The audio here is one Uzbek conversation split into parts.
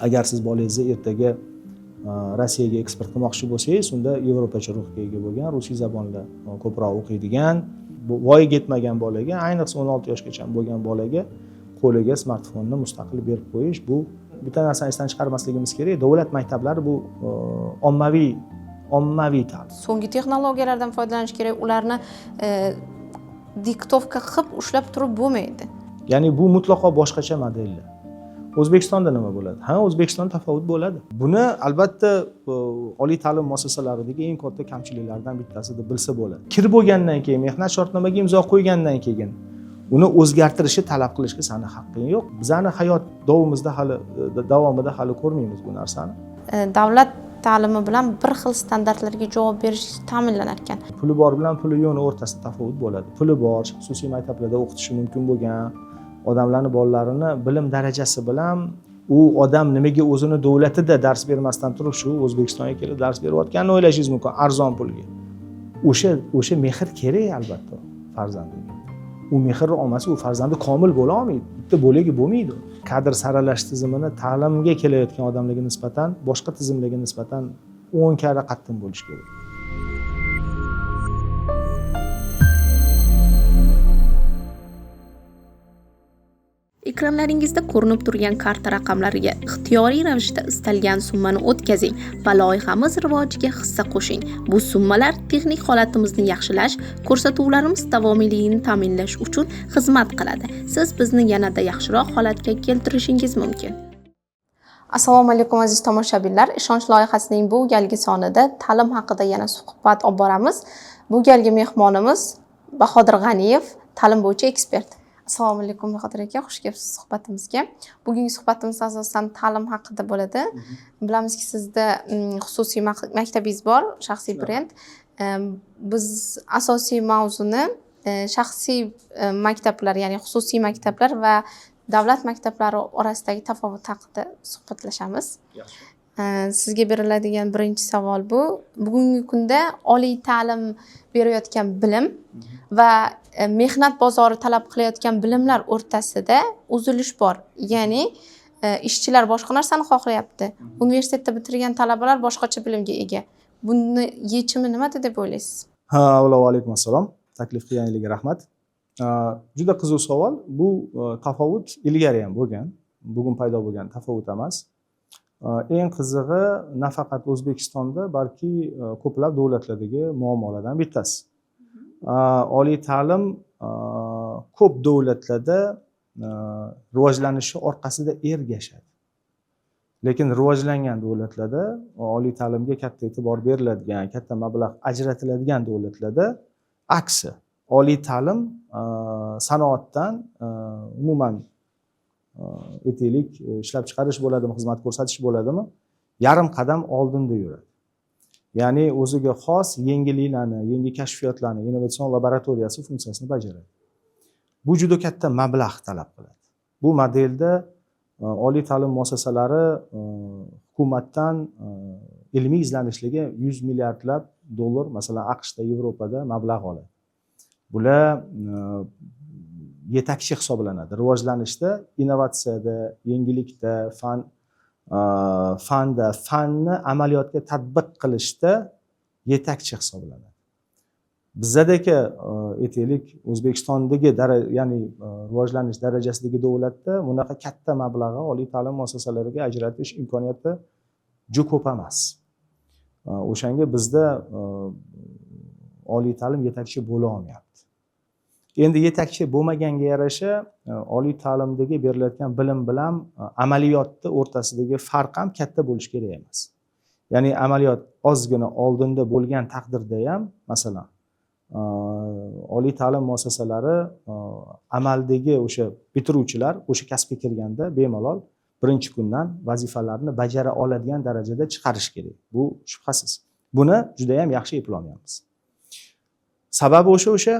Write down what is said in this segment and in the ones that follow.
Agar siz bolangizni ertaga Rossiyaga eksport qilmoqchi bo'lsangiz, unda yevropacha ruhga ega bo'lgan, rusiy zabonlar ko'proq o'qiydigan, voyaga yetmagan bolaga, ayniqsa 16 yoshgacha bo'lgan bolaga qo'liga smartfonni mustaqil berib qo'yish, bu bitta narsani esdan chiqarmasligimiz kerak. Davlat maktablari bu ommaviy ta'lim. So'nggi texnologiyalardan foydalanish kerak, ularni diktovka qilib ushlab turib bo'lmaydi. Ya'ni bu mutlaqo boshqacha modellar. O'zbekistonda nima bo'ladi? Ha, O'zbekistonda tafovut bo'ladi. Buni albatta oliy ta'lim muassasalaridagi eng katta kamchiliklardan bittasi deb bilsa bo'ladi. Kirib bo'lgandan keyin, mehnat shartnomaga imzo qo'ygandan keyin uni o'zgartirishni talab qilishga sani haqqing yo'q. Bizani hayot davomida hali ko'rmaymiz bu narsani. Davlat ta'limi bilan bir xil standartlarga javob berish ta'minlanar ekan. Puli bor bilan puli yo'qni o'rtasida tafovut bo'ladi. Puli bor, xususiy maktablarda o'qitishi mumkin bo'lgan odamlarni bolalarini bilim darajasi bilan u odam nimaga o'zini davlatida dars bermasdan turib shu O'zbekistonga kelib dars berayotganini o'ylashingiz mumkin arzon pulga. O'sha mehr kerak albatta farzandiga. U mehrni olmasa u farzandi komil bo'la olmaydi, bitta bo'lagi bo'lmaydi. Kadr saralash tizimini ta'limga kelayotgan odamlarga nisbatan boshqa tizimlarga nisbatan 10 karra qattiq bo'lishi kerak. Ekranlaringizda ko'rinib turgan karta raqamlariga ixtiyoriy ravishda istalgan summani o'tkazing va loyihamiz rivojiga hissa qo'shing. Bu summalar texnik holatimizni yaxshilash, ko'rsatuvlarimiz davomiyligini ta'minlash uchun xizmat qiladi. Siz bizni yanada yaxshiroq holatga keltirishingiz mumkin. Assalomu alaykum aziz tomoshabinlar. Ishonch loyihasining bu galgi sonida ta'lim haqida yana suhbat olib boramiz. Bu galgi mehmonimiz Bahodir G'aniyev, ta'lim bo'yicha ekspert. Assalomu alaykum Bahodir aka, xush kelibsiz suhbatimizga. Bugungi suhbatimiz asosan ta'lim haqida bo'ladi. Bilamizki, sizda xususiy maktabingiz bor, shaxsiy brend. Biz asosiy mavzuni shaxsiy maktablar, ya'ni xususiy maktablar va davlat maktablari orasidagi tafovut haqida suhbatlashamiz. Sizga beriladigan birinchi savol bu: bugungi kunda oliy ta'lim berayotgan bilim va mehnat bozori talab qilayotgan bilimlar o'rtasida uzilish bor. Ya'ni ishchilar boshqa narsani xohlayapti. Universitetda bitirgan talabalar boshqacha bilimga ega. Buni yechimi nimada deb o'ylaysiz? Ha, avvalo alaykum assalom. Taklif qilganingizga rahmat. Juda qiziq savol. Bu tafovut ilgari ham bo'lgan, bugun paydo bo'lgan tafovut emas. Eng qizig'i nafaqat O'zbekistonda, balki ko'plab davlatlardagi muammolardan bittasi. Oliy ta'lim ko'p davlatlarda rivojlanishi orqasida ergashadi. Lekin rivojlangan davlatlarda oliy ta'limga katta e'tibor beriladigan, katta mablag' ajratiladigan davlatlarda aksi, oliy ta'lim sanoatdan umuman aytaylik, ishlab chiqarish bo'ladimi, xizmat ko'rsatish bo'ladimi, yarim qadam oldinda yuradi. Ya'ni o'ziga xos yangiliklarni, yangi kashfiyotlarni, innovatsion laboratoriyasi funksiyasini bajaradi. Bu juda katta mablag' talab qiladi. Bu modelda oliy ta'lim muassasalari hukumatdan ilmiy izlanishlarga 100 milliardlab dollar, masalan, AQShda, Yevropada mablag' oladi. Bular yetakchi hisoblanadi. Rivojlanishda, innovatsiyada, yangilikda, fanda, fanni amaliyotga tatbiq qilishda yetakchi hisoblanadi. Bizdagi aytaylik, O'zbekistondagi ya'ni rivojlanish darajasidagi davlatda bunaqa katta mablag'i oliy ta'lim muassasalariga ajratish imkoniyati juda ko'p emas. O'shanga bizda oliy ta'lim yetakchi bo'la olmayapti. Endi yetakchi bo'lmaganga yarasha oliy ta'limdagi berilayotgan bilim bilan amaliyotni o'rtasidagi farq ham katta bo'lishi kerak emas. Ya'ni amaliyot ozgina oldinda bo'lgan taqdirda ham, masalan, oliy ta'lim muassasalari amaldagi o'sha bitiruvchilar o'sha kasbga kirganda bemalol birinchi kundan vazifalarni bajara oladigan darajada chiqarish kerak. Bu shubhasiz. Buni juda ham yaxshi eplolmayapmiz. Sababi o'sha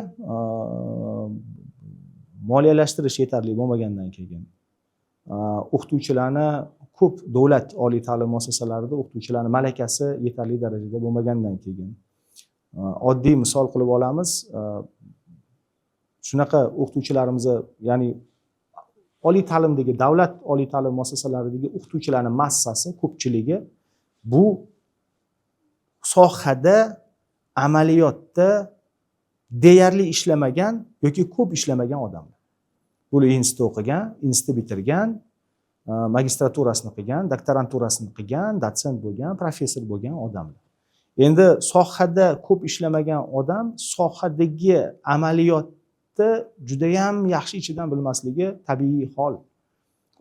moliyalashtirish yetarli bo'lmagandan keyin o'qituvchilarni ko'p davlat oliy ta'lim muassasalarida o'qituvchilarning malakasi yetarli darajada bo'lmagandan keyin oddiy misol qilib olamiz, shunaqa o'qituvchilarimizni, ya'ni Oliy ta'limdagi, davlat oliy ta'lim muassasalaridagi o'qituvchilarni massasi, ko'pchiligi bu sohada amaliyotda deyarli ishlamagan yoki ko'p ishlamagan odamlar. Bular institutda o'qigan, institutni bitirgan, magistraturasini qilgan, doktoranturasini qilgan, dotsent bo'lgan, professor bo'lgan odamlar. Endi sohada ko'p ishlamagan odam sohadagi amaliyotni judayam yaxshi ichidan bilmasligi tabiiy hol.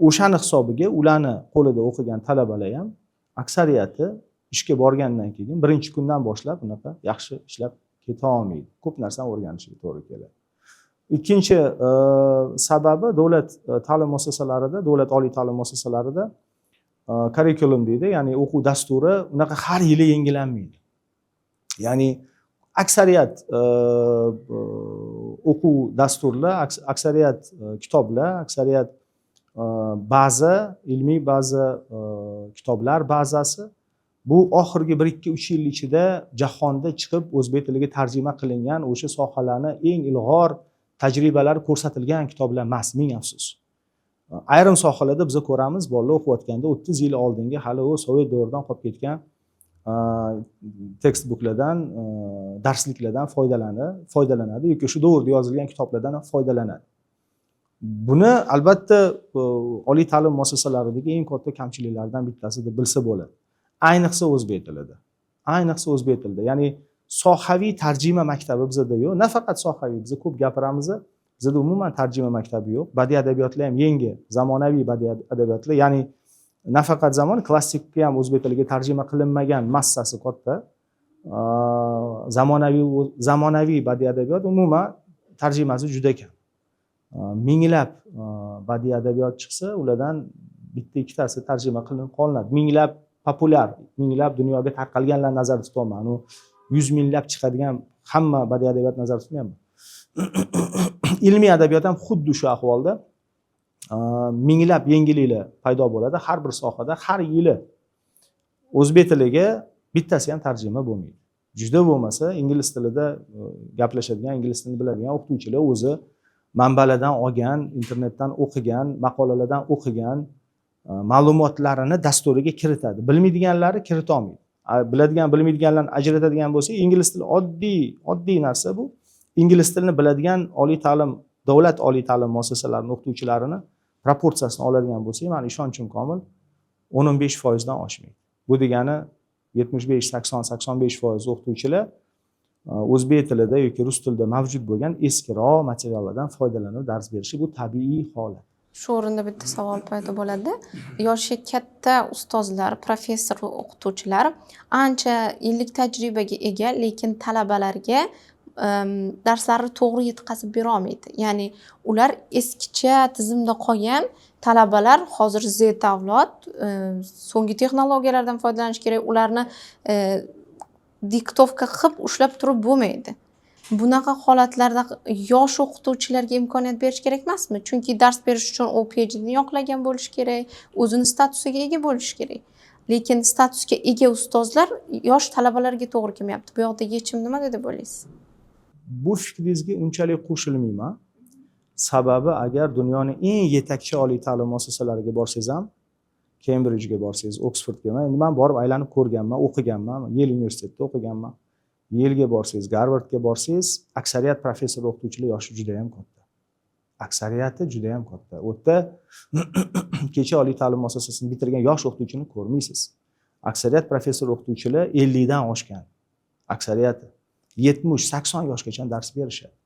O'shani hisobiga ularni qo'lida o'qigan talabalar ham aksariyati ishga borgandan keyin birinchi kundan boshlab unaqa yaxshi ishlab keta olmaydi, ko'p narsani o'rganishiga to'g'ri keladi. Ikkinchi sababi, davlat ta'lim muassasalarida, davlat oliy ta'lim muassasalarida curriculum deydi, ya'ni o'quv dasturi unaqa har yili yangilanmaydi. Ya'ni aksariyat o'quv dasturlar, aksariyat kitoblar, aksariyat baza, ilmiy baza, kitoblar bazasi bu oxirgi 1, 2, 3 yil ichida jahonda chiqib, o'zbek tiliga tarjima qilingan, o'sha sohalarni eng ilg'or tajribalari ko'rsatilgan kitoblar emas, ming afsus. Ayrim sohalarda biz ko'ramiz, bolalar o'qiyotganda 30 yil oldingi, hali u sovet davridan qolib ketgan textbooklardan, darsliklardan foydalanadi yoki shu davrda yozilgan kitoblardan ham foydalanadi. Buni albatta oliy ta'lim muassasalaridagi eng katta kamchiliklardan bittasi deb bilsa bo'ladi, ayniqsa o'zbek tilida, ayniqsa o'zbek tilida. Ya'ni sohaviy tarjima maktabi bizada yo'q. Nafaqat sohaviy, biz ko'p gapiramiz, bizada umuman tarjima maktabi yo'q. Badiiy adabiyotlar ham, yangi zamonaviy badiiy adabiyotlar, ya'ni nafaqat zamon, klassikka ham o'zbek tiliga tarjima qilinmagan massasi katta. Zamonaviy badiiy adabiyot umuman tarjimasi juda kam. Minglab badiiy adabiyot chiqsa, ulardan bitta ikkitasi tarjima qilinib qolinadi. Minglab populyar, minglab dunyoga tarqalganlarni nazarda tutyapman, u yuz minglab chiqadigan hamma badiiy adabiyot nazarda tutmayapman. Ilmiy adabiyot ham xuddi shu ahvolda. Minglab yangiliklar paydo bo'ladi har bir sohada har yili, o'zbek tiliga bittasi ham tarjima bo'lmaydi. Juda bo'lmasa ingliz tilida gaplashadigan, ingliz tilini biladigan o'qituvchilar o'zi manbalardan olgan, internetdan o'qigan, maqolalardan o'qigan ma'lumotlarini dasturiga kiritadi, bilmaydiganlari kiritolmaydi. Biladigan, bilmaydiganlarni ajratadigan bo'lsak, ingliz tili oddiy narsa bu. Ingliz tilini biladigan oliy ta'lim, davlat oliy ta'lim muassasalarini o'qituvchilarini proporsiyasini oladigan bo'lsak, mani ishonchim komil, 10-15 foizdan oshmaydi. Bu degani 75, 80, 85% o'qituvchilar o'zbek tilida yoki rus tilida mavjud bo'lgan eskiroq materiallardan foydalanib dars berishi, bu tabiiy holat. Shu o'rinda bitta savol paydo bo'ladi. Yoshi katta ustozlar, professor va o'qituvchilar ancha yillik tajribaga ega, lekin talabalarga darslarni to'g'ri yetkazib berolmaydi. Ya'ni ular eskicha tizimda qolgan. Talabalar hozir Z avlod, so'nggi texnologiyalardan foydalanish kerak, ularni диктовка qilib ushlab turib bo'lmaydi. Bunaqa holatlarda yosh o'qituvchilarga imkoniyat berish kerak emasmi? Chunki dars berish uchun u PhDni yoqlagan bo'lishi kerak, o'zini statusiga ega bo'lishi kerak. Lekin statusga ega ustozlar yosh talabalarga to'g'ri kelmayapti. Bu yoqda yechim nimada deb o'ylaysiz? Bu fikringizga unchalik qo'shilmayman. Sababi, agar dunyoni eng yetakchi oliy ta'lim muassasalariga borsangiz ham, Kembridjga borsangiz, Oksfordga, endi man borib aylanib ko'rganman, o'qiganman, Yel universitetida o'qiganman, Yelga borsangiz, Garvardga borsangiz, aksariyat professor o'qituvchilar yoshi juda yam katta, aksariyati juda yam katta. U yerda kecha oliy ta'lim muassasasini bitirgan yosh o'qituvchini ko'rmaysiz. Aksariyat professor o'qituvchilar 50dan oshgan, aksariyati 70, 80 yoshgacha dars berishadi,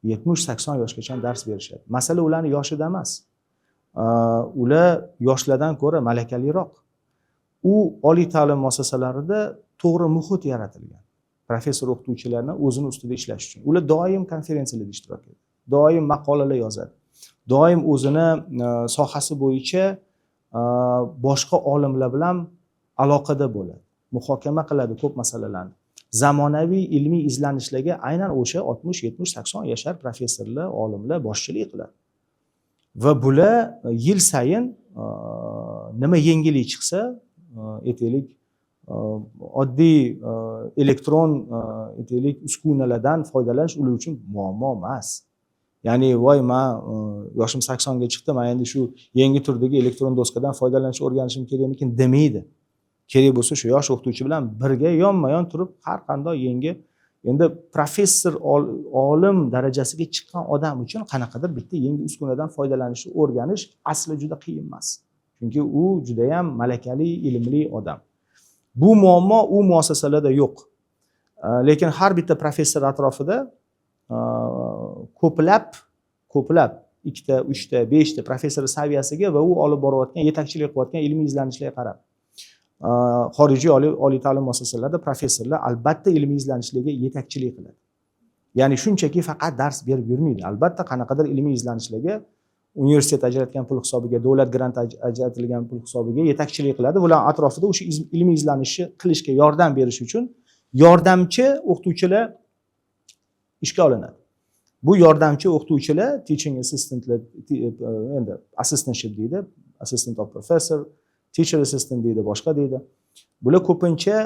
70, 80 yoshgacha dars berishadi. Masala ularni yoshida emas, ular yoshlardan ko'ra malakaliroq. U oliy ta'lim muassasalarida to'g'ri muhit yaratilgan professor o'qituvchilarni o'zini ustida ishlash uchun. Ular doim konferensiyalarda ishtirok etadi, doim maqolalar yozadi, doim o'zini sohasi bo'yicha boshqa olimlar bilan aloqada bo'ladi, muhokama qiladi ko'p masalalarni. Zamonaviy ilmiy izlanishlarga aynan o'sha 60, 70, 80 yashar professorlar, olimlar boshchilik qiladi va bular yil sayin nima yangilik chiqsa, aytaylik, oddiy elektron, aytaylik, uskunalardan foydalanish ular uchun muammo emas. Ya'ni voy, man yoshim 80ga chiqdi, man endi shu yangi turdagi elektron doskadan foydalanishni o'rganishim kerakmikin demaydi. Kerak bo'lsa, shu yosh o'qituvchi bilan birga yonma yon turib, har qanday yangi, endi professor, olim darajasiga chiqqan odam uchun qanaqadir bitta yangi uskunadan foydalanishni o'rganish asli juda qiyin emas, chunki u judayam malakali, ilmli odam. Bu muammo u muassasalarda yo'q. Lekin har bitta professor atrofida ko'plab ko'plab ikkita, uchta, beshta professor saviyasiga va u olib borayotgan, yetakchilik qilayotgan ilmiy izlanishlarga qarab, xorijiy oliy ta'lim muassasalarida professorlar albatta ilmiy izlanishlarga yetakchilik qiladi. Ya'ni shunchaki faqat dars berib yurmaydi, albatta qanaqadir ilmiy izlanishlarga universitet ajratgan pul hisobiga, davlat grant ajratilgan pul hisobiga yetakchilik qiladi. Bular atrofida o'sha ilmiy izlanishni qilishga yordam berish uchun yordamchi o'qituvchilar ishga olinadi. Bu yordamchi o'qituvchilar, teaching assistantlar, endi assistantship deydi, assistant of professor, teacher assistant deydi, boshqa deydi. Bular ko'pincha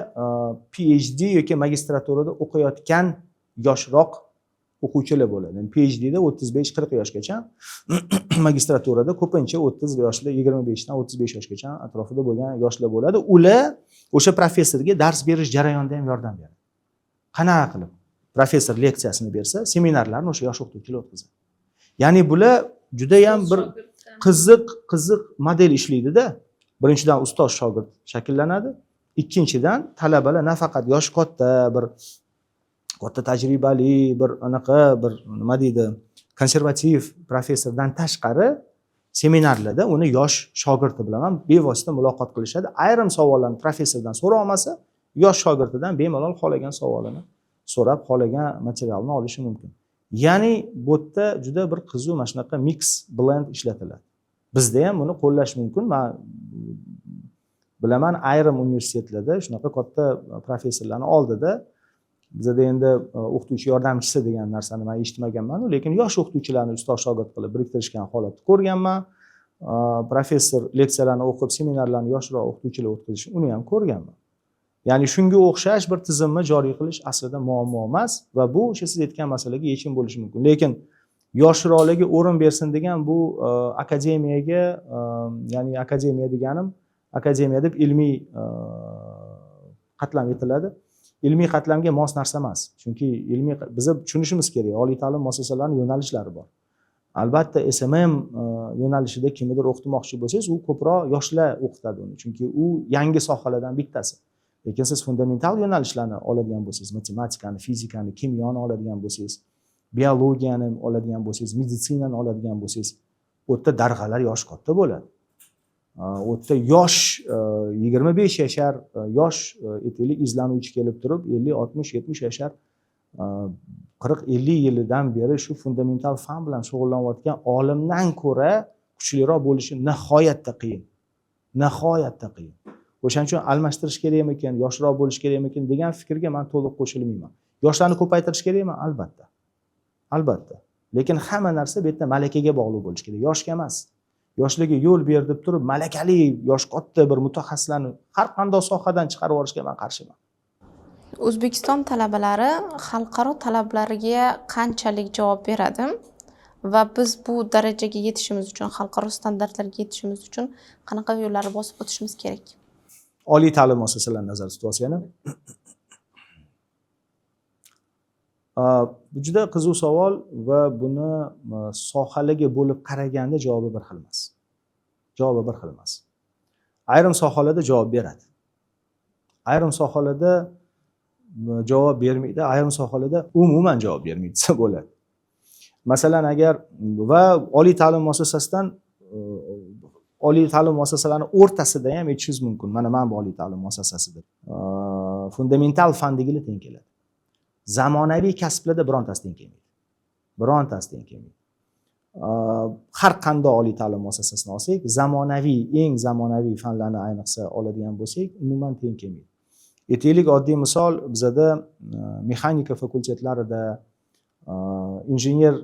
PhD yoki magistraturada o'qiyotgan yoshroq o'quvchilar bo'ladi. Yani PhDda 35-40 yoshgacha, magistraturada ko'pincha 30 yoshlar, 25dan 35 yoshgacha atrofida bo'lgan yoshlar bo'ladi. Ular o'sha professorga dars berish jarayonida ham yordam beradi. Qanaqa qilib? Professor leksiyasini bersa, seminarlarni o'sha yosh o'qituvchilar o'tkazadi. Ya'ni bular judayam bir qiziq qiziq model ishlaydida. Birinchidan, ustoz shogird shakllanadi, ikkinchidan, talabalar nafaqat yoshi katta, bir katta tajribali, bir anaqa, bir nima deydi, konservativ professordan tashqari, seminarlarda uni yosh shogirdi bilan ham bevosita muloqot qilishadi. Ayrim savollarni professordan so'ra olmasa, yosh shogirdidan bemalol xohlagan savolini so'rab, xohlagan materialni olishi mumkin. Ya'ni bu yerda juda bir qiziq mana shunaqa mix, blend ishlatiladi. Bizda ham buni qo'llash mumkin. Man bilaman, ayrim universitetlarda shunaqa katta professorlarni oldida, bizada endi o'qituvchi yordamchisi degan narsani man eshitmaganmanu, lekin yosh o'qituvchilarni ustoz shogird qilib biriktirishgan holatni ko'rganman. Professor leksiyalarni o'qib, seminarlarni yoshroq o'qituvchilar o'tkazishini, uni ham ko'rganman. Ya'ni shunga o'xshash bir tizimni joriy qilish aslida muammo emas va bu o'sha siz aytgan masalaga yechim bo'lishi mumkin. Lekin yoshroqlarga o'rin bersin degan bu akademiyaga, ya'ni akademiya deganim, akademiya deb ilmiy qatlam aytiladi, ilmiy qatlamga mos narsa emas. Chunki ilmiy, biza tushunishimiz kerak, oliy ta'lim muassasalarini yo'nalishlari bor. Albatta, SMM yo'nalishida kimnidir o'qitmoqchi bo'lsangiz, u ko'proq yoshlar o'qitadi uni, chunki u yangi sohalardan bittasi. Lekin siz fundamental yo'nalishlarni oladigan bo'lsangiz, matematikani, fizikani, kimyoni oladigan bo'lsangiz, biologiyani oladigan bo'lsangiz, meditsinani oladigan bo'lsangiz, u yerda darg'alar yoshi katta bo'ladi. U yerda yosh, 25 yashar yosh, aytaylik, izlanuvchi kelib turib, 50, 60, 70 yashar, 40-50 yilidan beri shu fundamental fan bilan shug'ullanayotgan olimdan ko'ra kuchliroq bo'lishi nihoyatda qiyin, nihoyatda qiyin. O'shaning uchun almashtirish kerakmikin, yoshroq bo'lishi kerakmikin degan fikrga man to'liq qo'shilmayman. Yoshlarni ko'paytirish kerakmi? Albatta, albatta. Lekin hamma narsa bu yerda malakaga bog'liq bo'lishi kerak, yoshga emas. Yoshlarga yo'l ber deb turib, malakali, yoshi katta bir mutaxassislarni har qanday sohadan chiqarib yuborishga man qarshiman. O'zbekiston talabalari xalqaro talablarga qanchalik javob beradi va biz bu darajaga yetishimiz uchun, xalqaro standartlarga yetishimiz uchun qanaqa yo'llarni bosib o'tishimiz kerak? Oliy ta'lim muassasalarini nazarda tutyapsiz yana. Bu juda qiziq savol va buni sohalarga bo'lib qaraganda javobi bir xil emas, javobi bir xil emas. Ayrim sohalarda javob beradi, ayrim sohalarda javob bermaydi, ayrim sohalarda umuman javob bermaydi desa bo'ladi. Masalan, agar va oliy ta'lim muassasasidan, oliy ta'lim muassasalarini o'rtasida ham aytishingiz mumkin. Mana bu oliy ta'lim muassasasida fundamental fandagilar teng keladi, zamonaviy kasblarda birontasi teng kelmaydi, birontasi teng kelmaydi. Har qanday oliy ta'lim muassasasini olsak, zamonaviy, eng zamonaviy fanlarni ayniqsa oladigan bo'lsak, umuman teng kelmaydi. Aytaylik, oddiy misol, bizada mexanika fakultetlarida, injener,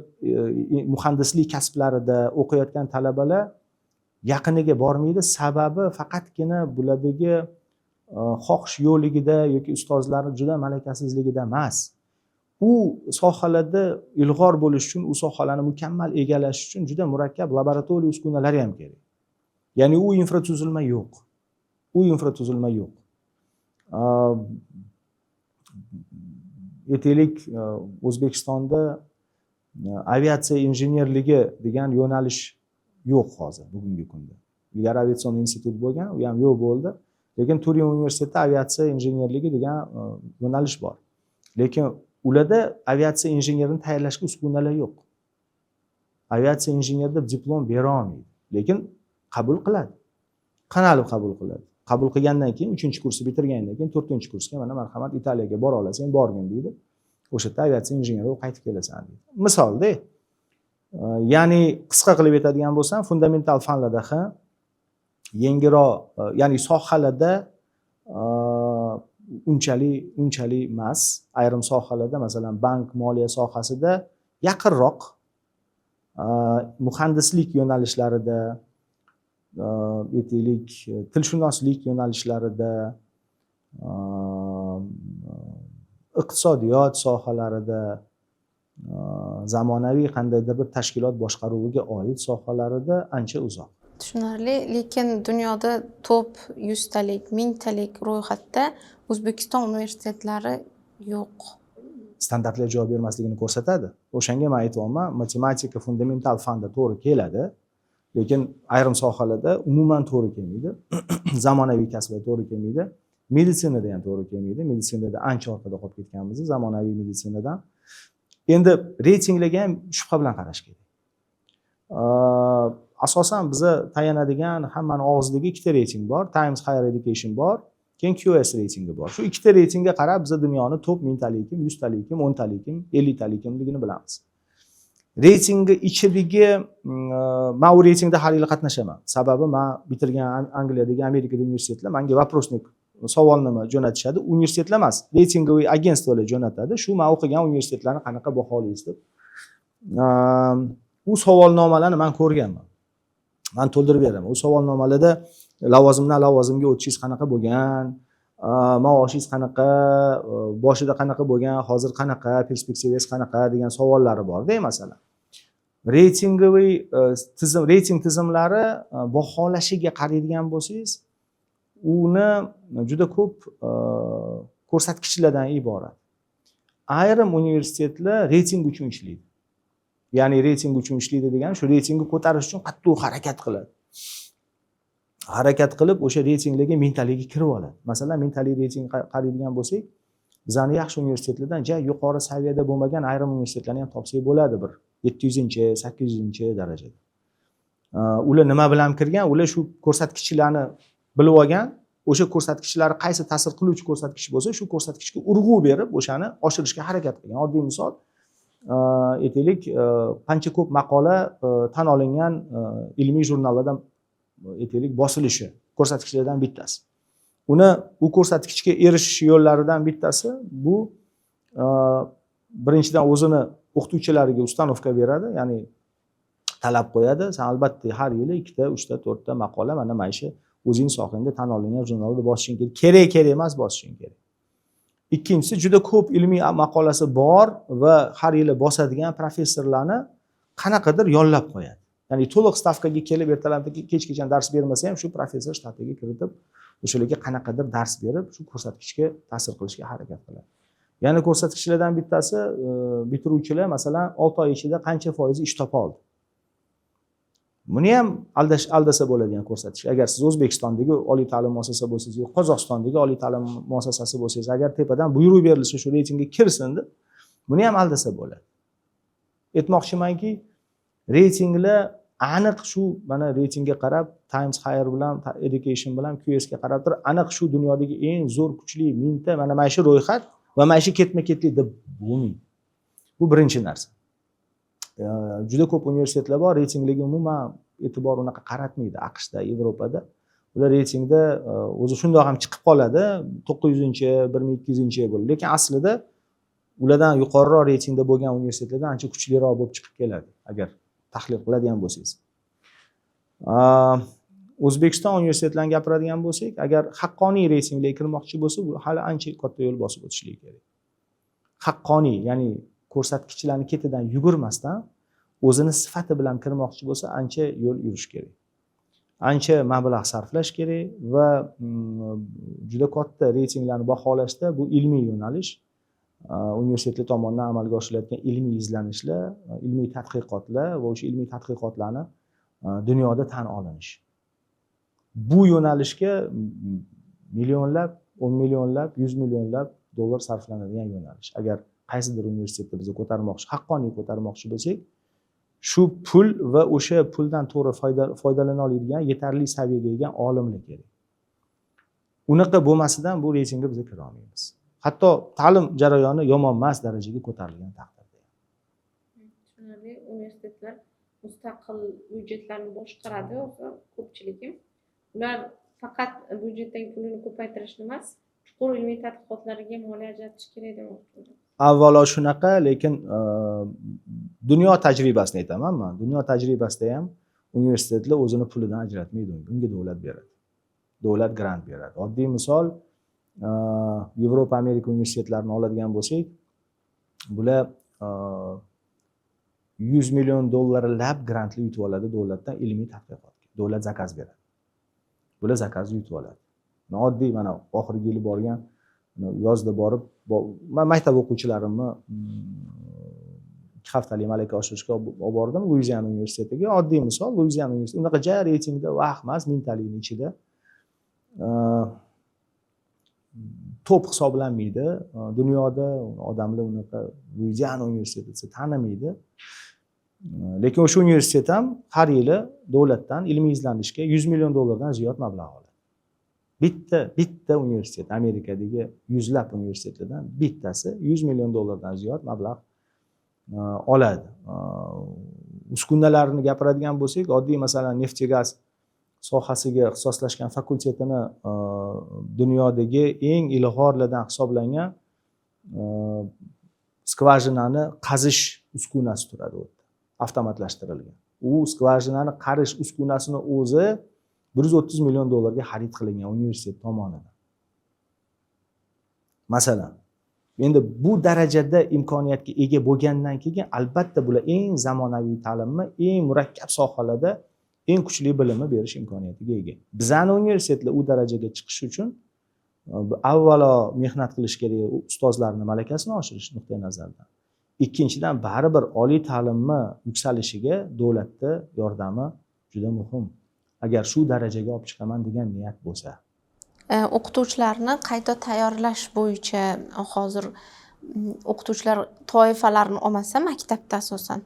muhandislik kasblarida o'qiyotgan talabalar yaqiniga bormaydi. Sababi faqatgina bulardagi xohish yo'qligida yoki ustozlarni juda malakasizligida emas. U sohalarda ilg'or bo'lish uchun, u sohalarni mukammal egallash uchun juda murakkab laboratoriya uskunalari ham kerak. Ya'ni u infratuzilma yo'q, u infratuzilma yo'q. Aytaylik, O'zbekistonda aviatsiya injenerligi degan yo'nalish yo'q hozir, bugungi kunda. Ilgari aviatsion institut bo'lgan, u ham yo'q bo'ldi. Lekin Turin universitetida aviatsiya injenerligi degan yo'nalish bor, lekin ularda aviatsiya injenerini tayyorlashga uskunalar yo'q. Aviatsiya injeneri deb diplom bera olmaydi, lekin qabul qiladi. Qanaqalib qabul qiladi? Qabul qilgandan keyin, uchinchi kursni bitirgandan keyin to'rtinchi kursga, mana, marhamat, Italiyaga bora olasan, borgin deydi. O'sha yerda aviatsiya injeneri bo'lib qaytib kelasan deydi, misolda. Ya'ni qisqa qilib aytadigan bo'lsam, fundamental fanlarda ha, yengilroq, ya'ni sohalarda unchalik emas. Ayrim sohalarda, masalan, bank moliya sohasida yaqinroq, muhandislik yo'nalishlarida, aytaylik, tilshunoslik yo'nalishlarida, iqtisodiyot sohalarida, zamonaviy qandaydir bir tashkilot boshqaruviga oid sohalarida ancha uzoq. Tushunarli, lekin dunyoda top 100 talik, 1000 talik ro'yxatda O'zbekiston universitetlari yo'q. Standartlar javob bermasligini ko'rsatadi. O'shanga man aytyapman, matematika fundamental fanda to'g'ri keladi, lekin ayrim sohalarda umuman to'g'ri kelmaydi. Zamonaviy kasblar to'g'ri kelmaydi, meditsinada ham to'g'ri kelmaydi. Meditsinada ancha orqada qolib ketganmiz zamonaviy meditsinadan. Endi reytinglarga ham shubha bilan qarash kerak. Asosan biza tayanadigan, hammani og'zidagi ikkita reyting bor: Times Higher Education bor, keyin QS reytingi bor. Shu ikkita reytingga qarab biza dunyoni top 1000talikim, 100talikim, 10talikim, 50talikimligini bilamiz. Reytingi ichidagi man u reytingda har yili qatnashaman, sababi man bitirgan Angliyadagi, Amerikadagi universitetlar manga вопросник, savolnoma jo'natishadi. Universitetlar emas, рейтинговый агентство lar jo'natadi, shu man o'qigan universitetlarni qanaqa baholaysiz deb. U savolnomalarni man ko'rganman, man to'ldirib beraman. U savolnomalarda lavozimdan lavozimga o'tishingiz qanaqa bo'lgan, maoshingiz qanaqa, boshida qanaqa bo'lgan, hozir qanaqa, perspektivangiz qanaqa degan savollari borda. Masalan, рейтинговый tizim, reyting tizimlari baholashiga qaraydigan bo'lsangiz, uni juda ko'p ko'rsatkichlardan iborat. Ayrim universitetlar reyting uchun ishlaydi. Ya'ni reyting uchun ishlaydi degani, shu reytingni ko'tarish uchun qattiq harakat qiladi. Harakat qilib, o'sha reytinglarga 1000taligiga kirib oladi. Masalan, 1000talik reyting qaraydigan bo'lsak, bizani yaxshi universitetlardan ja yuqori saviyada bo'lmagan ayrim universitetlarni ham topsak bo'ladi, bir 700-, 800-darajada. Ular nima bilan kirgan? Ular shu ko'rsatkichlarni bilib olgan, o'sha ko'rsatkichlar qaysi ta'sir qiluvchi ko'rsatkich bo'lsa, shu ko'rsatkichga urg'u berib, o'shani oshirishga harakat qilgan. Oddiy misol, aytaylik, qancha ko'p maqola tan olingan ilmiy jurnallarda, aytaylik, bosilishi ko'rsatkichlardan bittasi. Uni, u ko'rsatkichga erishish yo'llaridan bittasi bu, birinchidan, o'zini o'qituvchilariga установка beradi, ya'ni talab qo'yadi: san albatta har yili ikkita, uchta, to'rtta maqola mana shu o'zing sohangda tan olingan jurnalda bosishing kerak. Kerak, kerak emas, bosishing kerak. Ikkinchisi, juda ko'p ilmiy maqolasi bor va har yili bosadigan professorlarni qanaqadir yollab qo'yadi. Ya'ni to'liq stavkaga kelib, ertalabdan kechgacha dars bermasa ham, shu professor shtatiga kiritib, o'shalarga qanaqadir dars berib, shu ko'rsatkichga ta'sir qilishga harakat qiladi. Yana ko'rsatkichlardan bittasi, bitiruvchilar, masalan, 6 oy ichida qancha foizi ish topa oldi. Buni ham aldasa bo'ladigan ko'rsatkich. Agar siz O'zbekistondagi oliy ta'lim muassasasi bo'lsangiz yo Qozog'istondagi oliy ta'lim muassasasi bo'lsangiz, agar tepadan buyruq berilsa, shu reytingga kirsin deb, buni ham aldasa bo'ladi. Aytmoqchimanki, reytinglar aniq shu, mana, reytingga qarab, Times Higher bilan, Education bilan, QSga qarab turib, aniq shu dunyodagi eng zo'r, kuchli 1000 ta, mana shu ro'yxat va mana shu ketma ketlik deb bo'lmaydi. Bu birinchi narsa. Juda ko'p universitetlar bor, reytinglarga umuman e'tibor unaqa qaratmaydi. AQShda, Yevropada ular reytingda o'zi shundoq ham chiqib qoladi, 900-, 1200- bo'ladi, lekin aslida ulardan yuqoriroq reytingda bo'lgan universitetlardan ancha kuchliroq bo'lib chiqib keladi, agar tahlil qiladigan bo'lsangiz. O'zbekiston universitetlarini gapiradigan bo'lsak, agar haqqoniy reytinglarga kirmoqchi bo'lsa, bu hali ancha katta yo'l bosib o'tishligi kerak. Haqqoniy, ya'ni ko'rsatkichlarni ketidan yugurmasdan o'zini sifati bilan kirmoqchi bo'lsa, ancha yo'l yurish kerak, ancha mablag' sarflash kerak va juda katta reytinglarni baholashda bu ilmiy yo'nalish, universitetlar tomonidan amalga oshirilayotgan ilmiy izlanishlar, ilmiy tadqiqotlar va o'sha ilmiy tadqiqotlarni dunyoda tan olinishi. Bu yo'nalishga millionlab, 10 millionlab, 100 millionlab dollar sarflanadigan yo'nalish. Agar qaysidir universitetda biz ko'tarmoqchi, haqqoniy ko'tarmoqchi bo'lsak, shu pul va o'sha puldan to'g'ri foydalana oladigan yetarli saviyaga ega olimlar kerak. Unaqa bo'lmasidan bu reytingga biz kira olmaymiz, hatto ta'lim jarayoni yomon emas darajaga ko'tarilgan taqdirda ham. Tushunarli. Universitetlar mustaqil byudjetlarni boshqaradi o'zi ko'pchiligi. Ular faqat byudjetdan pulini ko'paytirishni emas, chuqur ilmiy tadqiqotlarga moliya ajratish kerak demoqchiman. Avvalo shunaqa, lekin dunyo tajribasini aytaman man. Dunyo tajribasida ham universitetlar o'zini pulidan ajratmaydi, unga davlat beradi, davlat grant beradi. Oddiy misol, Yevropa, Amerika universitetlarini oladigan bo'lsak, bular 100 million dollarlab grantlar yutib oladi davlatdan ilmiy tadqiqotga. Davlat заказ beradi, bular заказ ni yutib oladi. Oddiy mana oxirgi yili borgan, yozda borib, man maktab o'quvchilarimni 2 haftalik malaka oshirishga olib bordim Luiziana universitetiga. Oddiy misol, Luiziana universiteti unaqa ja reytingda vah emas, mingtalikni ichida, top hisoblanmaydi dunyoda. Odamlar unaqa Luiziana universiteti desa tanimaydi, lekin o'sha universitet ham har yili davlatdan ilmiy izlanishga 100 million dollardan ziyod mablag' oladi. Bitta bitta universitet, Amerikadagi yuzlab universitetlardan bittasi 100 million dollardan ziyod mablag' oladi. Uskunalarni gapiradigan bo'lsak, oddiy masalan, neft gaz sohasiga ixtisoslashgan fakultetini dunyodagi eng ilg'orlardan hisoblangan скважина ni qazish uskunasi turadi u yerda, avtomatlashtirilgan. U скважина ni qarish uskunasini o'zi 130 million dollarga xarid qilingan universitet tomonidan, masalan. Endi bu darajada imkoniyatga ega bo'lgandan keyin, albatta, bular eng zamonaviy ta'limni, eng murakkab sohalarda eng kuchli bilimni berish imkoniyatiga ega. Bizani universitetlar u darajaga chiqish uchun avvalo mehnat qilish kerak, u ustozlarni malakasini oshirish nuqtai nazaridan. Ikkinchidan, baribir oliy ta'limni yuksalishiga davlatni yordami juda muhim, agar shu darajaga olib chiqaman degan niyat bo'lsa. O'qituvchilarni qayta tayyorlash bo'yicha hozir o'qituvchilar toifalarini olmasa, maktabda asosan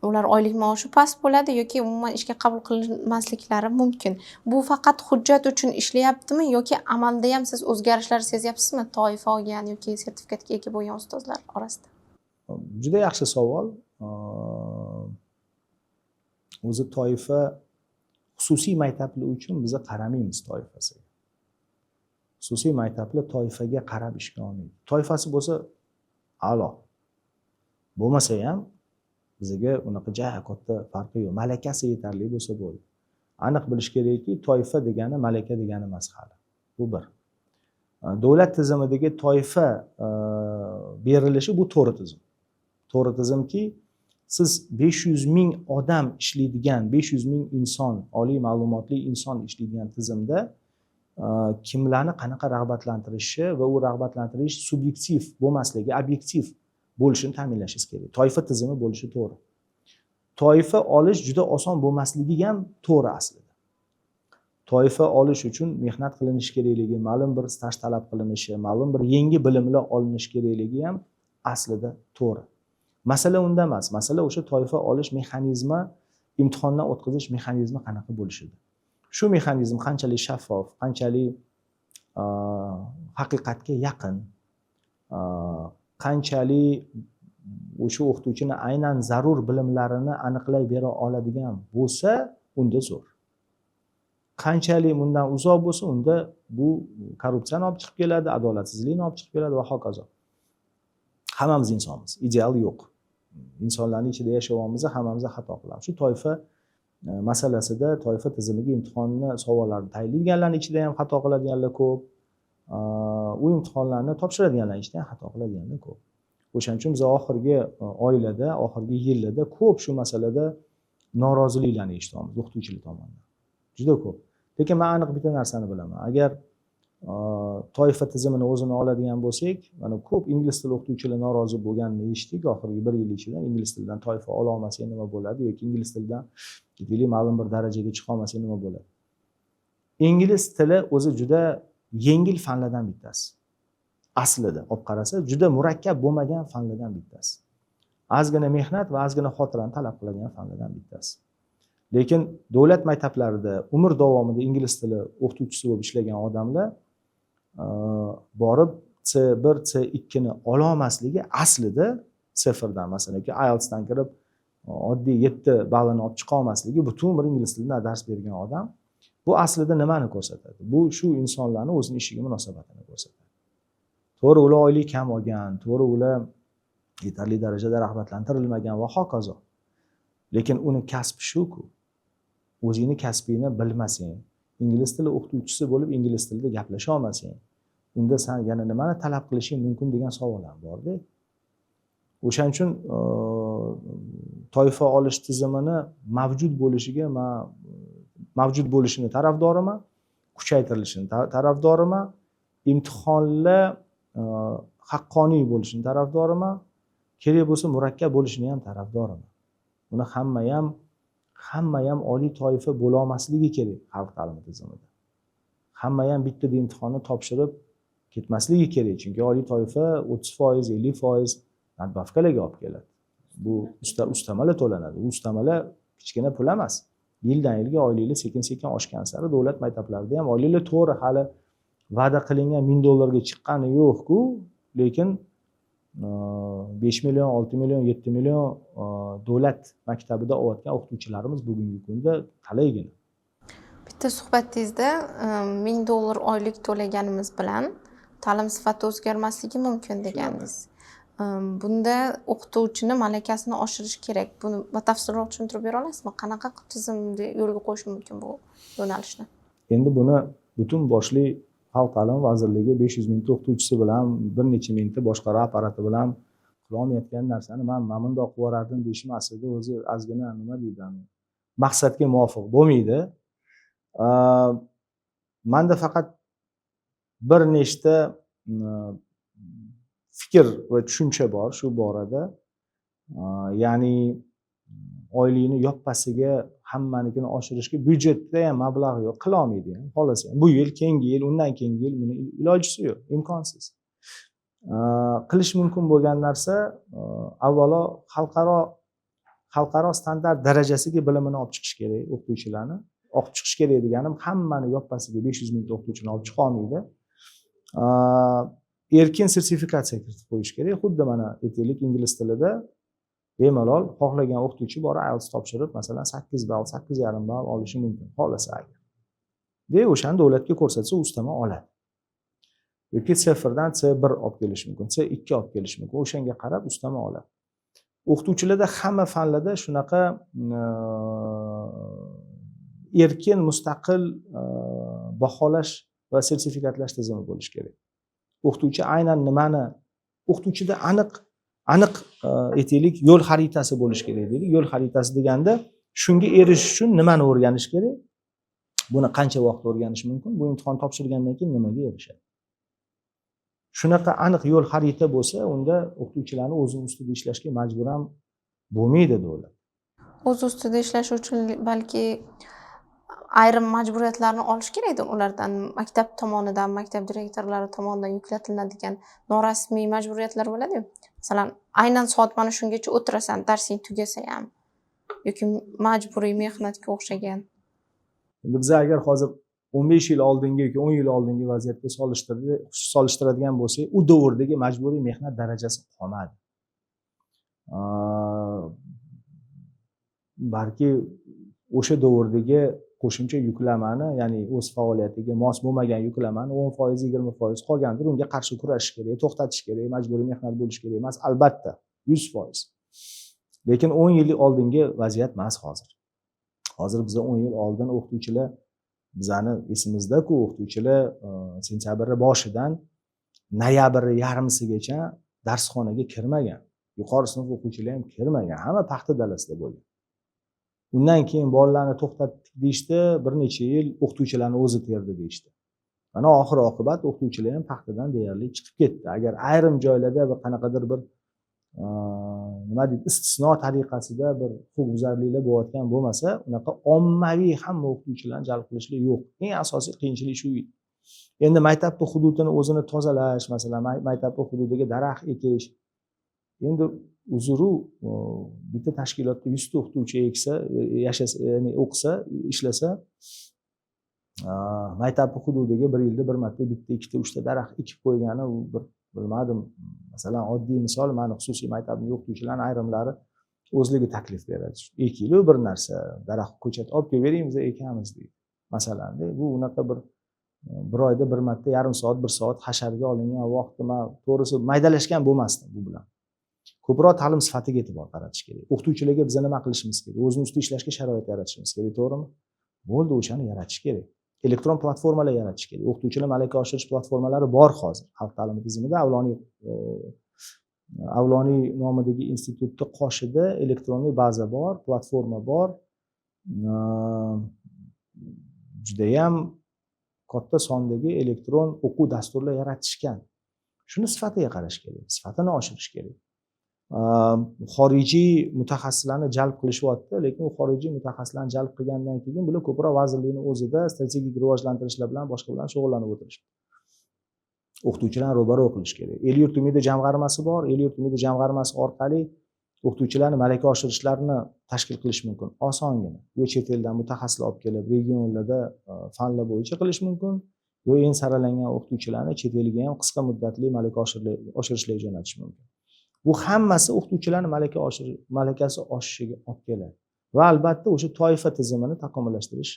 ular oylik maoshi past bo'ladi yoki umuman ishga qabul qilinmasliklari mumkin. Bu faqat hujjat uchun ishlayaptimi yoki amalda ham siz o'zgarishlar sezyapsizmi toifa olgan yoki sertifikatga ega bo'lgan ustozlar orasida? Juda yaxshi savol. O'zi toifa xususiy maktablar uchun biza qaramaymiz toifasiga. Xususiy maktablar toifaga qarab ishga olmaydi. Toifasi bo'lsa a'lo, bo'lmasa ham bizga unaqa ja katta farqi yo'q, malakasi yetarli bo'lsa bo'ldi. Aniq bilish kerakki, toifa degani malaka degani emas hali. Bu bir. Davlat tizimidagi toifa berilishi bu to'g'ri tizim. To'g'ri tizimki, siz 500 ming odam ishlaydigan, 500 ming inson, oliy ma'lumotli inson ishlaydigan tizimda kimlarni qanaqa rag'batlantirishi va u rag'batlantirish subyektiv bo'lmasligi, obyektiv bo'lishini ta'minlashingiz kerak. Toifa tizimi bo'lishi to'g'ri. Toifa olish juda oson bo'lmasligi ham to'g'ri. Aslida toifa olish uchun mehnat qilinishi kerakligi, ma'lum bir staj talab qilinishi, ma'lum bir yangi bilimlar olinishi kerakligi ham aslida to'g'ri. Masala unda emas, masala o'sha toifa olish mexanizmi, imtihondan o'tkazish mexanizmi qanaqa bo'lishida. Shu mexanizm qanchalik shaffof, qanchalik haqiqatga yaqin, qanchalik o'sha o'qituvchini aynan zarur bilimlarini aniqlay bera oladigan bo'lsa, unda zo'r. Qanchalik bundan uzoq bo'lsa, unda bu korrupsiyani olib chiqib keladi, adolatsizlikni olib chiqib keladi va hokazo. Hammamiz insonmiz, ideal yo'q. Insonlarni ichida yashayapmiz, hammamiz xato qilamiz. Shu toifa masalasida toifa tizimiga imtihonni savollarini tayyorlaydiganlarni ichida ham xato qiladiganlar ko'p, u imtihonlarni topshiradiganlarni ichida ham xato qiladiganlar ko'p. O'shaning uchun biz oxirgi oylarda, oxirgi yillarda ko'p shu masalada noroziliklarni eshityapmiz o'qituvchilar tomonidan, juda ko'p. Lekin man aniq bitta narsani bilaman: agar toifa tizimini o'zini oladigan bo'lsak, mana ko'p ingliz tili o'qituvchilar norozi bo'lganini eshitdik oxirgi bir yil ichida. Ingliz tilidan toifa ololmasak nima bo'ladi yoki ingliz tilidan, deylik, ma'lum bir darajaga chiqolmasak nima bo'ladi? Ingliz tili o'zi juda yengil fanlardan bittasi. Aslida olib qarasa, juda murakkab bo'lmagan fanlardan bittasi, ozgina mehnat va ozgina xotirani talab qiladigan fanlardan bittasi. Lekin davlat maktablarida umr davomida ingliz tili o'qituvchisi bo'lib ishlagan odamlar borib C1, C2ni ololmasligi, aslida CEFRdan, masalan, yoki IELTSdan kirib oddiy 7 ballini olib chiqa olmasligi, butun bir ingliz tilidan dars bergan odam, bu aslida nimani ko'rsatadi? Bu shu insonlarni o'zini ishiga munosabatini ko'rsatadi. To'g'ri, ular oylik kam olgan, to'g'ri, ular yetarli darajada rag'batlantirilmagan va hokazo, lekin uni kasbi shuku. O'zingni kasbingni bilmasang, ingliz tili o'qituvchisi bo'lib ingliz tilida gaplasha olmasang, unda san yana nimani talab qilishing mumkin degan savol ham borda. O'shaning uchun toifa olish tizimini mavjud bo'lishiga man mavjud bo'lishini tarafdoriman, kuchaytirilishini tarafdoriman, imtihonlar haqqoniy bo'lishini tarafdoriman, kerak bo'lsa murakkab bo'lishini ham tarafdoriman. Buni hamma ham oliy toifa bo'lolmasligi kerak xalq ta'limi tizimida. Hamma ham bittada imtihonni topshirib ketmasligi kerak, chunki oliy toifa 30%, 50% надбавка larga olib keladi. Bu ustamalar to'lanadi. U ustamalar kichkina pul emas. Yildan yilga oyliklar sekin sekin oshgan sari davlat maktablarida ham oyliklar, to'g'ri, hali va'da qilingan 1000 dollarga chiqqani yo'qku, lekin 5 million, 6 million, 7 million davlat maktabida olayotgan o'qituvchilarimiz bugungi kunda talaygina. Bitta suhbatingizda 1000 dollar oylik to'laganimiz bilan ta'lim sifati o'zgarmasligi mumkin degandingiz. Bunda o'qituvchini malakasini oshirish kerak. Buni batafsilroq tushuntirib bera olasizmi? Qanaqa qilib tizimni yo'lga qo'yish mumkin bu yo'nalishni? Endi buni butun boshli Xalq ta'limi vazirligi 500 mingta o'qituvchisi bilan, bir necha mingta boshqaruv apparati bilan qilolmayotgan narsani man mana bundoq qilib yuborardim deyishim aslida o'zi ozgina, nima deydi, maqsadga muvofiq bo'lmaydi. Manda faqat bir nechta fikr va tushuncha bor shu borada. Ya'ni oylikni yoppasiga hammanikini oshirishga byudjetda ham mablag' yo'q, qilolmaydi ham, xohlasa ham. Bu yil, keyingi yil, undan keyingi yil buni ilojisi yo'q, imkonsiz. Qilish mumkin bo'lgan narsa, avvalo xalqaro standart darajasiga bilimini olib chiqish kerak o'qituvchilarni. Olib chiqish kerak deganim, hammani yoppasiga 500 mingta o'qituvchini olib chiqa olmaydi. Erkin sertifikatsiya kiritib qo'yish kerak. Xuddi mana, aytaylik, ingliz tilida bemalol xohlagan o'qituvchi borib IELTS topshirib, masalan, 8 ball, 8,5 ball olishi mumkin, xohlasa agar, de o'shani davlatga ko'rsatsa, ustama oladi. Yoki CEFRdan C1 olib kelishi mumkin, C2 olib kelishi mumkin, o'shanga qarab ustama oladi. O'qituvchilarda hamma fanlarda shunaqa erkin, mustaqil baholash va sertifikatlash tizimi bo'lishi kerak. O'qituvchi aynan nimani, o'qituvchida aniq aniq aytaylik, yo'l xaritasi bo'lishi kerak deylik. Yo'l xaritasi deganda, shunga erishish uchun nimani o'rganish kerak, buni qancha vaqt o'rganish mumkin, bu imtihon topshirgandan keyin nimaga erishadi, shunaqa aniq yo'l xarita bo'lsa, unda o'qituvchilarni o'zini ustida ishlashga majbur ham bo'lmaydi davlat. O'z ustida ishlash uchun balki ayrim majburiyatlarni olish kerakdir ulardan. Maktab tomonidan, maktab direktorlari tomonidan yuklatiladigan norasmiy majburiyatlar bo'ladiyu. Masalan, aynan soat mana shungacha o'tirasan, darsing tugasa ham, yoki majburiy mehnatga o'xshagan. Endi biz agar hozir 15 yil oldingi yoki 10 yil oldingi vaziyatga solishtiradigan bo'lsak, u davrdagi majburiy mehnat darajasi qolmadi. Balki o'sha davrdagi qo'shimcha yuklamani, ya'ni o'z faoliyatiga mos bo'lmagan yuklamani 10%, 20% qolgandir. Unga qarshi kurashish kerak, to'xtatish kerak, majburiy mehnat bo'lishi kerak emas, albatta, 100%. Lekin 10 yil oldingi vaziyat emas hozir. Hozir biza 10 yil oldin o'qituvchilar, bizani esimizdaku, o'qituvchilar sentyabrni boshidan noyabr yarmisigacha Darsxonaga kirmagan, yuqori sinf o'quvchilari ham kirmagan, hamma paxta dalasida bo'lgan. Undan keyin bolalarni to'xtatdik deyishdi, bir necha yil o'qituvchilarni o'zi terdi deyishdi. Mana oxir oqibat o'qituvchilar ham paxtadan deyarli chiqib ketdi. Agar ayrim joylarda bir qanaqadir bir nima deydi, istisno tariqasida bir huquqbuzarliklar bo'layotgan bo'lmasa, unaqa ommaviy hamma o'qituvchilarni jalb qilishlik yo'q. Eng asosiy qiyinchilik shu. Endi maktabni hududini o'zini tozalash, masalan, maktabni hududiga daraxt ekish. Endi uzru, bitta tashkilotda 100 ta o'qituvchi eksa, yashasa, ya'ni o'qisa, ishlasa, maktabni hududiga bir yilda bir marta bitta, ikkita, uchta daraxt ekib qo'ygani u bir, bilmadim, masalan, oddiy misol, mani xususiy maktabimni o'qituvchilarni ayrimlari o'zligi taklif beradi, ekinglar bir narsa, daraxt ko'chat olib kelib bering, biz ekamiz deydi masalan. Bu unaqa bir oyda bir marta yarim soat, bir soat hasharga olingan vaqtni man to'g'risi maydalashgan bo'lmasdim. Bu bilan ko'proq ta'lim sifatiga e'tibor qaratish kerak. O'qituvchilarga biza nima qilishimiz kerak? O'zini ustida ishlashga sharoit yaratishimiz kerak, to'g'rimi? Bo'ldi, o'shani yaratish kerak. Elektron platformalar yaratish kerak. O'qituvchilar malaka oshirish platformalari bor hozir xalq ta'limi tizimida. Avloniy nomidagi institutni qoshida электронный baza bor, platforma bor. Judayam katta sondagi elektron o'quv dasturlar yaratishgan. Shuni sifatiga qarash kerak, sifatini oshirish kerak. Xorijiy mutaxassislarni jalb qilishyapti, lekin u xorijiy mutaxassislarni jalb qilgandan keyin bular ko'proq vazirlikni o'zida strategik rivojlantirishlar bilan, boshqa bilan shug'ullanib o'tirishibdi. O'qituvchilarni ro'baro qilish kerak. El yurt umidi jamg'armasi bor. El yurt umidi jamg'armasi orqali o'qituvchilarni malaka oshirishlarini tashkil qilish mumkin osongina. Yo chet eldan mutaxassislar olib kelib regionlarda fanlar bo'yicha qilish mumkin, yo eng saralangan o'qituvchilarni chet elga ham qisqa muddatli malaka oshirishlarga jo'natish mumkin. Bu hammasi o'qituvchilarni malakasi oshishiga olib keladi va albatta o'sha toifa tizimini takomillashtirish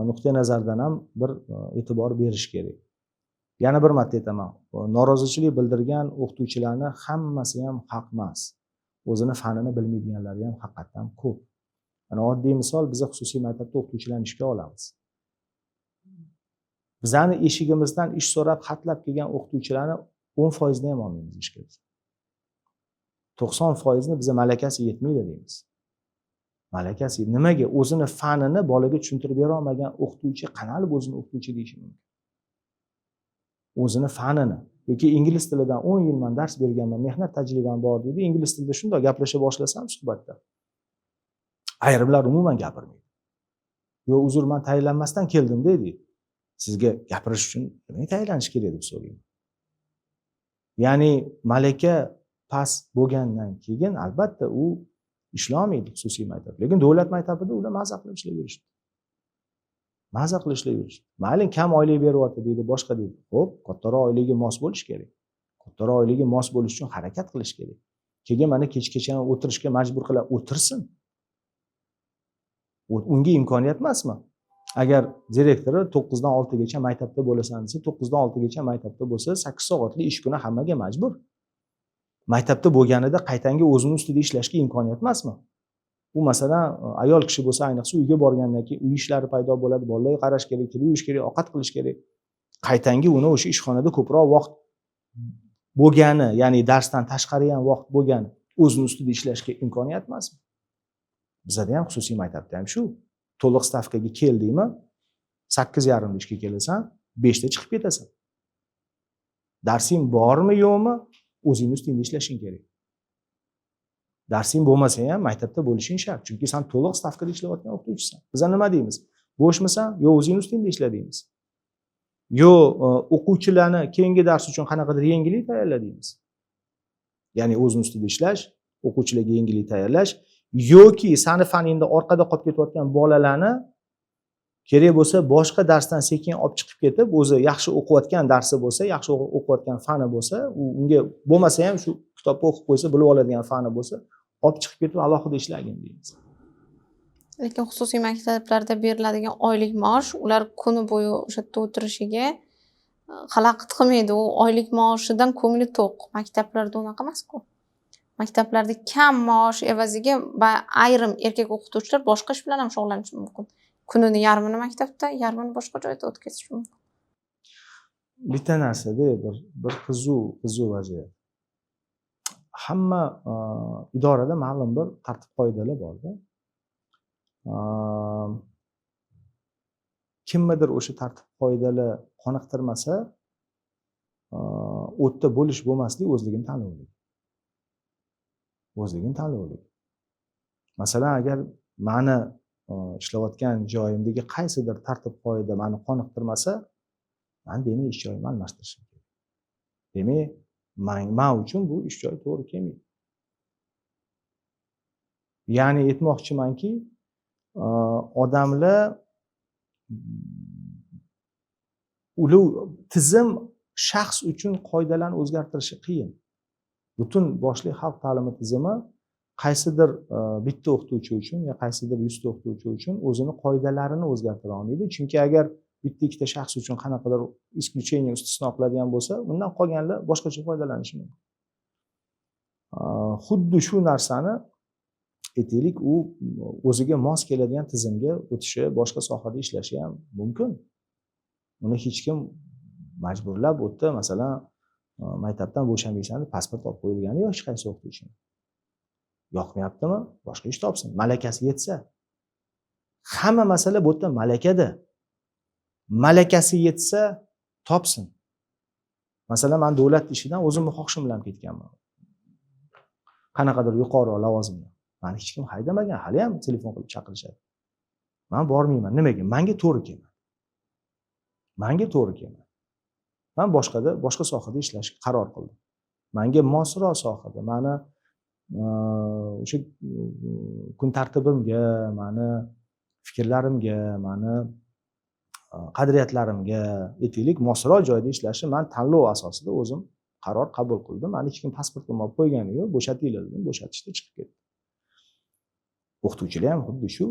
nuqtai nazaridan ham bir e'tibor berish kerak. Yana bir marta aytaman, norozichilik bildirgan o'qituvchilarni hammasi ham haq emas, o'zini fanini bilmaydiganlari ham haqiqatdan ko'p. Mana oddiy misol, biz xususiy maktabda o'qituvchilarni ishga olamiz. Bizani eshigimizdan ish so'rab xatlab kelgan o'qituvchilarni 10%ni ham olmaymiz ishga biz. 90%ni biza malakasi yetmaydi deymiz. Malakasi nimaga? O'zini fanini bolaga tushuntirib bera olmagan o'qituvchi qanaqalib o'zini o'qituvchi deyishi mumkin? O'zini fanini yoki ingliz tilidan 10 yil man dars berganman, mehnat tajribam bor deydi, ingliz tilida shundoq gaplasha boshlasam suhbatda, ayrimlar umuman gapirmaydi. Yo, uzr, man tayyorlanmasdan keldim deydi. Sizga gapirish uchun nimaga tayyorlanish kerak deb so'rayman. Ya'ni malaka past bo'lgandan keyin albatta u ishlolmaydi xususiy maktab, lekin davlat maktabida ular maza qilib ishlab yurishdi, maza qilib ishlab yurishdi. Mayli, kam oylik beryapti deydi, boshqa deydi. Ho'p, kattaroq oylikka mos bo'lish kerak. Kattaroq oylikka mos bo'lish uchun harakat qilish kerak. Keyin mana kechgacha o'tirishga majbur qilib o'tirsin, unga imkoniyat emasmi? Agar direktori 9dan 6gacha maktabda bo'lasan desa, 9dan 6gacha maktabda bo'lsa, 8 soatli ish kuni hammaga majbur. Maktabda bo'lganida qaytanga o'zini ustida ishlashga imkoniyat emasmi? U masalan ayol kishi bo'lsa, ayniqsa uyga borgandan keyin uy ishlari paydo bo'ladi, bolalarga qarash kerak, kir yuvish kerak, ovqat qilish kerak. Qaytanga uni o'sha ishxonada ko'proq vaqt bo'lgani, ya'ni darsdan tashqari ham vaqt bo'lgani, o'zini ustida ishlashga imkoniyat emasmi? Bizada ham, xususiy maktabda ham shu to'liq stavkaga keldingmi, 8:30da ishga kelasan, 5da chiqib ketasan. Darsing bormi, yo'qmi, o'zingni ustingda ishlashing kerak. Darsing bo'lmasa ham maktabda bo'lishing shart, chunki san to'liq stavkada ishlayotgan o'qituvchisan. Biza nima deymiz? Bo'shmisan? Yo o'zingni ustingda ishla deymiz, yo o'quvchilarni keyingi dars uchun qanaqadir yengillik tayyorla deymiz. Ya'ni o'zini ustida ishlash, o'quvchilarga yengillik tayyorlash yoki sani faningda orqada qolib ketayotgan bolalarni kerak bo'lsa boshqa darsdan sekin olib chiqib ketib, o'zi yaxshi o'qiyotgan darsi bo'lsa, yaxshi o'qiyotgan fani bo'lsa, u unga bo'lmasa ham shu kitobni o'qib qo'ysa bilib oladigan fani bo'lsa, olib chiqib ketib alohida ishlagin deymiz. Lekin xususiy maktablarda beriladigan oylik maosh ular kuni bo'yi o'sha yerda o'tirishiga xalaqit qilmaydi. U oylik maoshidan ko'ngli to'q. Maktablarda unaqa emasku. Maktablarda kam maosh evaziga va ayrim erkak o'qituvchilar boshqa ish bilan ham shug'ullanishi mumkin. Kunini yarmini maktabda, yarmini boshqa joyda o'tkazishi mumkin. Bitta narsada bir qiziq vaziyat. Hamma idorada ma'lum bir tartib qoidalar borda. Kimnidir o'sha tartib qoidalar qoniqtirmasa, u yerda bo'lish bo'lmaslik o'zligini tanlovligi. O'zligini tanlovligi. Masalan, agar mani ishlayotgan joyimdagi qaysidir tartib qoida mani qoniqtirmasa, man demak ish joyimni almashtirishim kerak. Demak, man uchun bu ish joyi to'g'ri kelmaydi. Ya'ni aytmoqchimanki, odamlar ulug' tizim shaxs uchun qoidalarni o'zgartirishi qiyin. Butun boshli xalq ta'limi tizimi qaysidir bitta o'qituvchi uchun yo qaysidir 100 ta o'qituvchi uchun o'zini qoidalarini o'zgartira olmaydi. Chunki agar bitta ikkita shaxs uchun qanaqadir исключение, istisno qiladigan bo'lsa, undan qolganlar boshqacha foydalanishi mumkin. Xuddi shu narsani aytaylik, u o'ziga mos keladigan tizimga o'tishi, boshqa sohada ishlashi ham mumkin. Uni hech kim majburlab u yerda, masalan, maktabdan bo'shamaysan deb pasport olib qo'yilgani yo'q hech qaysi o'qituvchini. Yoqmayaptimi, boshqa ish topsin, malakasi yetsa. Hamma masala bu yerda malakada. Malakasi yetsa topsin. Masalan, man davlat ishidan o'zimni xohishim bilan ketganman. Qanaqadir yuqori lavozimda. Mani hech kim haydamagan, hali ham telefon qilib chaqirishadi. Man bormayman. Nimaga? Manga to'g'ri kelmadi. Manga to'g'ri kelmadi. Man boshqada, boshqa sohada ishlashga qaror qildim. Manga mosroq sohada, mani o'sha kun tartibimga, mani fikrlarimga, mani qadriyatlarimga aytaylik, mosroq joyda ishlashni man tanlov asosida o'zim qaror qabul qildim. Mani hech kim pasportimni olib qo'ygani yo'q, bo'shatinglar dedim, bo'shatishdi, chiqib ketdim. O'qituvchilar ham xuddi shu.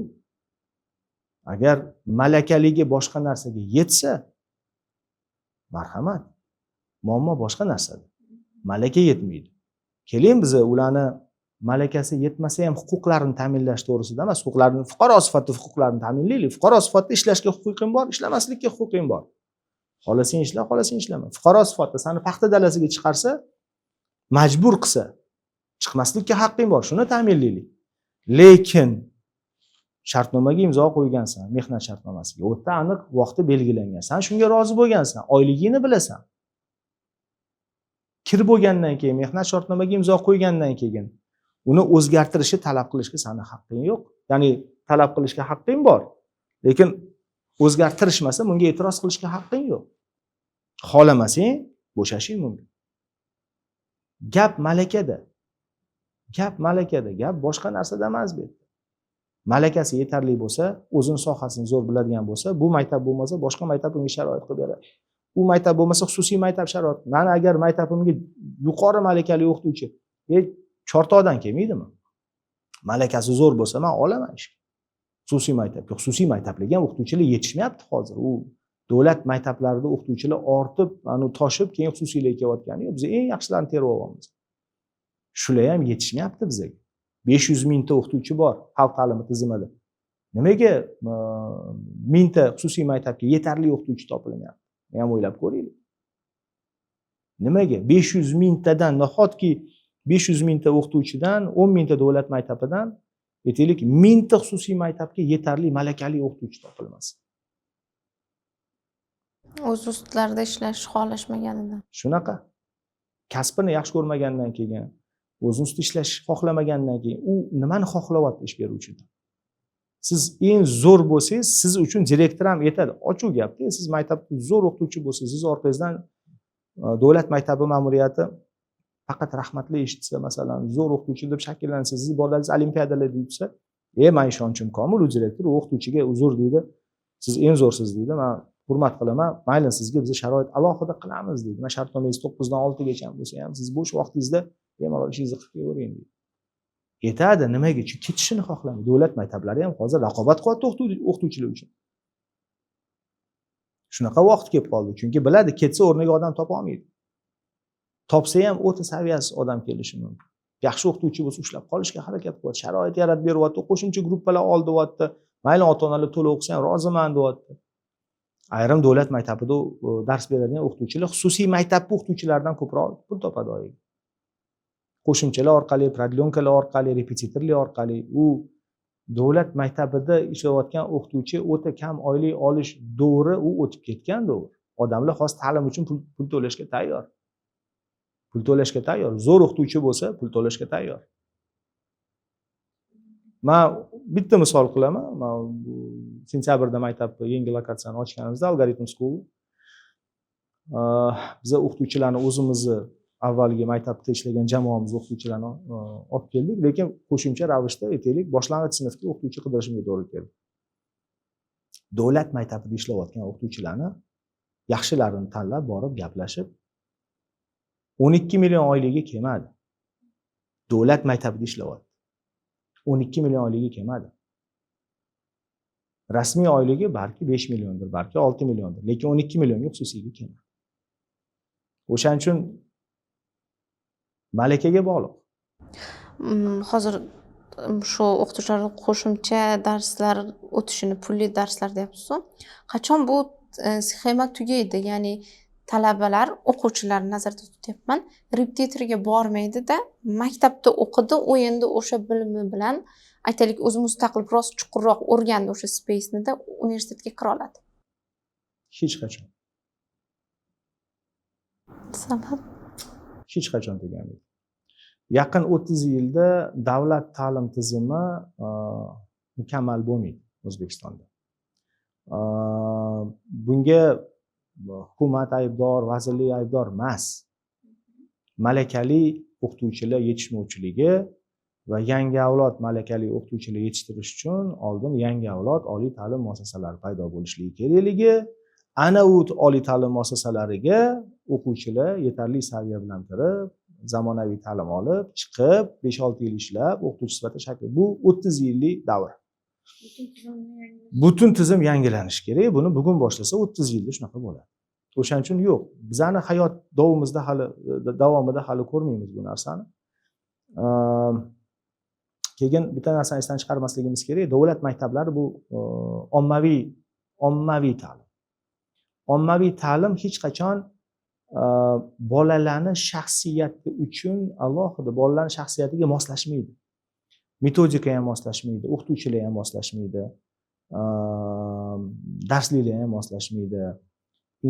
Agar malakaligi boshqa narsaga yetsa, marhamat. Muammo boshqa narsada. Malaka yetmaydi. Keling, biza ularni malakasi yetmasa ham huquqlarini ta'minlash to'g'risida emas, huquqlarini fuqaro sifatida huquqlarini ta'minlaylik. Fuqaro sifatida ishlashga huquqing bor, ishlamaslikka huquqing bor. Xohlasang ishla, xohlasang ishlama. Fuqaro sifatida seni paxta dalasiga chiqarsa, majbur qilsa, chiqmaslikka haqqing bor, shuni ta'minlaylik. Lekin shartnomaga imzo qo'ygansan, mehnat shartnomasiga. U yerda aniq vaqti belgilangan. San shunga rozi bo'lgansan, oyligingni bilasan. Kir bo'lgandan keyin, mehnat shartnomaga imzo qo'ygandan keyin uni o'zgartirishni talab qilishga sani haqqing yo'q. Ya'ni talab qilishga haqqing bor, lekin o'zgartirishmasa bunga e'tiroz qilishga haqqing yo'q. Xohlamasang bo'shashing mumkin. Gap malakada. Gap malakada, gap boshqa narsada emas bu yerda. Malakasi yetarli bo'lsa, o'zini sohasini zo'r biladigan bo'lsa, bu maktab bo'lmasa, boshqa maktab unga sharoit qilib beradi. U maktab bo'lmasa, xususiy maktab sharoit. Mani agar maktabimga yuqori malakali o'qituvchi, Chortoqdan kelmaydimi? Malakasi zo'r bo'lsa, man olaman ishga. Xususiy maktabga. Xususiy maktablarga ham o'qituvchilar yetishmayapti hozir. U davlat maktablarida o'qituvchilar ortib, anu toshib, keyin xususiylarga kelayotgani yo'q. Biz eng yaxshilarini terib olyapmiz. Shular ham yetishmayapti bizga. 500 mingta o'qituvchi bor xalq ta'limi tizimida. Nimaga 1000 ta xususiy maktabga yetarli o'qituvchi topilmayapti? Buni ham o'ylab ko'ringlar. Nimaga 500 mingtadan, nahotki 500 mingta o'qituvchidan, 10 mingta davlat maktabidan, aytaylik, 1000 ta xususiy maktabga yetarli malakali o'qituvchi topilmas? O'z ustlarida ishlashni xohlashmaganidan. Shunaqa. Kasbini yaxshi ko'rmagandan keyin, o'zini ustida ishlash xohlamagandan keyin u nimani xohlayapti ish beruvchidan? Siz eng zo'r bo'lsangiz, siz uchun direktor ham aytadi, ochiq gapda, siz maktabda zo'r o'qituvchi bo'lsangiz, siz orqangizdan davlat maktabi ma'muriyati faqat rahmatli eshitsa, masalan, zo'r o'qituvchi deb shakllansa, sizni bolangiz olimpiadalarda yutsa, man ishonchim komil, u direktor u o'qituvchiga uzr deydi, siz eng zo'rsiz deydi, man hurmat qilaman, mayli, sizga biz sharoit alohida qilamiz deydi, man shartnomangiz 9dan 6gacha bo'lsa ham, siz bo'sh vaqtingizda bemalol ishingizni qilib kelavering deydi. Aytadi. Nimaga? Chunki ketishini xohlamaydi. Davlat maktablari ham hozir raqobat qilyapti o'qituvchilar uchun. Shunaqa vaqt kelib qoldi, chunki biladi, ketsa o'rniga odam topolmaydi, topsa ham o'ta saviyasiz odam kelishi mumkin. Yaxshi o'qituvchi bo'lsa, ushlab qolishga harakat qilyapti, sharoit yaratib beryapti, qo'shimcha gruppalar ol deyapti, mayli, ota onalar to'lov qilsa ham roziman deyapti. Ayrim davlat maktabida dars beradigan o'qituvchilar xususiy maktabni o'qituvchilaridan ko'proq pul topadi oyiga. Qo'shimchalar orqali, продленка lar orqali, repetitorlar orqali. U davlat maktabida ishlayotgan o'qituvchi o'ta kam oylik olish davri, u o'tib ketgan davr. Odamlar hozir ta'lim uchun pul to'lashga tayyor, pul to'lashga tayyor. Zo'r o'qituvchi bo'lsa, pul to'lashga tayyor. Man bitta misol qilaman. Man bu sentyabrda maktabni yangi lokatsiyani ochganimizda, Algoritm School, biza o'qituvchilarni, o'zimizni avvalgi maktabda ishlagan jamoamiz o'qituvchilarni olib keldik, lekin qo'shimcha ravishda, aytaylik, boshlang'ich sinfga o'qituvchi qidirishimga to'g'ri keldi. Davlat maktabida ishlayotgan o'qituvchilarni yaxshilarini tanlab, borib gaplashib, 12 million oyligi kelmadi. Davlat maktabida ishlayapti, 12 million oyligi kelmadi. Rasmiy oyligi balki 5 milliondir, balki 6 milliondir, lekin 12 millionga xususiyga kelmadi. O'shaning uchun malakaga bog'liq. Hozir shu o'qituvchilar qo'shimcha darslar o'tishini, pulli darslar deyapsizu. Qachon bu sxema tugaydi? Ya'ni talabalar, o'quvchilarni nazarda tutyapman, repetitorga bormaydida, maktabda o'qidi, u endi o'sha bilimi bilan, aytaylik, o'zi mustaqil biroz chuqurroq o'rgandi o'sha space nida, universitetga kira oladi. Hech qachon. Sabab? Hech qachon tugamaydi. Yaqin 30 yilda davlat ta'lim tizimi mukammal bo'lmaydi O'zbekistonda. Bunga hukumat aybdor, vazirlik aybdor emas. Malakali o'qituvchilar yetishmovchiligi va yangi avlod malakali o'qituvchilar yetishtirish uchun oldin yangi avlod oliy ta'lim muassasalari paydo bo'lishligi kerakligi, ana u oliy ta'lim muassasalariga o'quvchilar yetarli saviya bilan kirib, zamonaviy ta'lim olib chiqib, 5-6 yil ishlab, o'qituvchi sifatida shakl. Bu 30 yillik davr. Butun tizim yangilanishi kerak. Buni bugun boshlasa, 30 yilda shunaqa bo'ladi. O'shaning uchun yo'q, bizani hayot davomimizda hali, davomida hali ko'rmaymiz bu narsani. Keyin bitta narsani esdan chiqarmasligimiz kerak: davlat maktablari bu ommaviy ta'lim. Ommaviy ta'lim hech qachon bolalarni shaxsiyati uchun alohida, bolalarni shaxsiyatiga moslashmaydi. Metodika ham moslashmaydi, o'qituvchilar ham moslashmaydi, darsliklar ham moslashmaydi.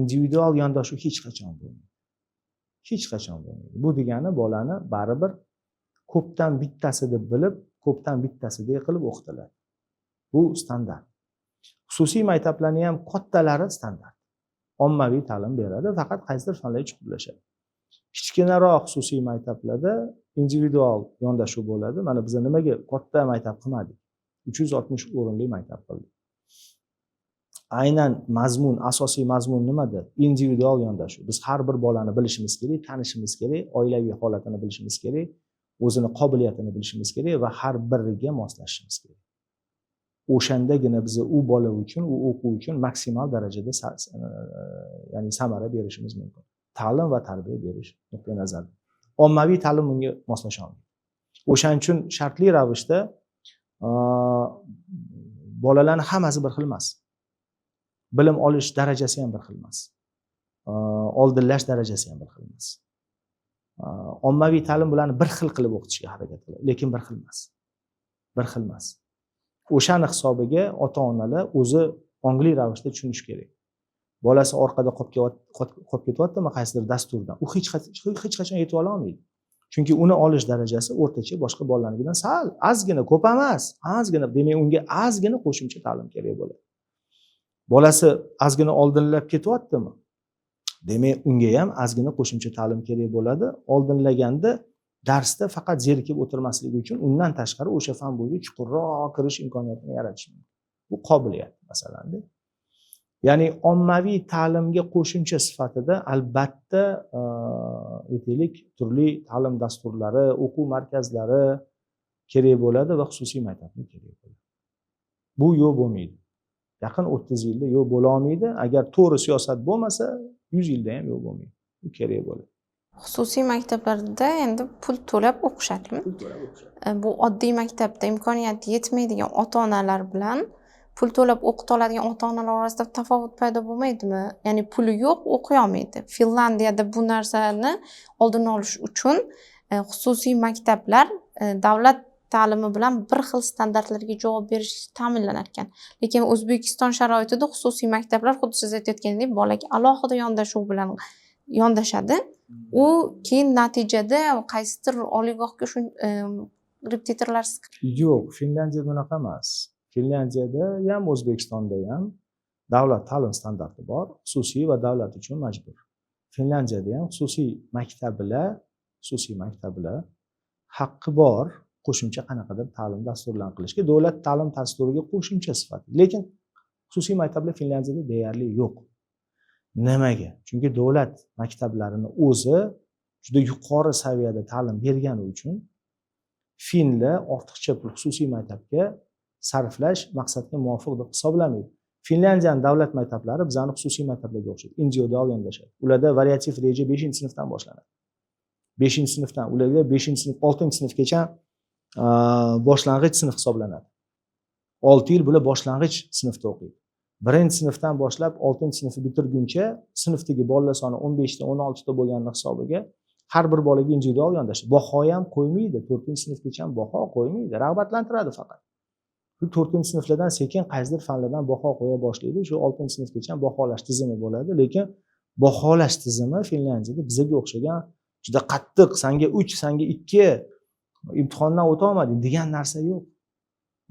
Individual yondashuv hech qachon bo'lmaydi, hech qachon bo'lmaydi. Bu degani bolani baribir ko'pdan bittasi deb bilib, ko'pdan bittasidek qilib o'qitiladi. Bu standart. Xususiy maktablarni ham kattalari standart ommaviy ta'lim beradi, faqat qaysidir fanlarga chuqurlashadi. Kichkinaroq xususiy maktablarda individual yondashuv bo'ladi. Mana biza nimaga katta maktab qilmadik? 360 o'rinli maktab qildik. Aynan mazmun, asosiy mazmun nimada? Individual yondashuv. Biz har bir bolani bilishimiz kerak, tanishimiz kerak, oilaviy holatini bilishimiz kerak, o'zini qobiliyatini bilishimiz kerak va har biriga moslashishimiz kerak. O'shandagina biz u bola uchun, u o'quv uchun maksimal darajada ya'ni samara berishimiz mumkin, ta'lim va tarbiya berish nuqtai nazaridan. Ommaviy ta'lim bunga moslasha olmaydi. O'shaning uchun shartli ravishda bolalarni hammasi bir xil emas, bilim olish darajasi ham bir xil emas, oldinlash darajasi ham bir xil emas. Ommaviy ta'lim bularni bir xil qilib o'qitishga harakat qiladi, lekin bir xil emas, bir xil emas. O'shani hisobiga ota onalar o'zi ongli ravishda tushunishi kerak: bolasi orqada qolib ketyaptimi qaysidir dasturdan, u hech qachon yetib ololmaydi, chunki uni olish darajasi o'rtacha boshqa bolalarnikidan sal ozgina, ko'p emas, ozgina. Demak, unga ozgina qo'shimcha ta'lim kerak bo'ladi. Bolasi ozgina oldinlab ketyaptimi, demak, unga ham ozgina qo'shimcha ta'lim kerak bo'ladi. Oldinlaganda darsda faqat zerikib o'tirmasligi uchun undan tashqari o'sha fan bo'yicha chuqurroq kirish imkoniyatini yaratish mumkin. Bu qobiliyat masalanda. Ya'ni ommaviy ta'limga qo'shimcha sifatida albatta, aytaylik, turli ta'lim dasturlari, o'quv markazlari kerak bo'ladi va xususiy maktablar kerak bo'ladi. Bu yo'q bo'lmaydi, yaqin 30 yilda yo'q bo'lolmaydi. Agar to'g'ri siyosat bo'lmasa, 100 yilda ham yo'q bo'lmaydi. Bu kerak bo'ladi. Xususiy maktablarda endi pul to'lab o'qishadimi? Pul to'lab o'qishadi. Bu oddiy maktabda imkoniyati yetmaydigan ota onalar bilan pul to'lab o'qita oladigan ota onalar orasida tafovut paydo bo'lmaydimi? Ya'ni puli yo'q, o'qiy olmaydi. Finlandiyada bu narsani oldini olish uchun Xususiy maktablar davlat ta'limi bilan bir xil standartlarga javob berishi ta'minlanar ekan, lekin O'zbekiston sharoitida xususiy maktablar, xuddi siz aytayotgandek, bolaga alohida yondashuv bilan yondashadi. U keyin natijada qaysidir oliygohga shu repetitorlarsiz Yo'q, Finlyandiyada unaqa emas. Finlyandiyada ham, O'zbekistonda ham davlat ta'lim standarti bor, xususiy va davlat uchun majbur. Finlyandiyada ham xususiy maktablar haqqi bor qo'shimcha qanaqadir ta'lim dasturlarini qilishga, davlat ta'lim dasturiga qo'shimcha sifatida. Lekin xususiy maktablar Finlyandiyada deyarli yo'q. Nimaga? Chunki davlat maktablarini o'zi juda yuqori saviyada ta'lim bergani uchun finlar ortiqcha pul xususiy maktabga sarflash maqsadga muvofiq deb hisoblamaydi. Finlyandiyani davlat maktablari bizani xususiy maktablarga o'xshaydi, individual yondashadi. Ularda variativ reja 5-sinfdan boshlanadi, 5-sinfdan. Ularga 5-sinf, 6-sinfgacha boshlang'ich sinf hisoblanadi. 6 yil bular boshlang'ich sinfda o'qiydi. 1-sinfdan boshlab 6-sinfni bitirguncha sinfdagi bolalar soni 15 ta, 16 ta bo'lganini hisobiga har bir bolaga individual yondashadi. Baho ham qo'ymaydi, 4-sinfgacha ham baho qo'ymaydi, rag'batlantiradi faqat. Shu 4-sinflardan sekin qaysidir fanlardan baho qo'ya boshlaydi. Shu 6-sinfgacha ham baholash tizimi bo'ladi. Lekin baholash tizimi Finlyandiyada bizaga o'xshagan juda qattiq, sanga 3, sanga 2, imtihondan o'tolmading degan narsa yo'q.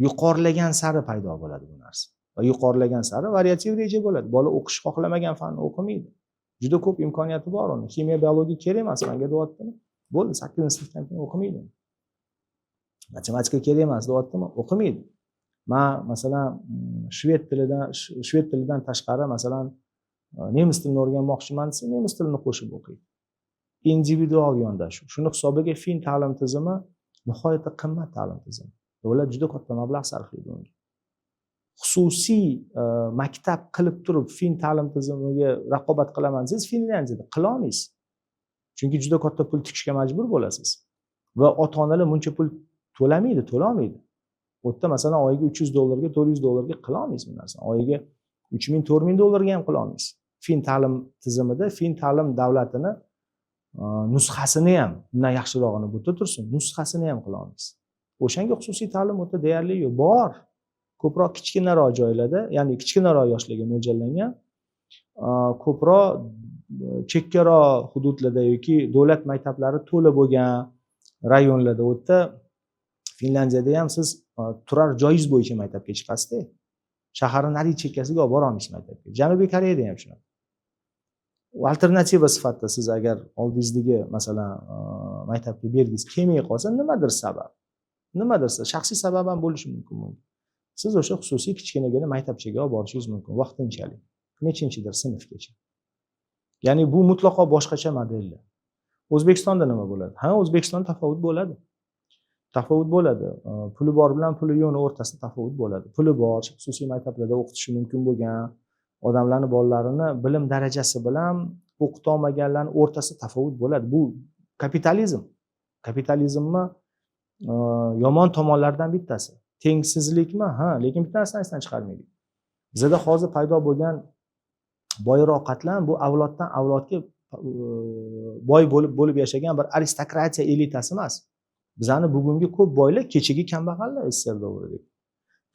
Yuqorilagan sari paydo bo'ladi bu narsa va yuqorilagan sari variativ reja bo'ladi. Bola o'qish xohlamagan fanni o'qimaydi, juda ko'p imkoniyati bor uni. Ximiya, biologiya kerak emas manga deyaptimi, bo'ldi, 8-sinfdan keyin o'qimaydi. Matematika kerak emas deyaptimi, o'qimaydi. Man masalan shved tilidan tashqari, masalan, nemis tilini o'rganmoqchiman desa, nemis tilini qo'shib o'qiydi. Individual yondashuv. Shuni hisobiga fin ta'lim tizimi nihoyatda qimmat ta'lim tizimi. Davlat juda katta mablag' sarflaydi unga. Xususiy maktab qilib turib fin ta'lim tizimiga raqobat qilaman desangiz, Finlyandiyada qilolmaysiz, chunki juda katta pul tikishga majbur bo'lasiz va ota onalar buncha pul to'lamaydi, to'lolmaydi. U yerda masalan oyiga 300 dollarga, 400 dollarga qilolmaysiz bu narsani. Oyiga 3000, 4000 dollarga ham qilolmaysiz fin ta'lim tizimida. Fin ta'lim davlatini nusxasini ham, undan yaxshirog'ini bu yerda tursin, nusxasini ham qilolmaysiz. O'shanga xususiy ta'lim u yerda deyarli yo'q. Bor, ko'proq kichkinaroq joylarda, ya'ni kichkinaroq yoshlarga mo'ljallangan, ko'proq chekkaroq hududlarda yoki davlat maktablari to'la bo'lgan rayonlarda. U yerda, Finlyandiyada ham siz turar joyingiz bo'yicha maktabga chiqasizda, shaharni narigi chekkasiga olib borolmaysiz maktabga. Janubiy Koreyada ham shunaqa. Alternativa sifatida siz agar oldingizdagi, masalan, maktabga bergingiz kelmay qolsa, nimadir sabab, nimadir shaxsiy sabab ham bo'lishi mumkin bunga, siz o'sha xususiy kichkinagina maktabchaga olib borishingiz mumkin vaqtinchalik, nechinchidir sinfgacha. Ya'ni bu mutlaqo boshqacha modellar. O'zbekistonda nima bo'ladi? Ha, O'zbekistonda tafovut bo'ladi, tafovut bo'ladi. Puli bor bilan puli yo'qni o'rtasida tafovut bo'ladi. Puli bor, xususiy maktablarda o'qitishi mumkin bo'lgan odamlarni bolalarini bilim darajasi bilan o'qitolmaganlarni o'rtasida tafovut bo'ladi. Bu kapitalizm, kapitalizmni yomon tomonlaridan bittasi tengsizlikmi? Ha, lekin bitta narsani esdan chiqarmaylik: bizada hozir paydo bo'lgan boyroq qatlam bu avloddan avlodga boy bo'lib yashagan bir aristokratiya elitasi emas. Bizani bugungi ko'p boylar kechagi kambag'allar, SSSR davridagi.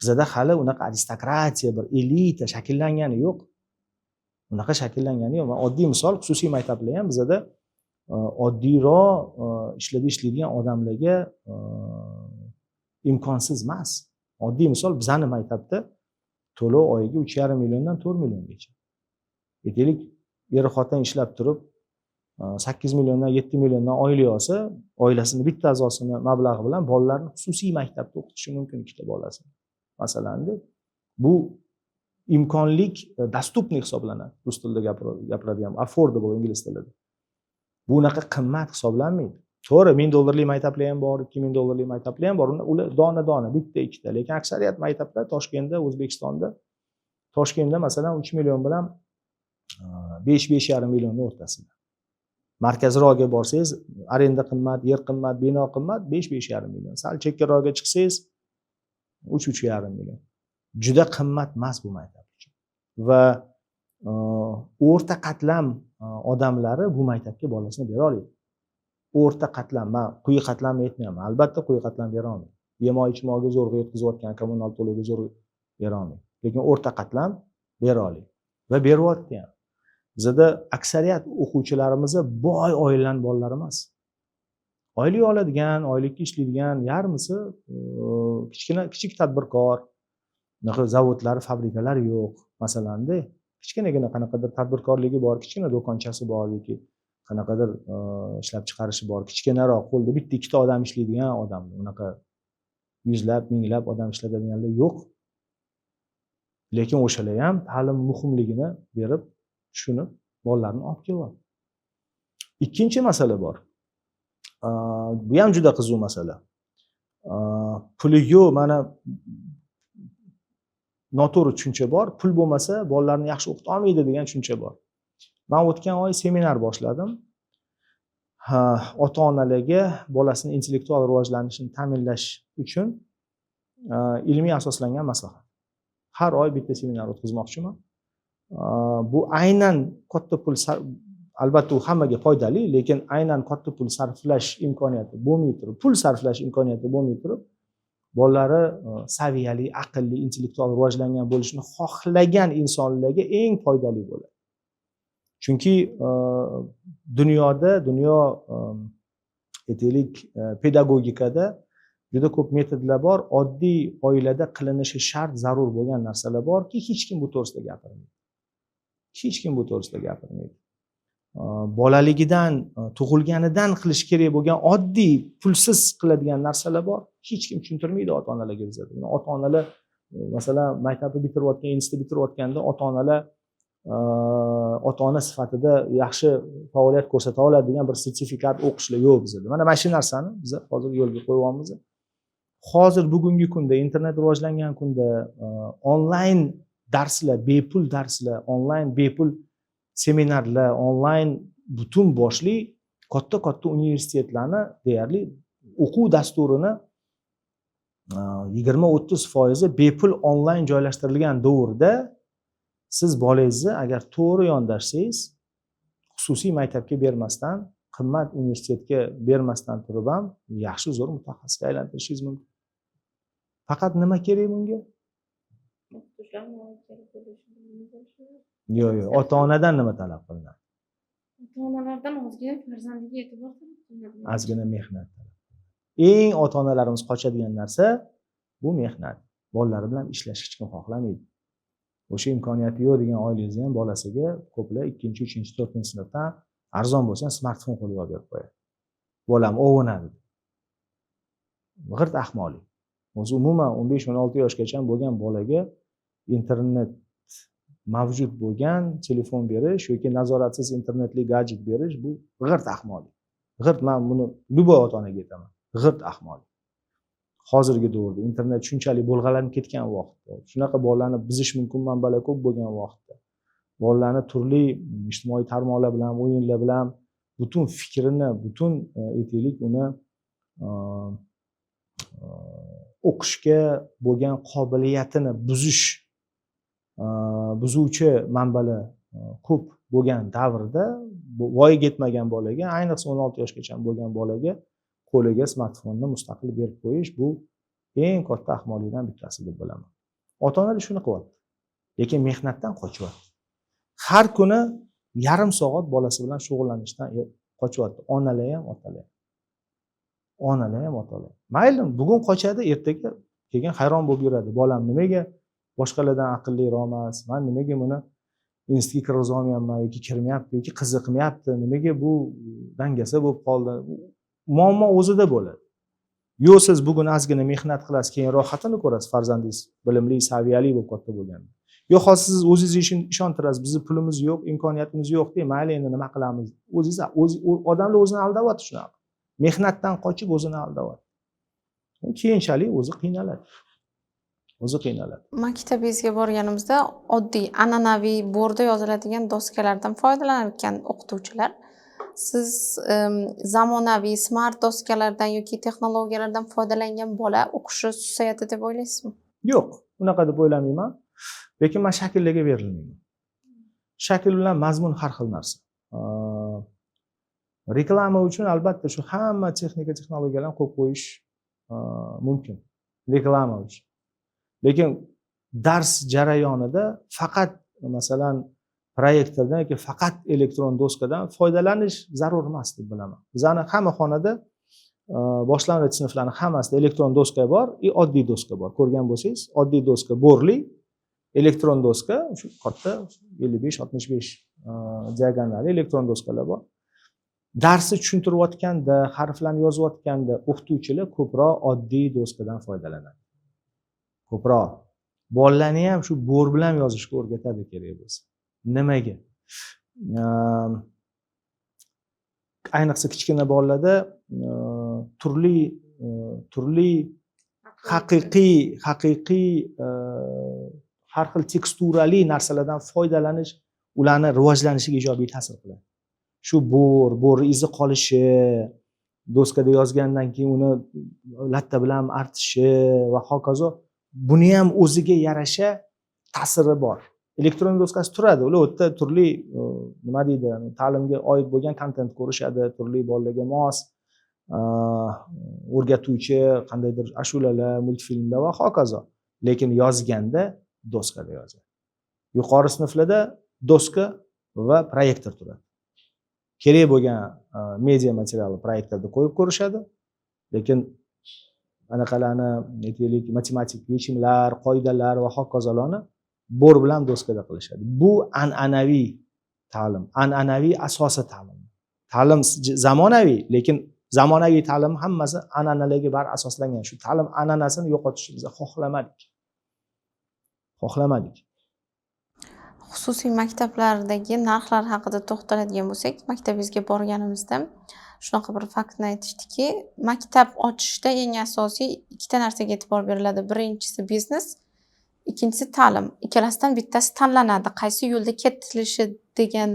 Bizada hali unaqa aristokratiya, bir elita shakllangani yo'q, unaqa shakllangani yo'q. Oddiy misol, xususiy maktablar ham bizada oddiyroq ishlarda ishlaydigan odamlarga imkonsiz emas. Oddiy misol, bizani maktabda to'lov oyiga 3,5 milliondan 4 milliongacha. Aytaylik, er xotin ishlab turib 8 milliondan, 7 milliondan oylik olsa, oilasini bitta a'zosini mablag'i bilan bolalarini xususiy maktabda o'qitishi mumkin, ikkita bolasini masalanda. Bu imkonlik, доступный hisoblanadi, rus tilida gapiradigan affordable ingliz tilida. Bu unaqa qimmat hisoblanmaydi. To'g'ri, 1000 dollarlik maktablar ham bor, 2000 dollarlik maktablar ham bor. Ular dona dona, bitta ikkita. Lekin aksariyat maktablar Toshkentda, O'zbekistonda, Toshkentda masalan 3 million bilan 5, 5,5 millionni o'rtasida. Markazroqga borsangiz, arenda qimmat, yer qimmat, bino qimmat, 5, 5,5 million. Sal chekkaroqga chiqsangiz, 3, 3,5 million. Juda qimmat emas bu maktab uchun va o'rta qatlam odamlari bu maktabga bolasini bera oladi. O'rta qatlam, man quyi qatlamni aytmayapman, albatta quyi qatlam bera olmaydi, yemoq ichmog'iga zo'rg'a yetkazayotgan, kommunal to'lovga zo'rg'a bera olmaydi, lekin o'rta qatlam bera oladi va beryapti ham. Bizada aksariyat o'quvchilarimiz boy oilalarni bolalari emas, oylik oladigan, oylikka ishlaydigan, yarmisi kichkina, kichik tadbirkor, unaqa zavodlar, fabrikalar yo'q masalanda, kichkinagina qanaqadir tadbirkorligi bor, kichkina do'konchasi bor yoki qanaqadir ishlab chiqarishi bor, kichkinaroq, qo'lda bitta ikkita odam ishlaydigan odam. Unaqa yuzlab, minglab odam ishlatadiganlar yo'q, lekin o'shalar ham ta'lim muhimligini berib, tushunib, bolalarni olib kelyapti. Ikkinchi masala bor, bu ham juda qiziq masala. Puli yo'q, mana noto'g'ri tushuncha bor, pul bo'lmasa bolalarni yaxshi o'qita olmaydi degan tushuncha bor. Man o'tgan oy seminar boshladim, ota onalarga bolasini intellektual rivojlanishini ta'minlash uchun ilmiy asoslangan maslahat. Har oy bitta seminar o'tkazmoqchiman. Bu aynan katta pul, albatta u hammaga foydali, lekin aynan katta pul sarflash imkoniyati bo'lmay turib, pul sarflash imkoniyati bo'lmay turib, bolalari saviyali, aqlli, intellektual rivojlangan bo'lishini xohlagan insonlarga eng foydali bo'ladi. Chunki dunyoda, dunyo, aytaylik, pedagogikada juda ko'p metodlar bor, oddiy oilada qilinishi shart, zarur bo'lgan narsalar borki, hech kim bu to'g'risida gapirmaydi, hech kim bu to'g'risida gapirmaydi. Bolaligidan, tug'ilganidan qilish kerak bo'lgan oddiy, pulsiz qiladigan narsalar bor, hech kim tushuntirmaydi ota onalarga bizada. Ota onalar, masalan, maktabni bitirayotgan, institutni bitirayotganda ota onalar ota ona sifatida yaxshi faoliyat ko'rsata oladi degan bir sertifikat o'qishlar yo'q bizada. Mana shu narsani biza hozir yo'lga qo'yyapmiz. Hozir, bugungi kunda, internet rivojlangan kunda onlayn darslar, bepul darslar, onlayn bepul seminarlar, onlayn butun boshli katta katta universitetlarni deyarli o'quv dasturini 20-30% bepul onlayn joylashtirilgan davrda siz bolangizni agar to'g'ri yondashsangiz, xususiy maktabga bermasdan, qimmat universitetga bermasdan turib ham yaxshi, zo'r mutaxassisga aylantirishingiz mumkin. Faqat nima kerak bunga? O'qituvchilar kerak bo'lishi, bilimli bo'lishi. Yo'q, ota onadan nima talab qilinadi? Ota onalardan ozgina farzandiga e'tibor talab qilinadi. Ozgina mehnat talab. Eng ota onalarimiz qochadigan narsa bu mehnat. Bolalari bilan ishlash hech kim xohlamaydi. O'sha imkoniyati yo'q degan oilangizni ham bolasiga ko'plar ikkinchi, uchinchi, to'rtinchi sinfdan arzon bo'lsa ham smartfon qo'liga olib berib qo'yadi, bolam ovunadi. G'irt ahmoqlik o'zi. Umuman 15-16 yoshgacha bo'lgan bolaga internet mavjud bo'lgan telefon berish yoki nazoratsiz internetli gadjet berish bu g'irt ahmoqlik, g'irt. Man buni любой ota onaga aytaman, g'irt ahmoqlik. Hozirgi davrda, internet shunchalik bo'lg'alanib ketgan vaqtda, shunaqa bolalarni buzish mumkin manbalar ko'p bo'lgan vaqtda, bolalarni turli ijtimoiy tarmoqlar bilan, o'yinlar bilan butun fikrini, butun, aytaylik, uni o'qishga bo'lgan qobiliyatini buzish, buzuvchi manbalar ko'p bo'lgan davrda, bu voyaga yetmagan bolaga, ayniqsa 16 yoshgacha bo'lgan bolaga qo'liga smartfonni mustaqil berib qo'yish bu eng katta ahmoqlikdan bittasi deb bilaman. Ota onalar shuni qilyapti, lekin mehnatdan qochyapti. Har kuni yarim soat bolasi bilan shug'ullanishdan qochyapti onalar ham, otalar ham, onalar ham, otalar ham. Mayli, bugun qochadi, ertaga keyin hayron bo'lib yuradi: bolam nimaga boshqalardan aqlliroq emas, man nimaga buni institutga kirgizolmayapman yoki kirmayapti yoki qiziqmayapti, nimaga bu dangasa bo'lib qoldi? Muammo o'zida bo'ladi. Yo'q, siz bugun ozgina mehnat qilasiz, keyin rohatini ko'rasiz farzandingiz bilimli, saviyali bo'lib katta bo'lganda. Yo'q, hozir siz o'zingizni ishontirasiz, bizni pulimiz yo'q, imkoniyatimiz yo'q de, mayli, endi nima qilamiz? O'zingiz o'zi, odamlar o'zini aldayapti shunaqa, mehnatdan qochib o'zini aldayapti, keyinchalik o'zi qiynaladi, o'zi qiynaladi. Maktabingizga borganimizda oddiy an'anaviy borda yoziladigan doskalardan foydalanar ekan o'qituvchilar. Siz zamonaviy smart doskalardan yoki texnologiyalardan foydalangan bola o'qishi susayadi deb o'ylaysizmi? Yo'q, unaqa deb o'ylamayman, lekin man shakllarga berilmayman. Shakl bilan mazmun har xil narsa. Reklama uchun albatta shu hamma texnika, texnologiyalarni qo'yib qo'yish mumkin reklama uchun, lekin dars jarayonida faqat, masalan, proyektordan yoki faqat elektron doskadan foydalanish zarur emas deb bilaman. Bizani hamma xonada, boshlang'ich sinflarni hammasida elektron doska bor и oddiy doska bor. Ko'rgan bo'lsangiz, oddiy doska bo'rli, elektron doska shu katta 55-65 diagonalli elektron doskalar bor. Darsni tushuntirayotganda, harflarni yozayotganda o'qituvchilar ko'proq oddiy doskadan foydalanadi ko'proq. Bolalarni ham shu bo'r bilan yozishga o'rgatadi kerak bo'lsa. Nimaga? Ayniqsa kichkina bolalarda turli haqiqiy, har xil teksturali narsalardan foydalanish ularni rivojlanishiga ijobiy ta'sir qiladi. Shu bo'r izi qolishi, doskada yozgandan keyin uni latta bilan artishi va hokazo, buni ham o'ziga yarasha ta'siri bor. Elektron doskasi turadi, ular u yerda turli, nima deydi, ta'limga oid bo'lgan kontent ko'rishadi, turli bolalarga mos o'rgatuvchi qandaydir ashulalar, multfilmlar va hokazo, lekin yozganda doskada yozadi. Yuqori sinflarda doska va proyektor turadi. Kerak bo'lgan media materialni proyektorda qo'yib ko'rishadi, lekin anaqalarni, aytaylik, matematik yechimlar, qoidalar va hokazolarni bo'r bilan doskada qilishadi. Bu an'anaviy ta'lim, an'anaviy asosi ta'lim. Ta'lim zamonaviy, lekin zamonaviy ta'lim hammasi an'analarga bari asoslangan. Shu ta'lim an'anasini yo'qotishni biz xohlamadik, xohlamadik. Xususiy maktablardagi narxlar haqida to'xtaladigan bo'lsak, maktabingizga borganimizda shunaqa bir faktni aytishdiki, maktab ochishda eng asosiy ikkita narsaga e'tibor beriladi. Birinchisi biznes, ikkinchisi ta'lim. Ikkalasidan bittasi tanlanadi, qaysi yo'lda ketilishi degan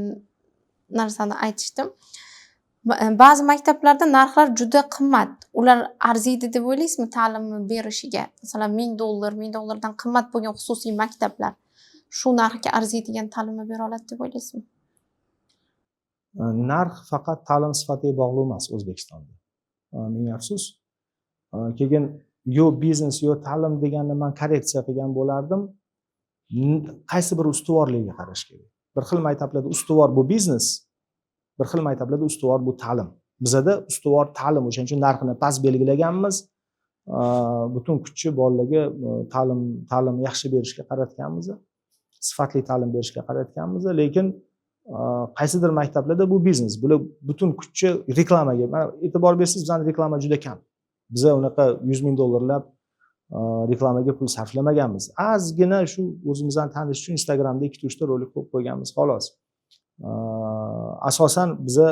narsani aytishdi. Ba'zi maktablarda narxlar juda qimmat. Ular arziydi deb o'ylaysizmi ta'limni berishiga? Masalan, 1000 dollar, 1000 dollardan qimmat bo'lgan xususiy maktablar shu narxga arziydigan ta'limni bera oladi deb o'ylaysizmi? Narx faqat ta'lim sifatiga bog'liq emas O'zbekistonda, ming afsus. Keyin yo biznes, yo ta'lim deganni man korreksiya qilgan bo'lardim. Qaysi bir ustuvorligiga qarash kerak. Bir xil maktablarda ustuvor bu biznes, bir xil maktablarda ustuvor bu ta'lim. Bizada ustuvor ta'lim, o'shaning uchun narxini past belgilaganmiz. Butun kuchni bolalarga ta'lim yaxshi berishga qaratganmiz, sifatli ta'lim berishga qaratganmiz. Lekin qaysidir maktablarda bu biznes, bular butun kuchni reklamaga. Mana, e'tibor bersangiz, bizani reklama juda kam. Biza unaqa 100 000 dollarlab reklamaga pul sarflamaganmiz. Ozgina shu o'zimizni tanish uchun Instagramda ikkita, uchta rolik qo'yib qo'yganmiz, xolos. Asosan biza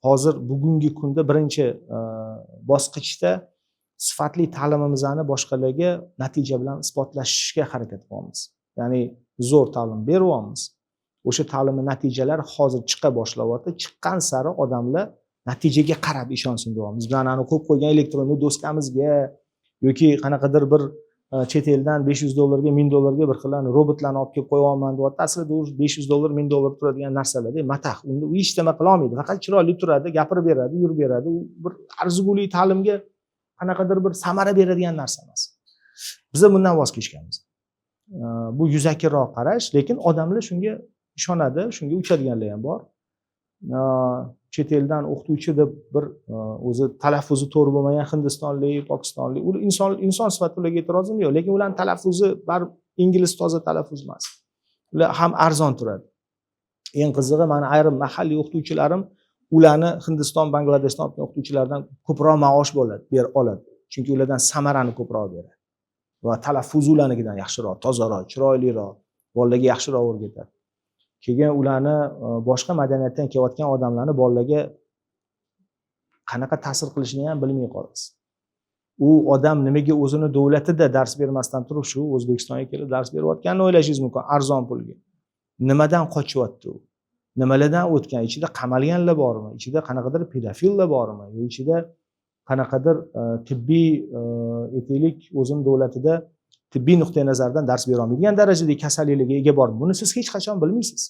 hozir, bugungi kunda birinchi bosqichda sifatli ta'limimizni boshqalarga natija bilan isbotlashga harakat qilyapmiz, ya'ni zo'r ta'lim beryapmiz. O'sha ta'limni natijalari hozir chiqa boshlayapti. Chiqqan sari odamlar natijaga qarab ishonsin deyapmiz. Bizani anavi qo'yib qo'ygan электронный doskamizga yoki qanaqadir bir chet eldan 500 dollarga, 1000 dollarga bir xil robotlarni olib kelib qo'yyapman deyapti. Aslida u 500 dollar, 1000 dollar turadigan narsalarda matax. Unda u hech nima qilolmaydi, faqat chiroyli turadi, gapirib beradi, yurib beradi. U bir arzigulik ta'limga qanaqadir bir samara beradigan narsa emas. Biza bundan voz kechganmiz. Bu yuzakiroq qarash, lekin odamlar shunga ishonadi, shunga uchadiganlar ham bor. Chet eldan o'qituvchi deb bir o'zi talaffuzi to'g'ri bo'lmagan hindistonlik, pokistonlik, u inson, inson sifatida ularga e'tirozim yo'q, lekin ularni talaffuzi baribir ingliz toza talaffuz emas. Ular ham arzon turadi. Eng qizig'i, mani ayrim mahalliy o'qituvchilarim ularni Hindiston, Bangladeshdan olib kelgan o'qituvchilardan ko'proq maosh bo'ladi, ber oladi, chunki ulardan samarani ko'proq beradi va talaffuzi ularnikidan yaxshiroq, tozaroq, chiroyliroq, bolalarga yaxshiroq o'rgatadi. Keyin ularni boshqa madaniyatdan kelayotgan odamlarni bolalarga qanaqa ta'sir qilishini ham bilmay qolasiz. U odam nimaga o'zini davlatida dars bermasdan turib, shu O'zbekistonga kelib dars berayotganini o'ylashingiz mumkin. Arzon pulga nimadan qochyapti, u nimalardan o'tgan, ichida qamalganlar bormi, ichida qanaqadir pedofillar bormi yo ichida qanaqadir tibbiy, aytaylik, o'zini davlatida tibbiy nuqtai nazardan dars berolmaydigan darajadagi kasalliklarga ega bormi, buni siz hech qachon bilmaysiz.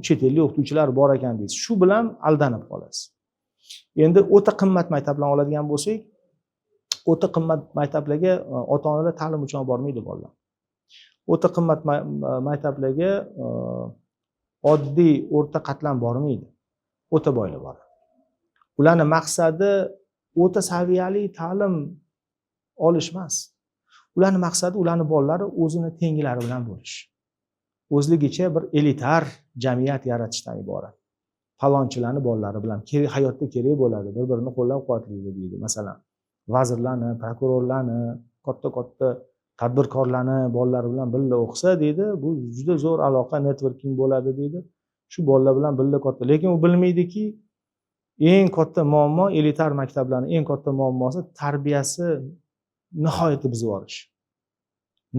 Chet ellik o'qituvchilar bor ekan deysiz, shu bilan aldanib qolasiz. Endi o'ta qimmat maktablarni oladigan bo'lsak, o'ta qimmat maktablarga ota onalar ta'lim uchun olib bormaydi bolalar. O'ta qimmat maktablarga oddiy o'rta qatlam bormaydi, o'ta boylar boradi. Ularni maqsadi o'ta saviyali ta'lim olish emas. Ularni maqsadi ularni bolalari o'zini tenglari bilan bo'lish, o'zligicha bir elitar jamiyat yaratishdan iborat. Falonchilarni bolalari bilan hayotda kerak bo'ladi, bir birini qo'llab quvvatlaydi deydi. Masalan, vazirlarni, prokurorlarni, katta katta tadbirkorlarni bolalari bilan birga o'qisa deydi, bu juda zo'r aloqa, networking bo'ladi deydi. Shu bolalar bilan birga katta. Lekin u bilmaydiki, eng katta muammo elitar maktablarning eng katta muammosi tarbiyasi nihoyatda buzib yuborish.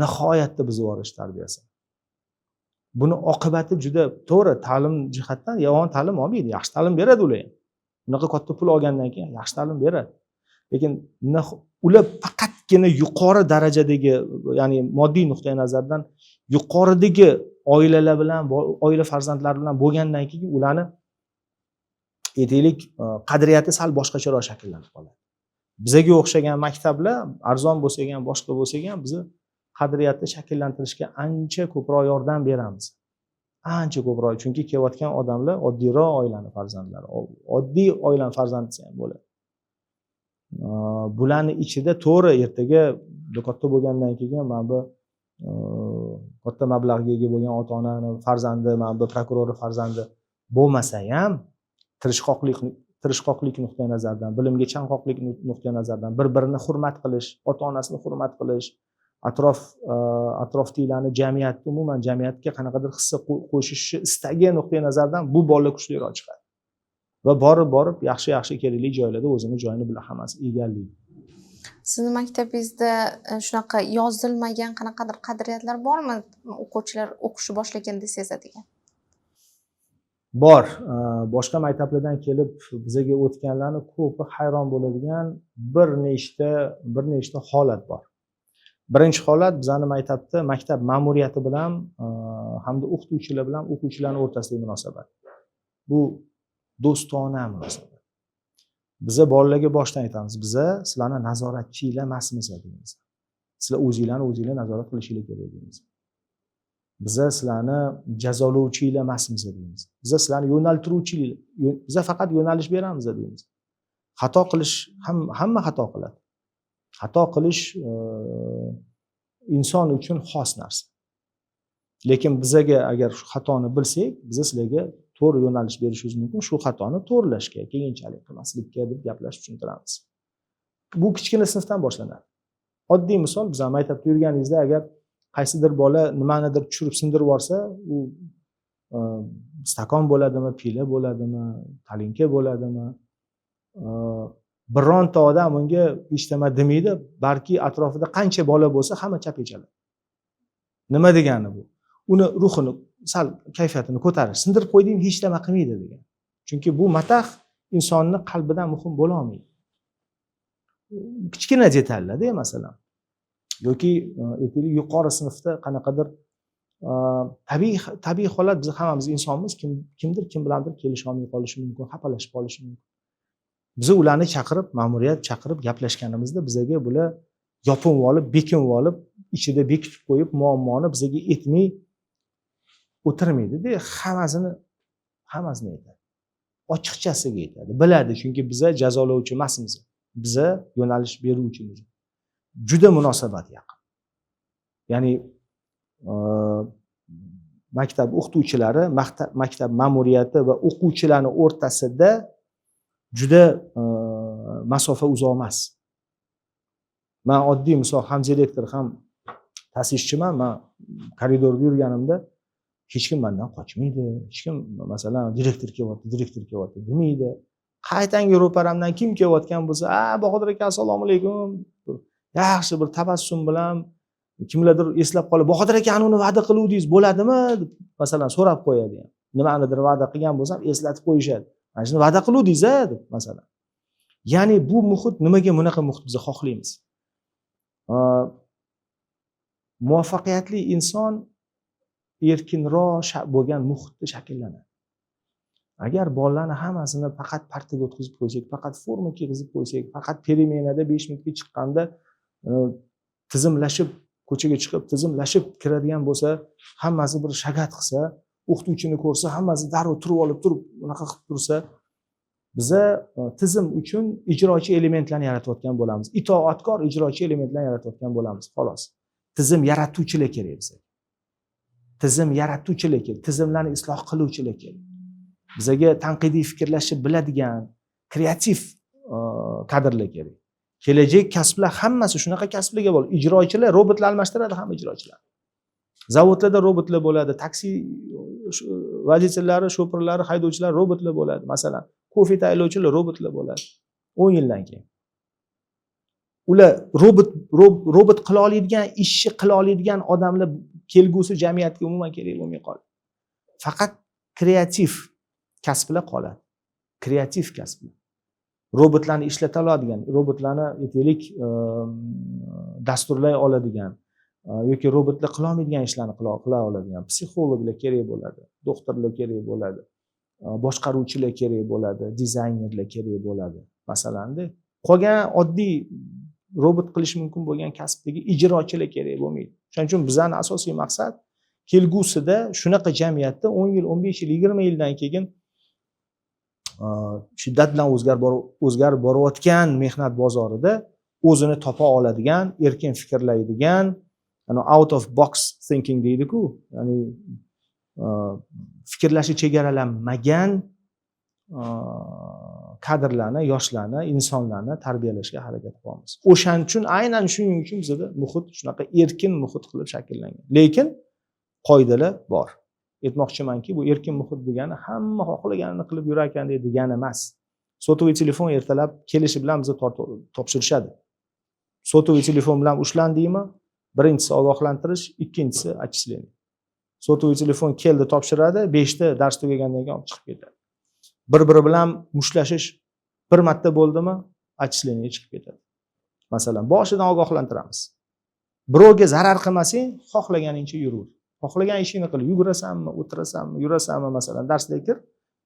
Nihoyatda buzib yuborish tarbiyasi. Buni oqibati juda to'g'ri, ta'lim jihatdan yomon ta'lim olmaydi, yaxshi ta'lim beradi ular ham. Bunaqa katta pul olgandan keyin yaxshi ta'lim beradi. Lekin ular faqatgina yuqori darajadagi, ya'ni moddiy nuqtai nazardan yuqoridagi oilalar bilan, oila farzandlari bilan bo'lgandan keyin ularni aytaylik, qadriyati sal boshqacharoq shakllanib qoladi. Bizaga o'xshagan maktablar arzon bo'lsa ham, boshqa bo'lsa ham, bizni qadriyatni shakllantirishga ancha ko'proq yordam beramiz. Ancha ko'proq, chunki kelayotgan odamlar oddiyroq oilani farzandlari, oddiy oilani farzandi ham bo'ladi. Bularni ichida to'g'ri ertaga katta bo'lgandan keyin mana bu katta mablag'ga ega bo'lgan ota-onani farzandi, mana bu prokurorni farzandi bo'lmasa ham, tirishqoqlik nuqtai nazaridan, bilimga chanqoqlik nuqtai nazaridan, bir-birini hurmat qilish, ota-onasini hurmat qilish, atrofdagilarni, jamiyatni, umuman jamiyatga qanaqadir hissa qo'shishi istagi nuqtai nazaridan bu bolalar kuchliroq chiqadi. Va borib-borib yaxshi-yaxshi kerakli joylarda o'zini joyini bular hammasi egallaydi. Sizni maktabingizda shunaqa yozilmagan qanaqadir qadriyatlar bormi? O'quvchilar o'qishni boshlaganda sezadigan. Bor. Boshqa maktablardan kelib bizaga o'tganlarni ko'pi hayron bo'ladigan bir nechta holat bor. Birinchi holat, bizani maktabda maktab ma'muriyati bilan hamda o'qituvchilar bilan o'quvchilarning o'rtasidagi munosabat. Bu do'stona munosabat. Biza bolalarga boshdan aytamiz, biza sizlarni nazoratchilar emasmiz deymiz. Sizlar o'zinglarni o'zinglar nazorat qilishinglar kerak deymiz. Biza sizlarni jazolovchilar emasmiz deymiz. Biza sizlarni yo'naltiruvchilar, biza faqat yo'nalish beramiz deymiz. Xato qilish, hamma xato qiladi. Xato qilish inson uchun xos narsa. Lekin bizaga agar shu xatoni bilsak, biza sizlarga to'g'ri yo'nalish berishimiz mumkin, shu xatoni to'g'rilashga, keyinchalik qilmaslikka deb gaplashib tushuntiramiz. Bu kichkina sinfdan boshlanadi. Oddiy misol, biz ham maktabda yurganingizda agar qaysidir bola nimanidir tushirib sindirib yuborsa, u stakon bo'ladimi, pila bo'ladimi, talinka bo'ladimi, bironta odam unga hech nima demaydi, balki atrofida qancha bola bo'lsa hamma chapak chaladi. Nima degani bu? Uni ruhini sal kayfiyatini ko'tarish, sindirib qo'yding hech nima qilmaydi degan. Chunki bu matax insonni qalbidan muhim bo'la olmaydi. Kichkina detallarda, masalan, yoki aytaylik yuqori sinfda qanaqadir tabiiy holat, biz hammamiz insonmiz, kimdir kim bilandir kelisha olmay qolishi mumkin, xafalashib qolishi mumkin. Biz ularni chaqirib, ma'muriyat chaqirib gaplashganimizda bizaga bular yopinib olib, bekinib olib, ichida bekitib qo'yib muammoni bizaga aytmay o'tirmaydi-da, hammasini aytadi. Ochiqchasiga aytadi. Biladi, chunki biza jazolovchi emasmiz. Biza yo'nalish beruvchimiz. Juda munosabat yaqin. Ya'ni maktab o'qituvchilari, maktab ma'muriyati va o'quvchilarning o'rtasida juda masofa uzoq emas. Men oddiy misol, ham direktor, ham ta'sischiman. Men koridorda yurganimda hech kim mendan qochmaydi, hech kim masalan direktor kelyapti, direktor kelyapti demaydi. Qaytanga ro'paramdan kim kelayotgan bo'lsa, "A, Bahodir aka, assalomu alaykum." Yaxshi bir tabassum bilan kimlardir eslab qolib, "Bahodir aka, uni va'da qiluvdingiz, bo'ladimi?" deb masalan so'rab qo'yadi ham. Nimanidir va'da qilgan bo'lsam, eslatib qo'yishadi. Mana shuni va'da qiluvdingiz-a deb masalan. Ya'ni bu muhit, nimaga bunaqa muhit biz xohlaymiz? Muvaffaqiyatli inson erkinroq bo'lgan muhitda shakllanadi. Agar bolalarni hammasini faqat partaga o'tkazib qo'ysak, faqat forma kiygizib qo'ysak, faqat перемена da 5 minutga chiqqanda tizimlashib ko'chaga chiqib, tizimlashib kiradigan bo'lsa, hammasi bir шагать qilsa, o'qituvchini ko'rsa, hammasi darrov turib olib, turib unaqa qilib tursa, biza tizim uchun ijrochi elementlarni yaratayotgan bo'lamiz, itoatkor ijrochi elementlarni yaratayotgan bo'lamiz, xolos. Tizim yaratuvchilar kerak bizga, tizim yaratuvchilar kerak, tizimlarni isloh qiluvchilar kerak bizaga, tanqidiy fikrlashni biladigan kreativ kadrlar kerak. Kelajak kasblar hammasi shunaqa kasblarga bog'liq. Ijrochilar, robotlar almashtiradi hamma ijrochilar. Zavodlarda robotlar bo'ladi, taksi водитель lari, sho'pirlari, haydovchilar robotlar bo'ladi, masalan, kofe tayyorlovchilar robotlar bo'ladi 10 yildan keyin. Ular robot qila oladigan ishni qila oladigan odamlar kelgusi jamiyatga umuman kerak bo'lmay qoladi. Faqat kreativ kasblar qoladi, kreativ kasblar, robotlarni ishlata oladigan, robotlarni, aytaylik, dasturlay oladigan yoki robotlar qilolmaydigan ishlarni qila oladigan psixologlar kerak bo'ladi, doktorlar kerak bo'ladi, boshqaruvchilar kerak bo'ladi, dizaynerlar kerak bo'ladi, masalanda. Qolgan oddiy robot qilishi mumkin bo'lgan kasbdagi ijrochilar kerak bo'lmaydi. Shuning uchun bizani asosiy maqsad kelgusida shunaqa jamiyatda 10 yil, 15 yil, 20 yildan keyin shiddat bilan o'zgarib borayotgan mehnat bozorida o'zini topa oladigan, erkin fikrlaydigan, out of box thinking deydiku, ya'ni fikrlashi chegaralanmagan kadrlarni, yoshlarni, insonlarni tarbiyalashga harakat qilyapmiz. O'shaning uchun, aynan shuning uchun bizada muhit shunaqa erkin muhit qilib shakllangan, lekin qoidalar bor. Aytmoqchimanki, bu erkin muhit degani hamma xohlaganini qilib yurar ekan degani emas. Сотовый telefon ertalab kelishi bilan biza topshirishadi. Сотовый telefon bilan ushlandingmi, birinchisi ogohlantirish, ikkinchisi отчисление. Сотовый telefon keldi, topshiradi, 5da dars tugagandan keyin olib chiqib ketadi. Bir biri bilan mushtlashish bir marta bo'ldimi, отчисление chiqib ketadi, masalan. Boshidan ogohlantiramiz: birovga zarar qilmasang, xohlaganingcha yuraver, xohlagan ishingni qil, yugurasanmi, o'tirasanmi, yurasanmi, masalan, darsga kir,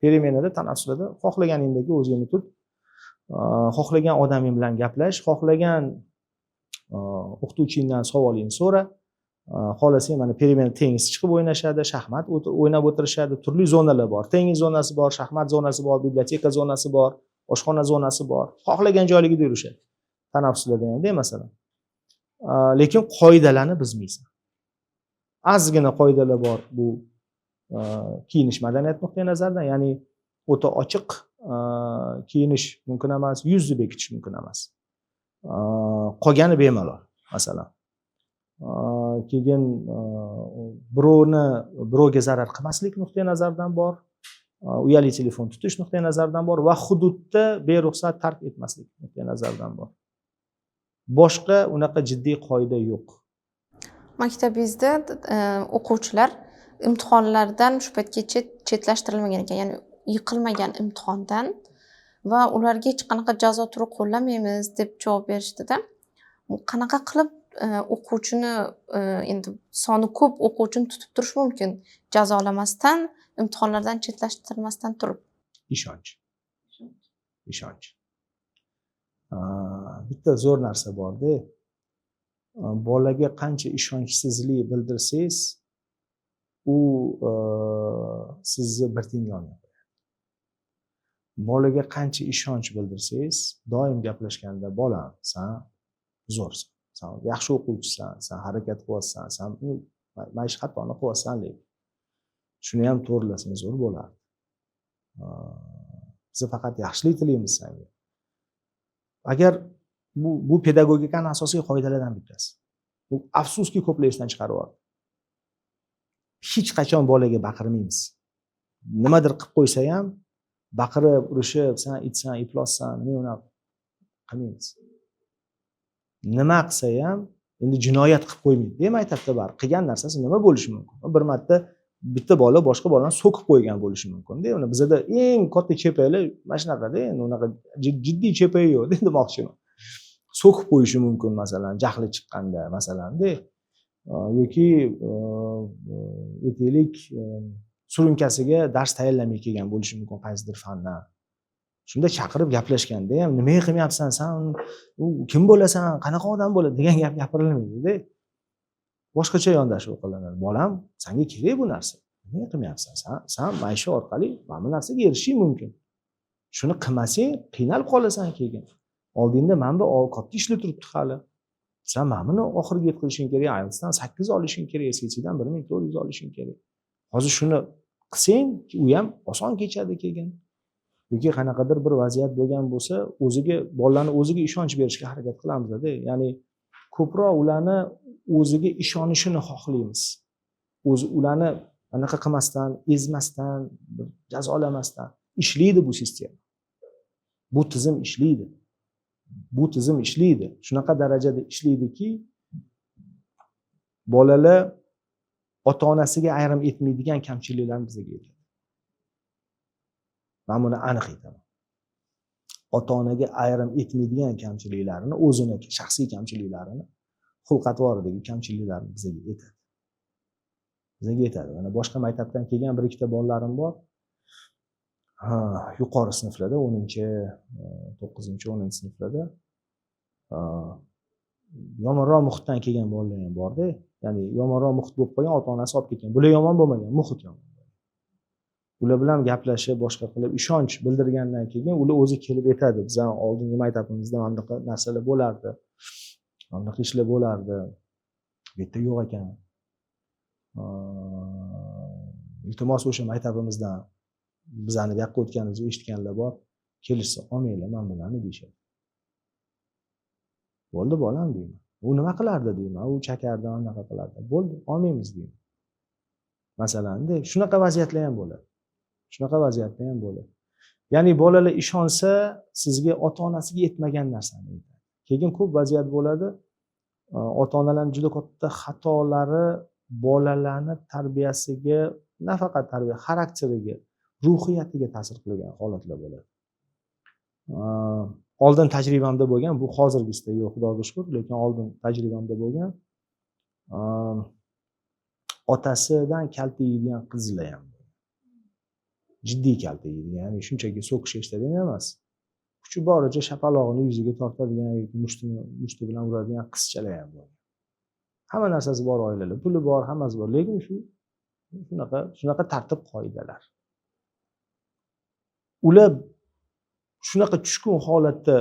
перемена da, tanaffuslarda xohlaganingdagi o'zingni tut, xohlagan odaming bilan gaplash, xohlagan o'qituvchingdan savolingni so'ra. Xohlasang, mana, перемена tennis chiqib o'ynashadi, shaxmat o'ynab o'tirishadi. Turli zonalar bor: tennis zonasi bor, shaxmat zonasi bor, biblioteka zonasi bor, oshxona zonasi bor. Xohlagan joyligida yurishadi tanaffuslarda hamda, masalan. Lekin qoidalarni buzmaysan. Ozgina qoidalar bor, bu kiyinish madaniyati nuqtai nazaridan, ya'ni o'ta ochiq kiyinish mumkin emas, yuzni bekitish mumkin emas. Qolgani bemalol, masalan. Keyin birovni, birovga zarar qilmaslik nuqtai nazaridan bor, uyali telefon tutish nuqtai nazaridan bor va hududda beruxsat tark etmaslik nuqtai nazaridan bor. Boshqa unaqa jiddiy qoida yo'q. Maktabingizda o'quvchilar imtihonlardan shu paytgacha chetlashtirilmagan ekan, ya'ni yiqilmagan imtihondan va ularga hech qanaqa jazo turi qo'llamaymiz deb javob berishdida. Qanaqa qilib o'quvchini, endi soni ko'p o'quvchini tutib turish mumkin jazolamasdan, imtihonlardan chetlashtirmasdan turib? Ishonch, ishonch. Bitta zo'r narsa borda: bolaga qancha ishonchsizlik bildirsangiz, u sizni bir tiyinga olmay qo'yadi. Bolaga qancha ishonch bildirsangiz, doim gaplashganda: "Bolam, san zo'rsan, san yaxshi o'quvchisan, san harakat qilyapsan, san mana shu xatoni qilyapsan, lekin shuni ham to'g'irlasang zo'r bo'lardi, biz faqat yaxshilik tilaymiz sanga." Agar bu pedagogikani asosiy qoidalaridan bittasi. Bu, afsuski, ko'plar esdan chiqarib yubordi. Hech qachon bolaga baqirmaymiz. Nimadir qilib qo'ysa ham, baqirib, urishib, "San itsan, iflossan", nima, unaqa qilmaymiz. Nima qilsa ham, endi jinoyat qilib qo'ymaydi maktabda, baribir qilgan narsasi nima bo'lishi mumkin? Bir marta bitta bola boshqa bolani so'kib qo'ygan bo'lishi mumkinda. Uni bizada eng katta ЧП lar mana shunaqada, endi unaqa jiddiy ЧП yo'qda demoqchiman. So'kib qo'yishi mumkin, masalan, jahli chiqqanda, masalanda, yoki aytaylik, Surunkasiga dars tayyorlamay kelgan bo'lishi mumkin qaysidir fandan. Shunda chaqirib gaplashganda ham, "Nimaga qilmayapsan san, u kim bo'lasan, qanaqa odam bo'ladi?" degan gap gapirilmaydida. Boshqacha yondashuv qilinadi. "Bolam, sanga kerak bu narsa, nimaga qilmayapsan san? San mana shu orqali mana bu narsaga erishishing mumkin. Shuni qilmasang, qiynalib qolasan keyin. Oldingda mana bu katta ishlar turibdi hali. San mana buni oxiriga yetkazishing kerak, IELTSdan 8 olishing kerak, SATdan 1400 olishing kerak. Hozir shuni qilsang, u ham oson kechadi keyin." Yoki qanaqadir bir vaziyat bo'lgan bo'lsa, o'ziga, bolalarni o'ziga ishonch berishga harakat qilamizda. Ya'ni ko'proq ularni o'ziga ishonishini xohlaymiz. O'zi ularni anaqa qilmasdan, ezmasdan, bir jazolamasdan. Ishlaydi bu sistema, bu tizim ishlaydi, bu tizim ishlaydi. Shunaqa darajada ishlaydiki, bolalar ota onasiga ayrim etmaydigan kamchiliklarni bizga aytadi. Man buni aniq aytaman. Ota onaga ayrim etmaydigan kamchiliklarini, o'zini shaxsiy kamchiliklarini, xulq atvoridagi kamchiliklarni bizga aytadi, bizga aytadi. Mana boshqa maktabdan kelgan bir ikkita bolalarim bor. Ha, yuqori sinflarda, 10-, 9-, 10-sinflarda yomonroq muhitdan kelgan bolalar ham borda. Ya'ni yomonroq muhit bo'lib qolgan, ota onasi olib ketgan. Bular yomon bo'lmagan, muhit yomon. Ular bilan gaplashib, boshqa qilib, ishonch bildirgandan keyin ular o'zi kelib aytadi: "Bizani oldingi maktabimizda mana bunaqa narsalar bo'lardi, mana bunaqa ishlar bo'lardi, bu yerda yo'q ekan. Iltimos, o'sha maktabimizdan bizani bu yoqqa o'tganimizni eshitganlar bor, kelishsa olmanglar man bularni", deyishadi. "Bo'ldi, bolam", deyman. "U nima qilardi?" deyman. "U chakardi, anaqa qilardi". "Bo'ldi, olmaymiz", deyman masalanda. Shunaqa vaziyatlar ham bo'ladi, shunaqa vaziyatlar ham bo'ladi. Ya'ni bolalar ishonsa, sizga ota onasiga aytmagan narsani aytadi. Keyin ko'p vaziyat bo'ladi, ota onalarni juda katta xatolari bolalarni tarbiyasiga, nafaqat tarbiya, xarakteriga, ruhiyatiga ta'sir qilgan holatlar bo'ladi. Oldin tajribamda bo'lgan, bu hozirgisida yo'q, xudoga shukur, lekin oldin tajribamda bo'lgan, otasidan kaltak yeydigan qizlar ham bo'lgan. Jiddiy kaltak yeydigan, ya'ni shunchaki so'kish eshitadigan emas, kuchi boricha shapalog'ini yuziga tortadigan yoki mushti bilan uradigan qizchalar ham bo'lgan. Hamma narsasi bor oilalar, puli bor, hammasi bor, lekin shu shunaqa tartib qoidalar. Ular shunaqa tushkun holatda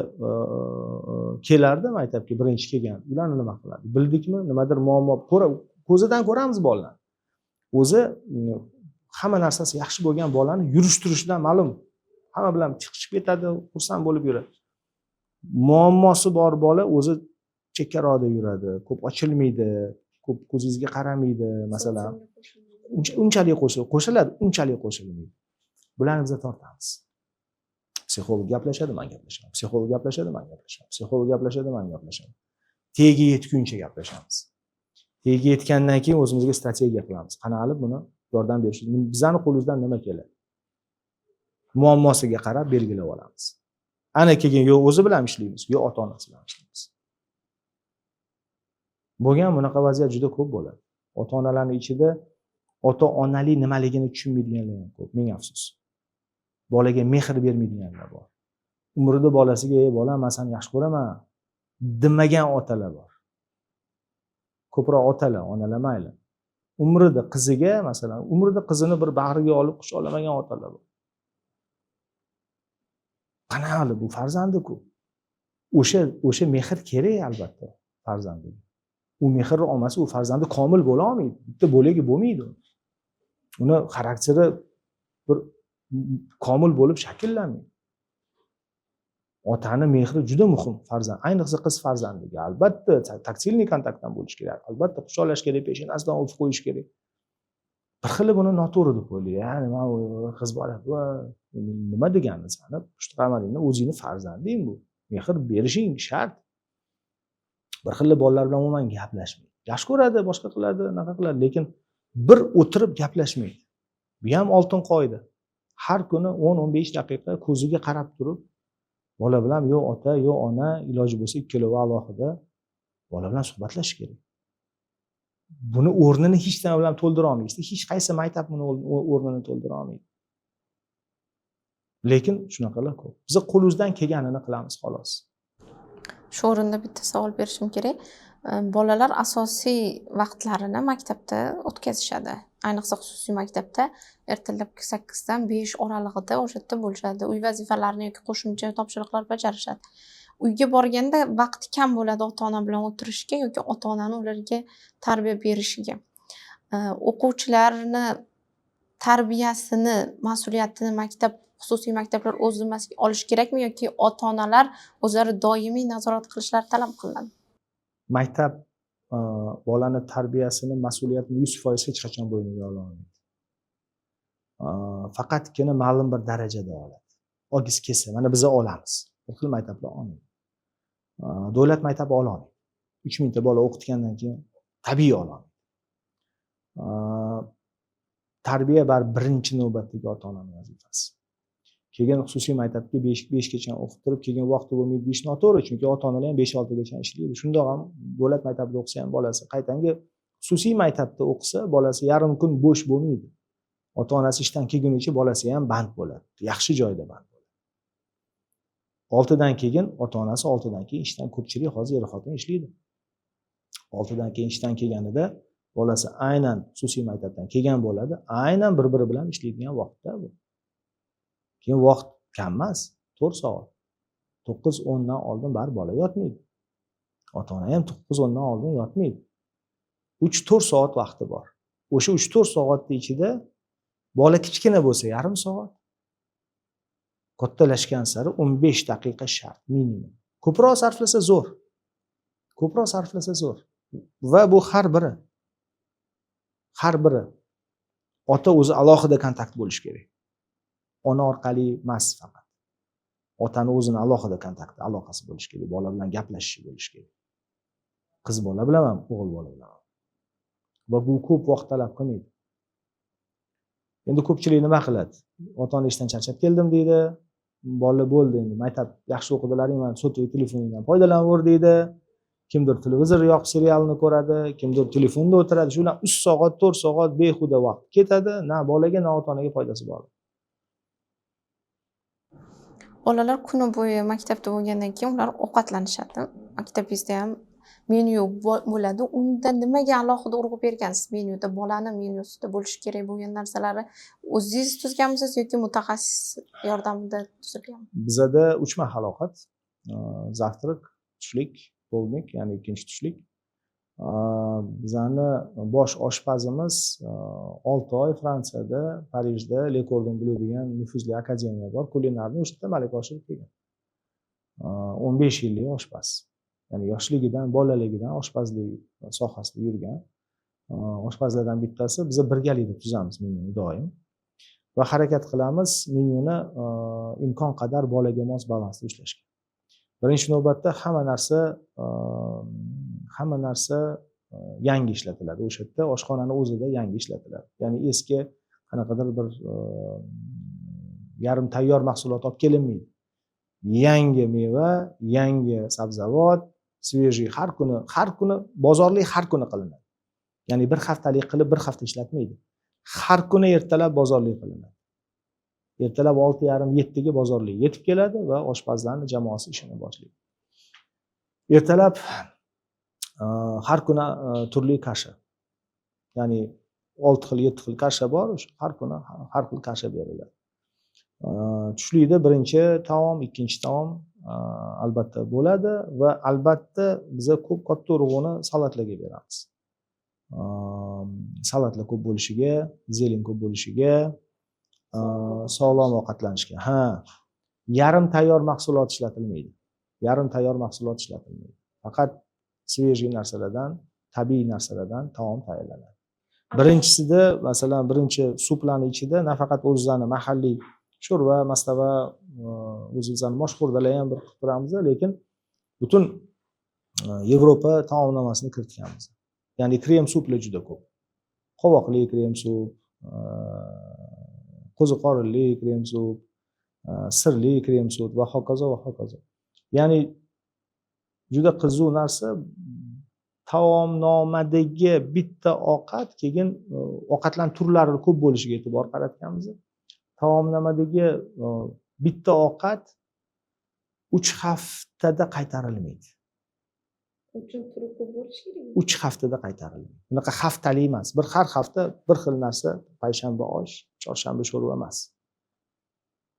kelardi maktabga birinchi kelgan. Ularni nima qiladi, bildikmi, nimadir muammo, ko'zidan ko'ramiz bolalarni. O'zi hamma narsasi yaxshi bo'lgan bolani yurish turishidan ma'lum, hamma bilan chiqishib ketadi, xursand bo'lib yuradi. Muammosi bor bola o'zi chekkaroqda yuradi, ko'p ochilmaydi, ko'p ko'zingizga qaramaydi masalan. Unchalik qo'shiladi, unchalik qo'shilmaydi. Bularni biza tortamiz. Psixolog gaplashadi, man gaplashaman. Psixolog gaplashadi, man gaplashaman. Psixolog gaplashadi, man gaplashaman. Tagiga yetguncha gaplashamiz. Tagiga yetgandan keyin o'zimizga strategiya qilamiz, qanaqa qilib buni yordam berish, bizani qo'limizdan nima keladi, muammosiga qarab belgilab olamiz. Ana keyin yo o'zi bilan ishlaymiz, yo ota onasi bilan ishlaymiz. Bo'lgan bunaqa vaziyat juda ko'p bo'ladi. Ota onalarni ichida ota onalik nimaligini tushunmaydiganlar ham ko'p, ming afsus. Bolaga mehr bermaydiganlar bor. Umrida bolasiga "Ey bolam, man seni yaxshi ko'raman" demagan otalar bor. Ko'proq otalar, onalar mayli. Umrida qiziga, masalan, umrida qizini bir bag'riga olib quchoqlamagan otalar bor. Qanaqa qilib, bu farzandiku. O'sha mehr kerak albatta farzandiga. U mehrni olmasa, u farzandi komil bo'la olmaydi, bitta bo'lagi bo'lmaydi. Uni xarakteri bir komil bo'lib shakllanmaydi. Otani mehri juda muhim farzand, ayniqsa qiz farzandiga. Albatta тактильный kontakt ham bo'lishi kerak, albatta quchoqlash kerak, peshonasidan o'pib qo'yish kerak. Bir xili buni noto'g'ri deb o'ylaydi. Ya'ni man qiz bola bu nima degani, sani pushti qamaringda o'zingni farzanding, bu mehr berishing shart. Bir xil bolalar bilan umuman gaplashmaydi. Yaxshi ko'radi, boshqa qiladi, anaqa qiladi, lekin bir o'tirib gaplashmaydi. Bu ham oltin qoida. Har kuni 10-15 daqiqa ko'ziga qarab turib bola bilan, yo ota, yo ona, iloji bo'lsa ikkalovi alohida bola bilan suhbatlashish kerak. Buni o'rnini hech nima bilan to'ldira olmaysiz. Hech qaysi maktab buni o'rnini to'ldira olmaydi. Lekin shunaqalar ko'p. Biz qo'limizdan kelganini qilamiz, xolos. Shu o'rinda bitta savol berishim kerak. Bolalar asosiy vaqtlarini maktabda o'tkazishadi. Ayniqsa xususiy maktabda ertalabki 8 dan 5 oralig'ida o'sha yerda bo'lishadi. Uy vazifalarini yoki qo'shimcha topshiriqlar bajarishadi. Uyga borganda vaqti kam bo'ladi ota-ona bilan o'tirishga yoki ota-onani ularga tarbiya berishiga. O'quvchilarni tarbiyasini, mas'uliyatini maktab, xususiy maktablar o'z zimmasiga olishi kerakmi yoki ota-onalar o'zlari doimiy nazorat qilishlari talab qilinadi? Maktab bolani tarbiyasini mas'uliyatini 100% hech qachon bo'yniga ola olmaydi. Faqatgina ma'lum bir darajada oladi. Olgisi kelsa, mana biza olamiz. Bir xil maktablar olmaydi. Davlat maktabi ola olmaydi. 3000 ta bola o'qitgandan keyin tabiiy ola olmaydi. Tarbiya baribir birinchi navbatdagi ota-onaning vazifasi. Keyin xususiy maktabga 5gacha o'qittirib, keyin vaqti bo'lmaydi deyish noto'g'ri, chunki ota-onalar ham 5-6gacha ishlaydi. Shundoq ham davlat maktabida o'qisa ham bolasi qaytanga xususiy maktabda o'qisa, bolasi yarim kun bo'sh bo'lmaydi. Ota-onasi ishdan kelgunicha bolasi ham band bo'ladi. Yaxshi joyda band bo'ladi. 6dan keyin ota-onasi 6dan keyin ishdan, ko'pchilik hozir er-xotin ishlaydi. 6dan keyin ishdan kelganida bolasi aynan xususiy maktabdan kelgan bo'ladi, aynan bir-biri bilan ishlaydigan vaqtda bu. Keyin vaqt kam emas, 4 soat. 9-10 dan oldin baribir bola yotmaydi. Ota-ona ham 9-10 dan oldin yotmaydi. 3-4 soat vaqti bor. O'sha 3-4 soatning ichida bola kichkina bo'lsa yarim soat, kattalashgan sari 15 daqiqa shart minimum. Ko'proq sarflasa zo'r. Ko'proq sarflasa zo'r. Va bu har biri ota o'zi alohida kontakt bo'lishi kerak. Ona orqali emas faqat. Otani o'zini alohida kontakti, aloqasi bo'lishi kerak, bola bilan gaplashishi bo'lishi kerak. Qiz bola bilan ham, o'g'il bola bilan ham. Va bu ko'p vaqt talab qilmaydi. Endi ko'pchilik nima qiladi? Ota-ona ishdan charchab keldim deydi. Bola bo'ldi endi, maktab yaxshi o'qidilaring, mana sotuvli telefoningdan foydalanaver deydi. Kimdir televizor yoqib serialni ko'radi, kimdir telefonda o'tiradi. Shu bilan 3 soat, 4 soat behuda vaqt ketadi. Na bolaga, na ota-onaga foydasi bor. Bolalar kuni bo'yi maktabda bo'lgandan keyin ular ovqatlanishadi. Maktabingizda ham menyu bo'ladi. Unda nimaga alohida urg'u bergansiz menyuda? Bolani menyusida bo'lishi kerak bo'lgan narsalari o'zingiz tuzganmisiz yoki mutaxassis yordamida tuzilganmi? Bizada 3 mahal ovqat. Завтрак, tushlik, полдник, ya'ni ikkinchi tushlik. Bizani bosh oshpazimiz 6 oy Fransiyada, Parijda Le Cordon Bleu degan nufuzli akademiya bor, kulinarni o'sha yerda malaka oshirib kelgan. 15 yillik oshpaz. Ya'ni yoshligidan, bolaligidan oshpazlik sohasida yurgan oshpazlardan bittasi. Biz birgalikda tuzamiz menyuni doim va harakat qilamiz menyuni imkon qadar bolaga mos balansda ushlashga. Birinchi navbatda hamma narsa yangi ishlatiladi. O'sha yerda oshxonani o'zida yangi ishlatiladi. Ya'ni eski qanaqadir bir yarim tayyor mahsulot olib kelinmaydi. Yangi meva, yangi sabzavot, svejiy har kuni bozorlik har kuni qilinadi. Ya'ni bir haftalik qilib bir hafta ishlatmaydi. Har kuni ertalab bozorlik qilinadi. Ertalab 6:30-7 ga bozorlik yetib keladi va oshpazlarning jamoasi ishini boshlaydi. Ertalab har kuni turli kasha. Ya'ni 6 xil, 7 xil kasha bor, o'sha har kuni har xil kasha beriladi. Tushlikda birinchi taom, ikkinchi taom albatta bo'ladi va albatta biza ko'p katta urg'uni salatlarga beramiz. Salatlar ko'p bo'lishiga, zelen ko'p bo'lishiga, sog'lom ovqatlanishga. Ha, yarim tayyor mahsulot ishlatilmaydi. Yarim tayyor mahsulot ishlatilmaydi. Faqat svejiy narsalardan, tabiiy narsalardan taom tayyorlanadi. Birinchisida, masalan, birinchi suplarning ichida nafaqat o'zimizni mahalliy sho'rva, mastava, o'zimizni moshxo'rdalar ham bir qilib turamiz, lekin butun Yevropa taomnomasini kiritganmiz. Ya'ni krem suplar juda ko'p. Qovoqli krem sup, qo'ziqorinli krem sup, sirli krem sup va hokazo va hokazo. Ya'ni juda qiziq narsa, Taomnomadagi bitta ovqat, keyin ovqatlarni turlari ko'p bo'lishiga e'tibor qaratganmiz. Taomnomadagi bitta ovqat 3 haftada qaytarilmaydi. Uchun turi ko'p bo'lishi kerak. 3 haftada qaytarilmaydi. Bunaqa haftalik emas, bir har hafta bir xil narsa, payshanba osh, chorshanba sho'rva emas.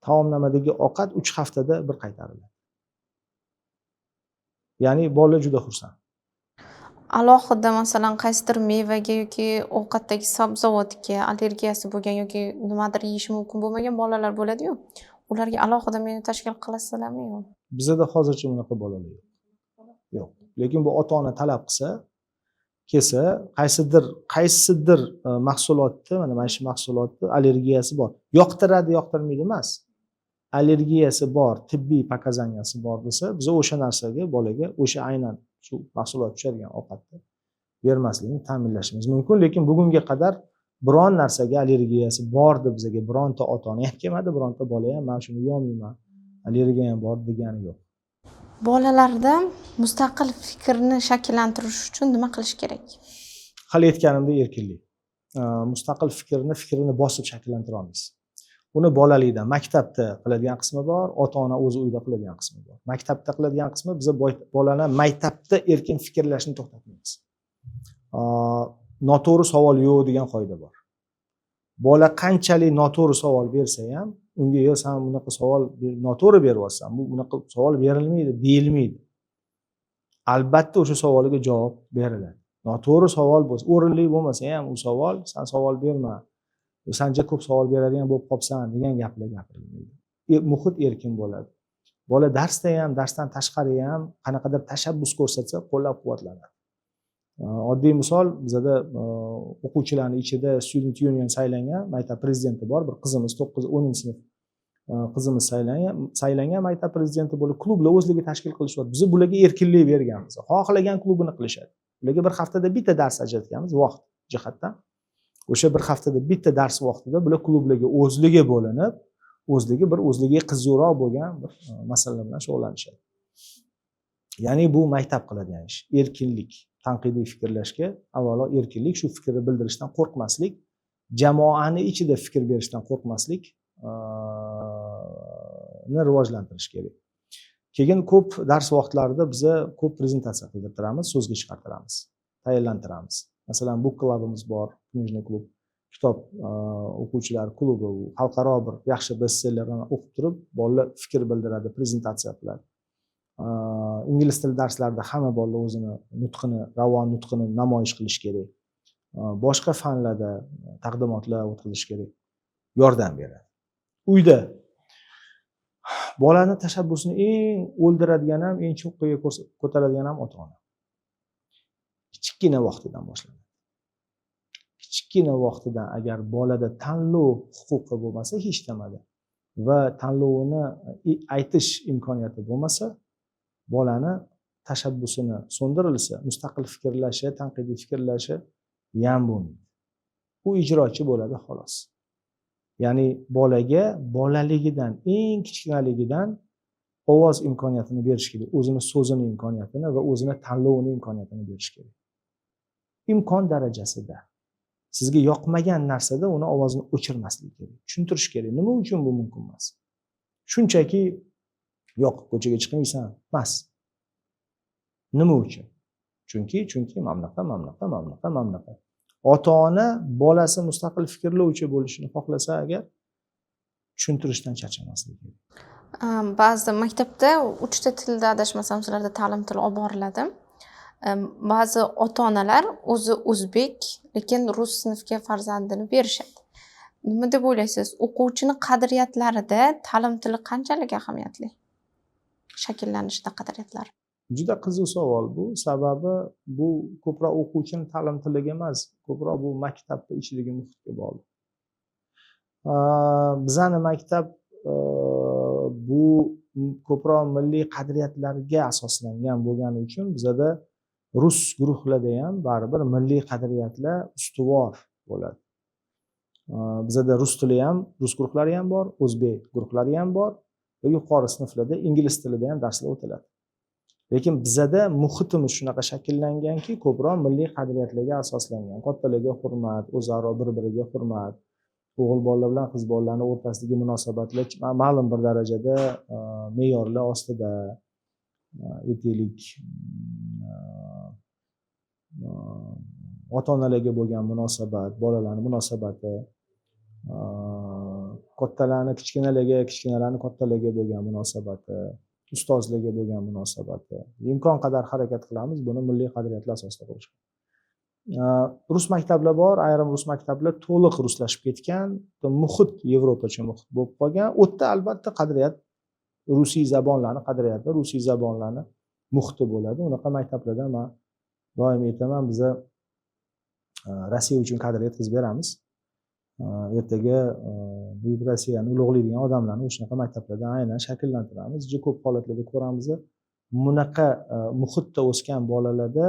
Taomnomadagi ovqat 3 haftada bir qaytariladi, ya'ni bolalar juda xursand. Alohida, masalan, qaysidir mevaga yoki ovqatdagi sabzavotga allergiyasi bo'lgan yoki nimadir yeyishi mumkin bo'lmagan bolalar bo'ladiyu, ularga alohida menyu tashkil qilasizlarmi, yo'q? Bizada hozircha bunaqa bolalar yo'q, lekin bu ota ona talab qilsa, kelsa, qaysidir mahsulotni, mana shu mahsulotni allergiyasi bor, yoqtiradi, yoqtirmaydi emas, allergiyasi bor, tibbiy показания si bor desa, biz o'sha narsaga, bolaga o'sha aynan shu mahsulot tushadigan ovqatni bermasligini ta'minlashimiz mumkin. Lekin bugunga qadar biron narsaga allergiyasi bor deb bizaga bironta ota ona ham kelmadi, bironta bola ham man shuni yeyolmayman, allergiyam bor degani yo'q. Bolalarda mustaqil fikrni shakllantirish uchun nima qilish kerak? Hali aytganimdek, erkinlik. Mustaqil fikrni, fikrini bosib shakllantira olmaysiz. Uni bolalikdan maktabda qiladigan qismi bor, ota ona o'zi uyda qiladigan qismi bor. Maktabda qiladigan qismi, biza bolani maktabda erkin fikrlashni to'xtatmaymiz. Noto'g'ri savol yo'q degan qoida bor. Bola qanchalik noto'g'ri savol bersa ham, unga "Yo, san bunaqa savol noto'g'ri beryapsan, bu bunaqa savol berilmaydi" deyilmaydi. Albatta o'sha savoliga javob beriladi. Noto'g'ri savol bo'lsa, o'rinli bo'lmasa ham u savol, "San savol berma, sancha ko'p savol beradigan bo'lib qolibsan" degan gaplar gapirilmaydi. Muhit erkin bo'ladi. Bola darsda ham, darsdan tashqari ham qanaqadir tashabbus ko'rsatsa, qo'llab quvvatlanadi. Oddiy misol, bizada o'quvchilarni ichida student union saylangan, maktab prezidenti bor bir qizimiz, 9, 10-sinf qizimiz saylangan maktab prezidenti bo'lib, klublar o'zligi tashkil qilishyapti. Biz bularga erkinlik berganmiz, xohlagan klubini qilishadi. Ularga bir haftada bitta dars ajratganmiz vaqt jihatdan. O'sha bir haftada bitta dars vaqtida bular klublarga o'zligi bo'linib, o'zligi bir o'zligiga qiziqroq bo'lgan bir masalalar bilan shug'ullanishadi. Ya'ni bu maktab qiladigan ish, erkinlik, tanqidiy fikrlashga avvalo erkinlik, shu fikrni bildirishdan qo'rqmaslik, jamoani ichida fikr berishdan qo'rqmaslik ni rivojlantirish kerak. Keyin ko'p dars vaqtlarida biza ko'p prezentatsiya qildirtiramiz, so'zga chiqartiramiz, tayyorlantiramiz. Masalan, book clubimiz bor, книжный клуб, kitob o'quvchilar klubi. U xalqaro bir yaxshi bestsellerlarni o'qib turib, bolalar fikr bildiradi, prezentatsiya qiladi. Ingliz tili darslarida hamma bolalar o'zini nutqini, ravon nutqini namoyish qilishi kerak. Boshqa fanlarda taqdimotlar o'tkazish kerak, yordam beradi. Uyda bolani tashabbusini eng o'ldiradigan ham, eng cho'qqiga ko'taradigan ham ota ona kichkina vaqtidan boshlanadi. Kichkina vaqtidan agar bolada tanlov huquqi bo'lmasa hech nimada va tanlovini aytish imkoniyati bo'lmasa, bolani tashabbusini so'ndirilsa, mustaqil fikrlashi, tanqidiy fikrlashi ham bo'lmaydi, u ijrochi bo'ladi, xolos. Ya'ni bolaga bolaligidan, eng kichkinaligidan ovoz imkoniyatini berish kerak, o'zini so'zini imkoniyatini va o'zini tanlovini imkoniyatini berish kerak imkon darajasida. Sizga yoqmagan narsada uni ovozini o'chirmaslik kerak, tushuntirish kerak, nima uchun bu mumkin emas. Shunchaki "Yo'q, ko'chaga chiqmaysan" emas, nima uchun? Chunki mana bunaqa, mana bunaqa, mana bunaqa, mana bunaqa. Ota ona bolasi mustaqil fikrlovchi bo'lishini xohlasa agar, tushuntirishdan charchamasligi kerak. Ba'zi maktabda uchta tilda, adashmasam, sizlarda ta'lim tili olib boriladi. Ba'zi ota onalar o'zi o'zbek, lekin rus sinfga farzandini berishadi. Nima deb o'ylaysiz, o'quvchini qadriyatlarida ta'lim tili qanchalik ahamiyatli, shakllanishida qadriyatlar? Juda qiziq savol bu. Sababi bu ko'proq o'quvchini ta'lim tiliga emas, ko'proq bu maktabni ichidagi muhitga bog'liq. Bizani maktab bu ko'proq milliy qadriyatlarga asoslangan bo'lgani uchun bizada rus guruhlarda ham baribir milliy qadriyatlar ustuvor bo'ladi. Bizada rus tili ham, rus guruhlari ham bor, o'zbek guruhlari ham bor va yuqori sinflarda ingliz tilida ham darslar o'tiladi. Lekin bizada muhitimiz shunaqa shakllanganki, ko'proq milliy qadriyatlarga asoslangan, kattalarga hurmat, o'zaro bir biriga hurmat, o'g'il bolalar bilan qiz bolalarni o'rtasidagi munosabatlar ma'lum bir darajada me'yorlar ostida, aytaylik, ota onalarga bo'lgan munosabat, bolalarni munosabati, kattalarni kichkinalarga, kichkinalarni kattalarga bo'lgan munosabati, ustozlarga bo'lgan munosabati, imkon qadar harakat qilamiz buni milliy qadriyatlar asosida qurishga. Rus maktablar bor, ayrim rus maktablar to'liq ruslashib ketgan, muhit yevropacha muhit bo'lib qolgan. U yerda albatta qadriyat, rusiy zabonlarni qadriyati, rusiy zabonlarni muhiti bo'ladi. Unaqa maktablarda man doim aytaman, biza Rossiya uchun kadr yetkazib beramiz. Ertaga buyuk Rossiyani ulug'laydigan odamlarni o'shanaqa maktablarda aynan shakllantiramiz. Juda ko'p holatlarda ko'ramiz, bunaqa muhitda o'sgan bolalarda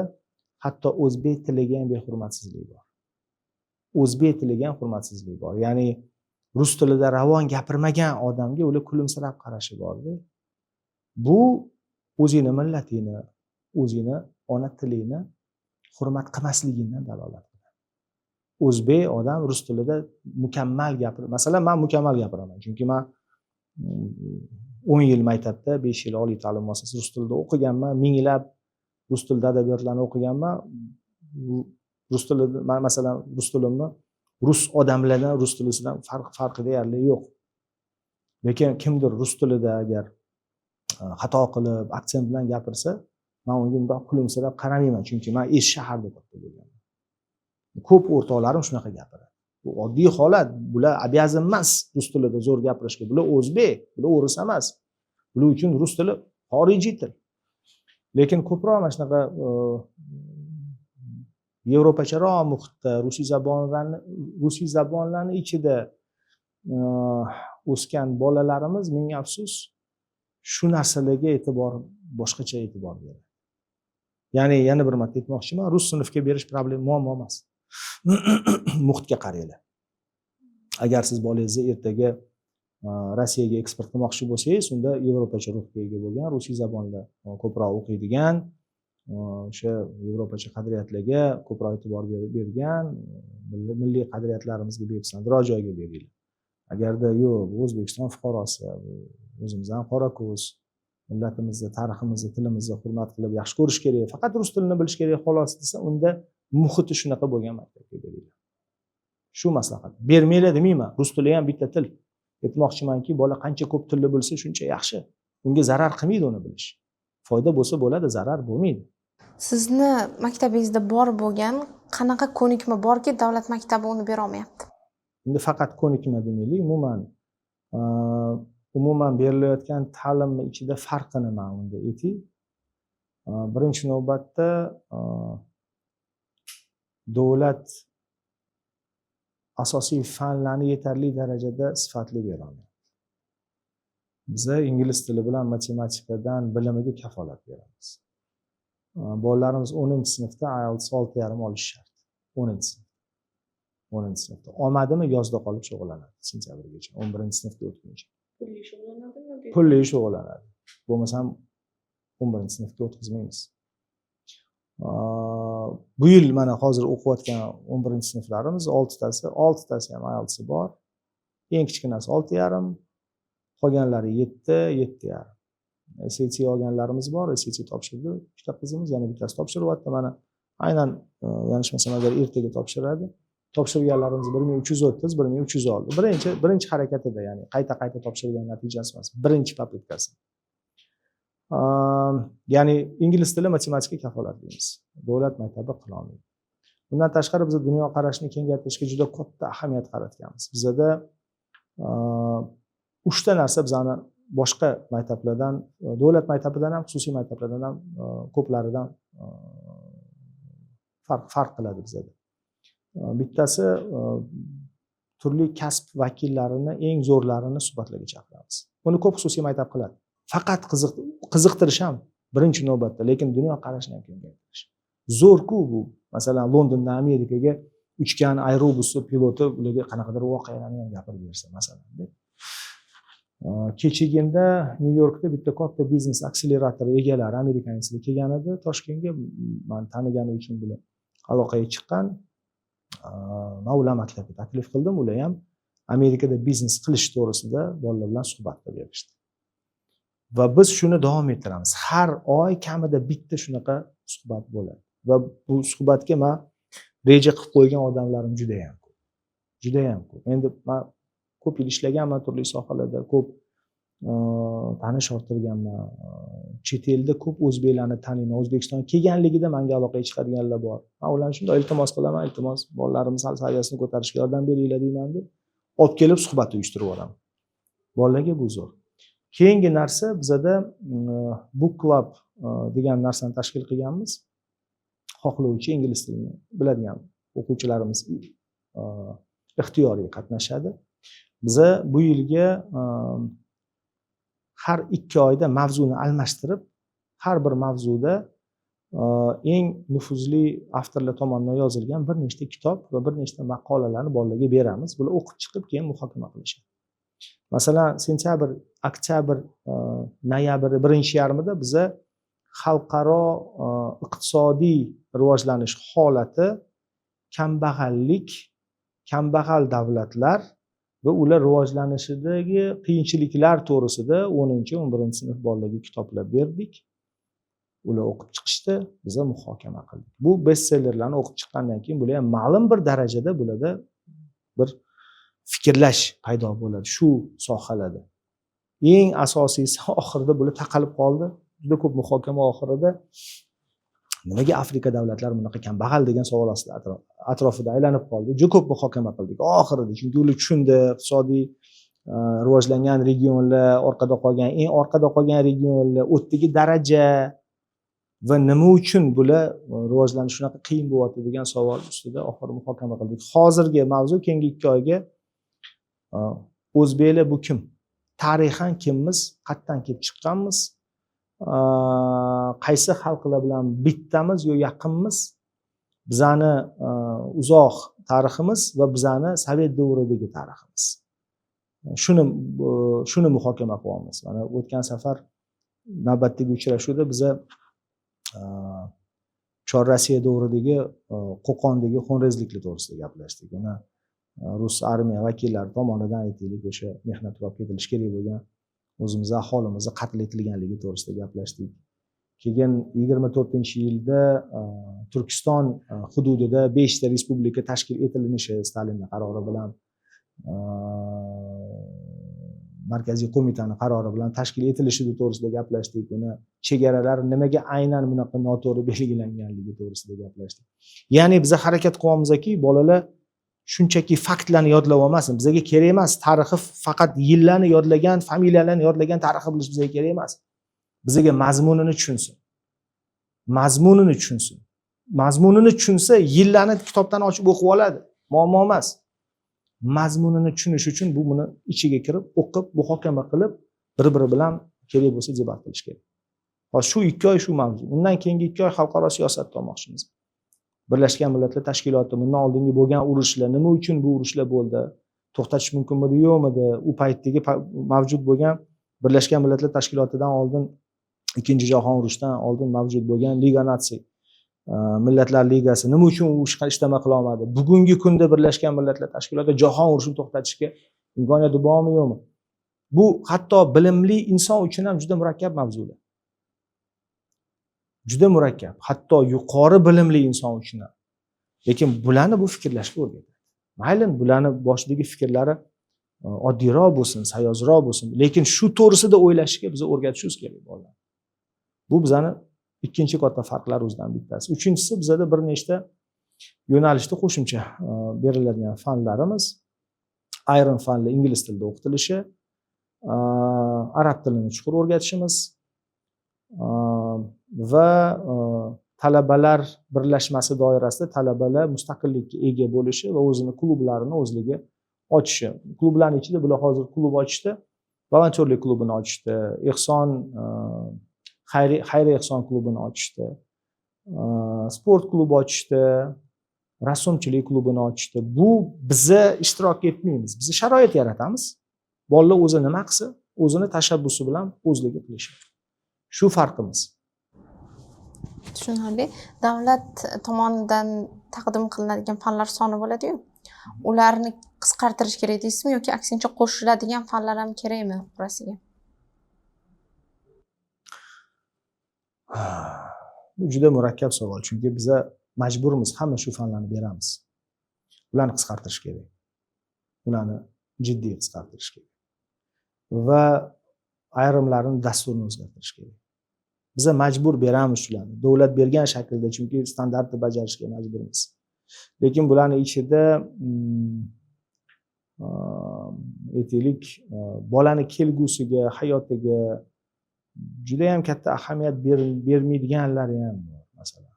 hatto o'zbek tiliga ham behurmatsizlik bor, o'zbek tiliga ham hurmatsizlik bor. Ya'ni rus tilida ravon gapirmagan odamga ular kulimsirab qarashi borda. Bu o'zingni millatingni, o'zingni ona tilingni hurmat qilmasligingdan dalolat qiladi. O'zbek odam rus tilida mukammal gapir, masalan, man mukammal gapiraman, chunki man 10 yil maktabda, 5 yil oliy ta'lim muassasasida rus tilida o'qiganman, minglab rus tilida adabiyotlarni o'qiganman. Rus tilida man, masalan, rus tilimni rus odamlardan, rus tilisidan farqi deyarli yo'q. Lekin kimdir rus tilida agar xato qilib, aksent bilan gapirsa, man unga bundoq kulimsirab qaramayman, chunki man eski shaharda katta bo'lganman. Ko'p o'rtoqlarim shunaqa gapiradi, bu oddiy holat. Bular обязан emas rus tilida zo'r gapirishga, bular o'zbek, bular o'ris emas, bular uchun rus tili xorijiy til. Lekin ko'proq mana shunaqa yevropacharoq muhitda, rusiy zabonlarni ichida o'sgan bolalarimiz, ming afsus, shu narsalarga e'tibor, boshqacha e'tibor beradi. Ya'ni yana bir marta aytmoqchiman, rus sinfga berish problema, muammo emas, muhitga qaranglar. Agar siz bolangizni ertaga Rossiyaga eksport qilmoqchi bo'lsangiz, unda yevropacha ruhga ega bo'lgan, rusiy zabonda ko'proq o'qiydigan, o'sha yevropacha qadriyatlarga ko'proq e'tibor bergan, milliy qadriyatlarimizga bepisandroq joyga beringlar. Agarda yo'q, bu O'zbekiston fuqarosi, bu o'zimizdan qora ko'z, millatimizni, tariximizni, tilimizni hurmat qilib, yaxshi ko'rish kerak, faqat rus tilini bilish kerak xolos desa, unda muhiti shunaqa bo'lgan maktabga beringlar. Shu maslahat. Bermanglar demayman, rus tili ham bitta til. Aytmoqchimanki, bola qancha ko'p tilni bilsa, shuncha yaxshi. Unga zarar qilmaydi uni bilish, foyda bo'lsa bo'ladi, zarar bo'lmaydi. Sizni maktabingizda bor bo'lgan qanaqa ko'nikma borki, davlat maktabi uni berolmayapti? Endi faqat ko'nikma demaylik, umuman berilayotgan ta'limni ichida farqi nima, unda aytay. Birinchi navbatda davlat asosiy fanlarni yetarli darajada sifatli berolmayapti. Biza ingliz tili bilan matematikadan bilimiga kafolat beramiz. Bolalarimiz 10-sinfda IELTS 6,5 olishi shart. 10-sinf, 10-sinfda olmadimi, yozda qolib shug'ullanadi, sentyabrgacha, 11-sinfga o'tguncha. Pulli shug'ullanadimi? Pulli shug'ullanadi, bo'lmasam 11-sinfga o'tkazmaymiz. Bu yil mana hozir o'qiyotgan 11-sinflarimiz oltitasi, oltitasi ham IELTSi bor. Eng kichkinasi 6,5, qolganlari 7, 7,5. SAT olganlarimiz bor, SAT topshirdi ikkita qizimiz, yana bittasi topshiryapti mana aynan, yanglishmasam, agar ertaga topshiradi. Topshirganlarimiz 1330, 1300 oldi birinchi harakatida, ya'ni qayta qayta topshirgan natijasi emas, birinchi попытка si. Ya'ni ingliz tili, matematika kafolatlaymiz, davlat maktabi qilolmaydi. Bundan tashqari, biz dunyoqarashni kengaytirishga juda katta ahamiyat qaratganmiz. Bizada uchta narsa bizani boshqa maktablardan, davlat maktabidan ham, xususiy maktablardan ham, ko'plaridan farq qiladi bizada. Bittasi, turli kasb vakillarini, eng zo'rlarini suhbatlarga chaqiramiz. Buni ko'p xususiy maktab qiladi, faqat qiziqtirish ham birinchi navbatda, lekin dunyoqarashni ham kengaytirish. Zo'rku bu. Masalan, Londondan Amerikaga uchgan aerobusni piloti ularga qanaqadir voqealarni ham gapirib bersa, masalan. Kechagina Nyu Yorkda bitta katta biznes akseleratori egalari, американец lar kelgan edi Toshkentga. Man taniganim uchun bular aloqaga chiqqan. Man ularni maktabga taklif qildim, ular ham Amerikada biznes qilish to'g'risida bolalar bilan suhbat qilib berishdi va biz shuni davom ettiramiz. Har oy kamida bitta shunaqa suhbat bo'ladi va bu suhbatga man reja qilib qo'ygan odamlarim judayam ko'p, judayam ko'p. Endi man ko'p yil ishlaganman turli sohalarda, ko'p tanish orttirganman, chet elda ko'p o'zbeklarni taniyman. O'zbekistonga kelganligida manga aloqaga chiqadiganlar bor. Man ularni shundoq iltimos qilaman: "Iltimos, bolalarimiz sal saviyasini ko'tarishga yordam beringlar", deymanda, olib kelib suhbat uyushtirib yuboraman. Bolalarga bu zo'r. Keyingi narsa, bizada book club degan narsani tashkil qilganmiz. Xohlovchi ingliz tilini biladigan o'quvchilarimiz ixtiyoriy qatnashadi. Biza bu yilga har 2 oyda mavzuni almashtirib, har bir mavzuda eng nufuzli avtorlar tomonidan yozilgan bir nechta kitob va bir nechta maqolalarni bolalarga beramiz. Bular o'qib chiqib, keyin muhokama qilishadi. Masalan, sentyabr, oktyabr, noyabr birinchi yarmida biza xalqaro iqtisodiy rivojlanish holati, kambag'allik, kambag'al davlatlar va ular rivojlanishidagi qiyinchiliklar to'g'risida 10-, 11-sinf bolalarga kitoblar berdik. Ular o'qib chiqishdi, biza muhokama qildik. Bu bestsellerlarni o'qib chiqqandan keyin bular ham ma'lum bir darajada bularda bir fikrlash paydo bo'ladi shu sohalarda. Eng asosiysi, oxirida bular taqalib qoldi. Juda ko'p muhokama oxirida nimaga Afrika davlatlari bunaqa kambag'al degan savol atrofida aylanib qoldi. Juda ko'p muhokama qildik oxirida, chunki ular tushundi: iqtisodiy rivojlangan regionlar, orqada qolgan, eng orqada qolgan regionlar, u yerdagi daraja va nima uchun bular rivojlanish shunaqa qiyin bo'lyapti degan savol ustida oxiri muhokama qildik. Hozirgi mavzu keyingi 2 oyga o'zbeklar bu kim, tarixan kimmiz, qayerdan kelib chiqqanmiz, qaysi xalqlar bilan bittamiz yo yaqinmiz, bizani uzoq tariximiz va bizani sovet davridagi tariximiz, shuni muhokama qilyapmiz. Mana o'tgan safar navbatdagi uchrashuvda biza Chor Rossiya davridagi Qo'qondagi xunrezliklar to'g'risida gaplashdik. Uni rus armiya vakillari tomonidan, aytaylik, o'sha mehnatga olib ketilishi kerak bo'lgan o'zimizni aholimizni qatl etilganligi to'g'risida gaplashdik. Keyin 24-yilda Turkiston hududida beshta respublika tashkil etilinishi Stalinni qarori bilan, Markaziy qo'mitani qarori bilan tashkil etilishi to'g'risida gaplashdik. Uni chegaralari nimaga aynan bunaqa noto'g'ri belgilanganligi to'g'risida gaplashdik. Ya'ni biza harakat qilyapmizki, bolalar shunchaki faktlarni yodlab olmasin. Bizga kerak emas tarixi faqat yillarni yodlagan, familiyalarni yodlagan tarixni bilish bizga kerak emas. Bizga mazmunini tushunsin, mazmunini tushunsin. Mazmunini tushunsa, yillarni kitobdan ochib o'qib oladi, muammo emas. Mazmunini tushunish uchun bu buni ichiga kirib o'qib, muhokama qilib, bir biri bilan kerak bo'lsa debat qilish kerak. Hozir shu 2 oy shu mavzu. Undan keyingi 2 oy xalqaro siyosatni olmoqchimiz. Birlashgan Millatlar Tashkiloti, bundan oldingi bo'lgan urushlar, nima uchun bu urushlar bo'ldi, to'xtatish mumkinmidi, yo'qmidi, u paytdagi mavjud bo'lgan Birlashgan Millatlar Tashkilotidan oldin, Ikkinchi jahon urushidan oldin mavjud bo'lgan Лига наций, Millatlar Ligasi nima uchun u ishlama qila olmadi, bugungi kunda Birlashgan Millatlar Tashkiloti jahon urushini to'xtatishga imkoniyati bormi, yo'qmi? Bu hatto bilimli inson uchun ham juda murakkab mavzular, juda murakkab, hatto yuqori bilimli inson uchun ham. Lekin bularni bu fikrlashga o'rgatadi. Mayli, bularni boshidagi fikrlari oddiyroq bo'lsin, sayozroq bo'lsin, lekin shu to'g'risida o'ylashga biz o'rgatishimiz kerak bolalarni. Bu bizani ikkinchi katta farqlarimizdan bittasi. Uchinchisi, bizada bir nechta yo'nalishda qo'shimcha beriladigan fanlarimiz: ayrim fanlar ingliz tilida o'qitilishi, arab tilini chuqur o'rgatishimiz va talabalar birlashmasi doirasida talabalar mustaqillikka ega bo'lishi va o'zini klublarini o'zligi ochishi. Klublarni ichida bular hozir klub ochishdi, volontyorlik klubini ochishdi, ehson, xayriya ehson klubini ochishdi, sport klubi ochishdi, rassomchilik klubini ochishdi. Bu biza ishtirok etmaymiz, biz sharoit yaratamiz, bolalar o'zi nima qilsa. O'zini tashabbusi bilan o'zligi qilishi. Shu farqimiz. Tushunarli. Davlat tomonidan taqdim qilinadigan fanlar soni bo'ladi-yu. Ularni qisqartirish kerak deysizmi yoki aksincha qo'shiladigan fanlar ham kerakmi orasiga? Bu juda murakkab savol, chunki biza majburmiz hamma shu fanlarni beramiz. Ularni qisqartirish kerak. Ularni jiddiy qisqartirish kerak. Va ayrimlarini dasturini o'zgartirish kerak. Biza majbur beramiz shularni. Davlat bergan shaklda, chunki standartni bajarishga majburmiz. Lekin bularni ichida aytaylik, bolani kelgusiga, hayotiga juda ham katta ahamiyat bermaydiganlari ham bor, masalan.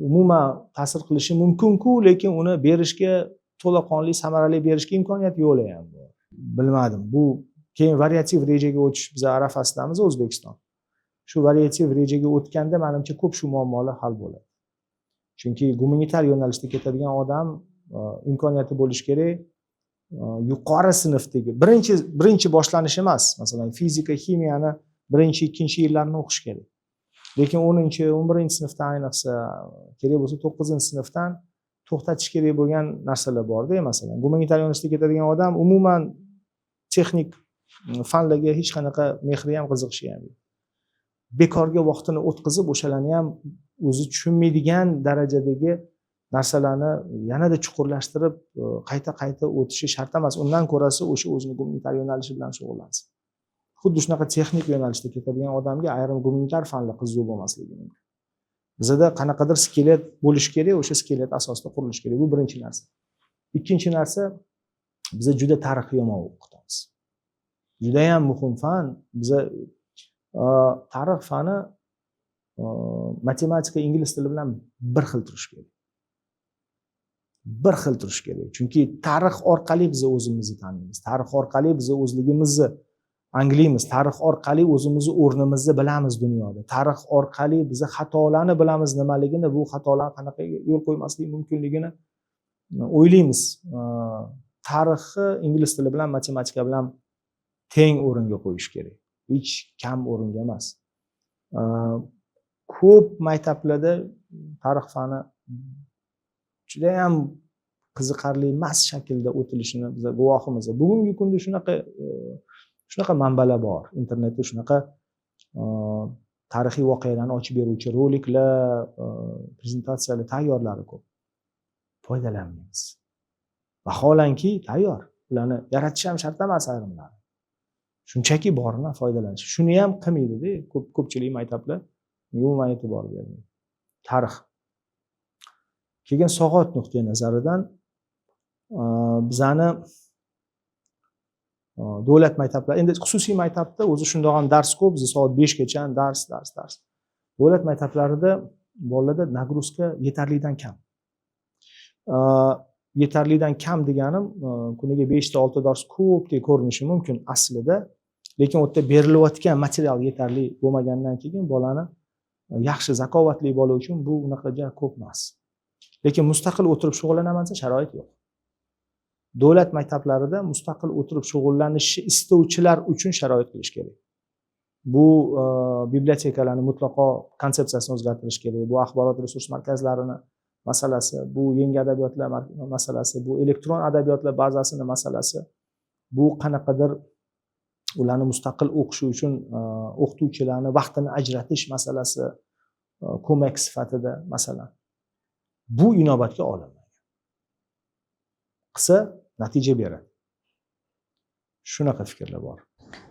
Umuman ta'sir qilishi mumkin-ku, lekin uni berishga to'laqonli, samarali berishga imkoniyat yo'li ham bor. Bilmadim. Bu keyin variativ rejaga o'tish biz arafasidamiz O'zbekiston. Shu variativ rejaga o'tganda menimcha ko'p shu muammolar hal bo'ladi. Chunki gumanitar yo'nalishda ketadigan odam imkoniyati bo'lishi kerak. Yuqori sinfdagi birinchi boshlanish emas, masalan, fizika, ximiyani birinchi, ikkinchi yillarini o'qish kerak. Lekin 10-chi, 11-sinfdan ayniqsa, kerak bo'lsa 9-sinfdan to'xtatish kerak bo'lgan narsalar borda, masalan, gumanitar yo'nalishda ketadigan odam umuman texnik fanlarga hech qanaqa mehri ham, qiziqishi ham yo'q. Bekorga vaqtini o'tkazib, o'shalarni ham o'zi tushunmaydigan darajadagi narsalarni yanada chuqurlashtirib, qayta-qayta o'tishi shart emas. Undan ko'rasi o'sha o'zini gumanitar yo'nalishi bilan shug'ullansin. Xuddi shunaqa texnik yo'nalishda ketadigan odamga ayrim gumanitar fanlar qiziq bo'lmasligi mumkin. Bizada qanaqadir skelet bo'lishi kerak, o'sha skelet asosida qurilishi kerak. Bu birinchi narsa. Ikkinchi narsa, biza juda tarixni yomon o'qitamiz. Juda ham muhim fan. Biza tarix fani matematika, ingliz tili bilan bir xil turishi kerak. Bir xil turishi kerak. Chunki tarix orqali biz o'zimizni taniymiz. Tarix orqali biz o'zligimizni anglaymiz. Tarix orqali o'zimizni o'rnimizni bilamiz dunyoda. Tarix orqali biz xatolarni bilamiz nimaligini, bu xatolar qanaqa yo'l qo'ymaslik mumkinligini o'ylaymiz. Tarixni ingliz tili bilan, matematika bilan teng o'ringa qo'yish kerak. Hech kam o'ringa emas. Ko'p maktablarda tarix fani juda ham qiziqarli emas shaklda o'tilishini biz guvohimiz. Bugungi kunda shunaqa manbalar bor. Internetda shunaqa tarixiy voqealarni ochib beruvchi roliklar, prezentatsiyalar tayyorlari ko'p. Foydalanmaymiz. Vaholanki tayyor. Ularni yaratish ham shart emas ayrimlari. Shunchaki boridan foydalanish. Shuni ham qilmaydi-da, ko'pchilik maktablar umuman e'tibor bermaydi. Tarix. Keyin soat nuqtai nazaridan bizani davlat maktablari, endi xususiy maktabda o'zi shundoq ham dars ko'p, biz soat 5 gacha dars, dars, dars. Davlat maktablarida bolalarda nagruzka yetarlidan kam. Yetarlidan kam deganim kuniga 5 ta 6 dars ko'pdek ko'rinishi mumkin aslida, lekin u yerda berilayotgan material yetarli bo'lmagandan keyin bolani yaxshi zakovatli bola uchun bu unaqa ko'p emas. Lekin mustaqil o'tirib shug'ullanaman desa sharoit yo'q. Davlat maktablarida mustaqil o'tirib shug'ullanishni istovchilar uchun sharoit qilish kerak. Bu bibliotekalarni mutlaqo konsepsiyasini o'zgartirish kerak. Bu axborot resurs markazlarini masalasi, bu yangi adabiyotlar masalasi, bu elektron adabiyotlar bazasini masalasi, bu qanaqadir ularni mustaqil o'qishi uchun o'qituvchilarni vaqtini ajratish masalasi, ko'mak sifatida masalan. Bu inobatga olinmagan. Qilsa natija beradi. Shunaqa fikrlar bor.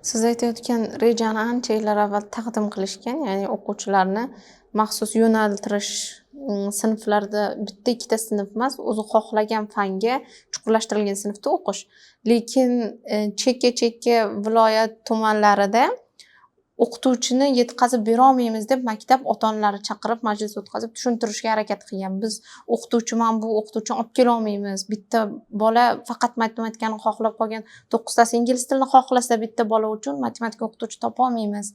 Siz aytayotgan rejani ancha yillar avval taqdim qilishgan, ya'ni o'quvchilarni maxsus yo'naltirish sinflarda bitta ikkita sinf emas, o'zi xohlagan fanga chuqurlashtirilgan sinfda o'qish. Lekin chekka-chekka viloyat tumanlarida o'qituvchini yetkazib bera olmaymiz deb maktab ota-onalari chaqirib majlis o'tkazib tushuntirishga harakat qilgan. Biz o'qituvchiman, bu o'qituvchini olib kela olmaymiz. Bitta bola faqat matematikani xohlab qolgan, 9 tasi ingliz tilini xohlasa bitta bola uchun matematika o'qituvchi topa olmaymiz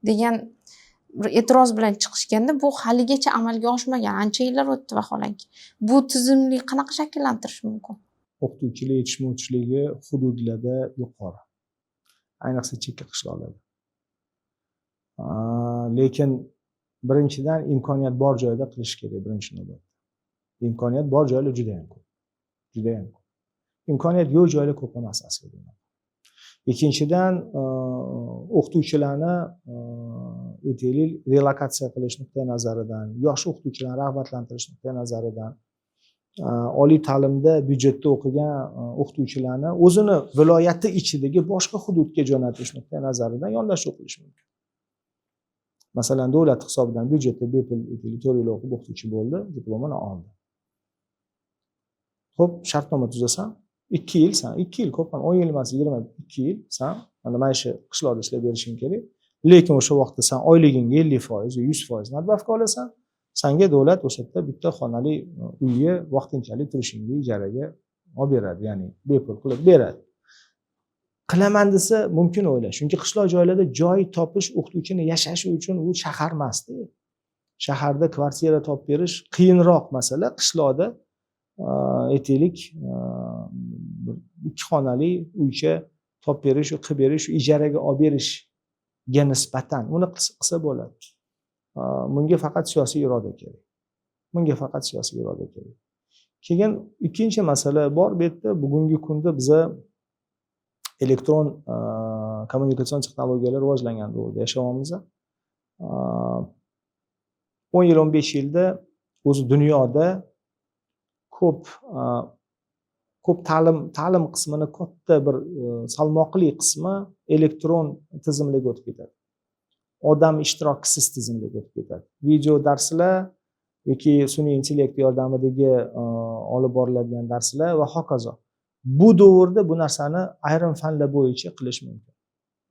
degan bir e'tiroz bilan chiqishganda bu haligacha amalga oshmagan. Ancha yillar o'tdi vaholanki. Bu tizimli qanaqa shakllantirish mumkin? O'qituvchilik yetishmovchiligi hududlarda yuqori, ayniqsa chekka qishloqlarda. Lekin birinchidan, imkoniyat bor joyda qilish kerak birinchi navbatda. Imkoniyat bor joylar judayam ko'p, judayam ko'p. Imkoniyat yo'q joylar ko'p emas aslida. Ikkinchidan, o'qituvchilarni, aytaylik, relokatsiya qilish nuqtai nazaridan, yosh o'qituvchilarni rag'batlantirish nuqtai nazaridan, oliy ta'limda byudjetda o'qigan o'qituvchilarni o'zini viloyati ichidagi boshqa hududga jo'natish nuqtai nazaridan yondashuv qilish mumkin. Masalan, davlat hisobidan byudjetda bepul, aytaylik, 4 yil o'qib o'qituvchi bo'ldi, diplomini oldi. Ho'p, shartnoma tuzasan, 2 yil san, 2 yil ko'p ham, 10 yil emas, 22 yil san mana shu qishloqda ishlab berishing kerak, lekin o'sha vaqtda san oyligingga 50%, 100% надбавка olasan. Sanga davlat o'sha yerda bitta xonali uyni vaqtinchalik turishingga ijaraga olib beradi, ya'ni bepul qilib beradi. Qilaman desa, mumkin o'ylash, chunki qishloq joylarda joy topish o'qituvchini yashashi uchun, u shahar emasda. Shaharda kvartira topib berish qiyinroq masala. Qishloqda, aytaylik, bir ikki xonali uycha topib berish, qilib berish, ijaraga olib berishga nisbatan uni qilsa bo'ladi. Bunga faqat siyosiy iroda kerak, bunga faqat siyosiy iroda kerak. Keyin ikkinchi masala bor bu yerda. Bugungi kunda biza elektron kommunikatsion texnologiyalar rivojlangan davrda yashayapmiz. 10 yil, 15 yilda o'zi dunyoda ko'p ko'p ta'lim qismini katta bir salmoqli qismi elektron tizimlarga o'tib ketadi, odam ishtirokisiz tizimlarga o'tib ketadi. Video darslar yoki sun'iy intellekt yordamidagi olib boriladigan darslar va hokazo. Bu davrda bu narsani ayrim fanlar bo'yicha qilish mumkin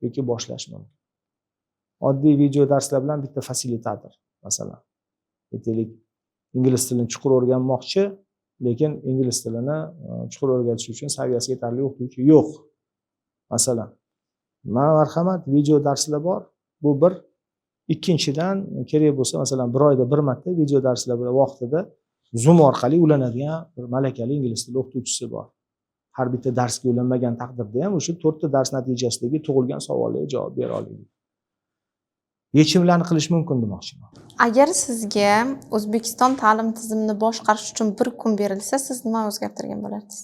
yoki boshlash mumkin. Oddiy video darslar bilan bitta fasilitator, masalan, aytaylik, ingliz tilini chuqur o'rganmoqchi, lekin ingliz tilini chuqur o'rgatish uchun saviyasi yetarli o'qituvchi yo'q, masalan. Mana, marhamat, video darslar bor. Bu bir. Ikkinchidan, kerak bo'lsa, masalan, bir oyda bir marta video darslar vaqtida Zoom orqali ulanadigan bir malakali ingliz tili o'qituvchisi bor. Har bitta darsga ulanmagan taqdirda ham o'sha to'rtta dars natijasidagi tug'ilgan savollarga javob bera oladi. Yechimlarni qilish mumkin demoqchiman. Agar sizga O'zbekiston ta'lim tizimini boshqarish uchun bir kun berilsa, siz nima o'zgartirgan bo'lardingiz,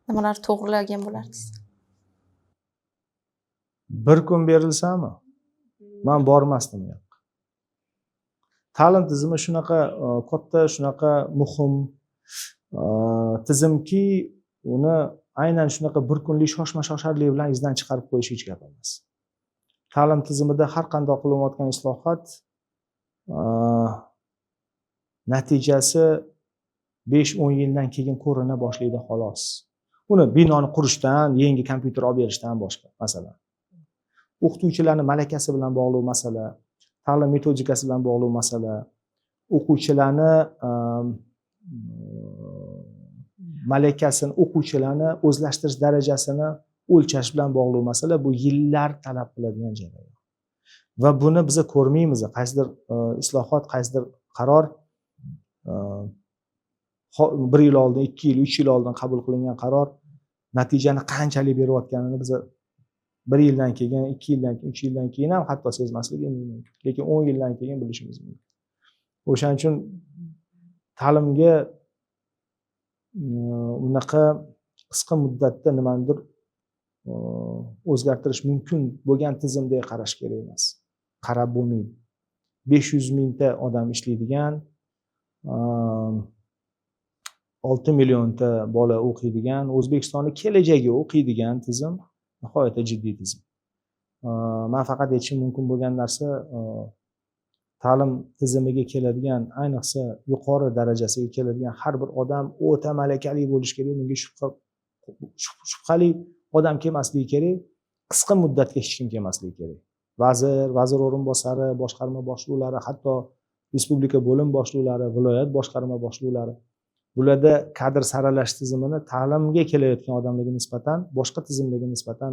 nimalarni to'g'irlagan bo'lardingiz? Bir kun berilsami, man bormasdim u yoqqa. Ta'lim tizimi shunaqa katta, shunaqa muhim tizimki, uni aynan shunaqa bir kunlik shoshma shosharlik bilan izdan chiqarib qo'yish hech gap emas. Ta'lim tizimida har qanday qilinayotgan islohot natijasi 5-10 yildan keyin ko'rina boshlaydi, xolos. Uni binoni qurishdan, yangi kompyuter olib berishdan boshqa, masalan, o'qituvchilarni malakasi bilan bog'liq masala, ta'lim metodikasi bilan bog'liq masala, o'quvchilarni malakasini, o'quvchilarni o'zlashtirish darajasini o'lchash bilan bog'liq masala. Bu yillar talab qiladigan jarayon va buni biza ko'rmaymiz. Qaysidir islohot, qaysidir qaror bir yil oldin, 2 yil, 3 yil oldin qabul qilingan qaror natijani qanchalik berayotganini biza bir yildan keyin, 2 yildan keyin, 3 yildan keyin ham hatto sezmasligimiz mumkin, lekin 10 yildan keyin bilishimiz mumkin. O'shaning uchun ta'limga unaqa qisqa muddatda nimanidir o'zgartirish mumkin bo'lgan tizimdek qarash kerak emas, qarab bo'lmaydi. 500 mingta odam ishlaydigan, 6 millionta bola o'qiydigan, O'zbekistonni kelajagi o'qiydigan tizim nihoyatda jiddiy tizim. Man faqat aytishim mumkin bo'lgan narsa, ta'lim tizimiga keladigan, ayniqsa yuqori darajasiga keladigan har bir odam o'ta malakali bo'lishi kerak. Bunga shubhali odam kelmasligi kerak, qisqa muddatga hech kim kelmasligi kerak. Vazir, vazir o'rinbosari, boshqarma boshliqlari, hatto respublika bo'lim boshliqlari, viloyat boshqarma boshliqlari, bularda kadr saralash tizimini ta'limga kelayotgan odamlarga nisbatan boshqa tizimlarga nisbatan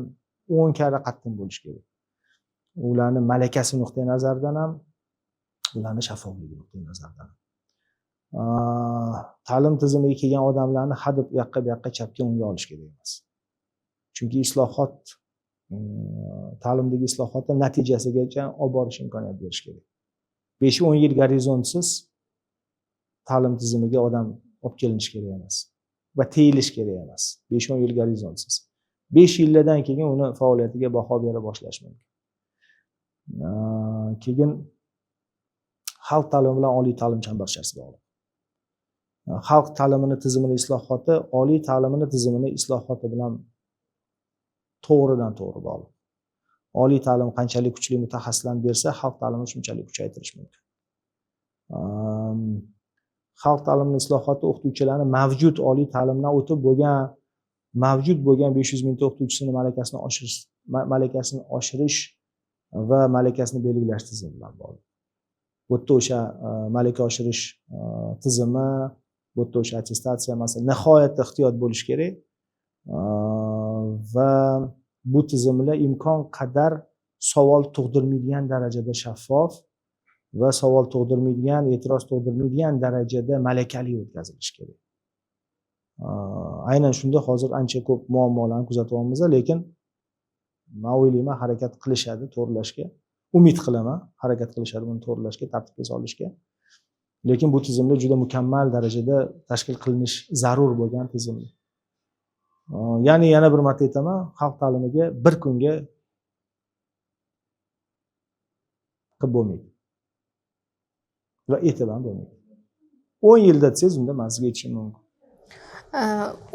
10 karra qattiq bo'lishi kerak. Ularni malakasi nuqtai nazaridan ham, ularni shaffofligi nuqtai nazaridan ham. Ta'lim tizimiga kelgan odamlarni hadeb u yoqqa bu yoqqa, chapga o'ngga olish kerak emas. Chunki islohot, ta'limdagi islohotni natijasigacha olib borish imkoniyat berish kerak. 5-10 yil gorizontsiz ta'lim tizimiga odam olib kelinishi kerak emas va teyilish kerak emas. 5-10 yil gorizontsiz. 5 yildan keyin uni faoliyatiga baho bera boshlash mumkin. Keyin xalq ta'limi bilan oliy ta'lim chambarchas bog'liq. Xalq ta'limini tizimini islohoti oliy ta'limini tizimini islohoti bilan to'g'ridan to'g'ri bog'liq. Oliy ta'lim qanchalik kuchli mutaxassislarni bersa, xalq ta'limini shunchalik kuchaytirish mumkin. Xalq ta'limini islohoti o'qituvchilarni mavjud oliy ta'limdan o'tib bo'lgan, mavjud bo'lgan 500 mingta o'qituvchisini malakasini oshirish va malakasini belgilash tizimi bilan bog'liq. Bu yerda o'sha malaka oshirish tizimi, bu yerda o'sha attestatsiya masalan, nihoyatda ehtiyot bo'lish kerak va bu tizimlar imkon qadar savol tug'dirmaydigan darajada shaffof va savol tug'dirmaydigan, e'tiroz tug'dirmaydigan darajada malakali o'tkazilishi kerak. Aynan shunda hozir ancha ko'p muammolarni kuzatyapmiz, lekin man o'ylayman, harakat qilishadi to'g'irlashga. Umid qilaman, harakat qilishadi buni to'g'irlashga, tartibga solishga. Lekin bu tizimlar juda mukammal darajada tashkil qilinish zarur bo'lgan tizimlar. Ya'ni yana bir marta aytaman, xalq ta'limiga bir kunga qilib bo'lmaydi va etib ham bo'lmaydi. 10 yilda desangiz, unda man sizga aytishim mumkin.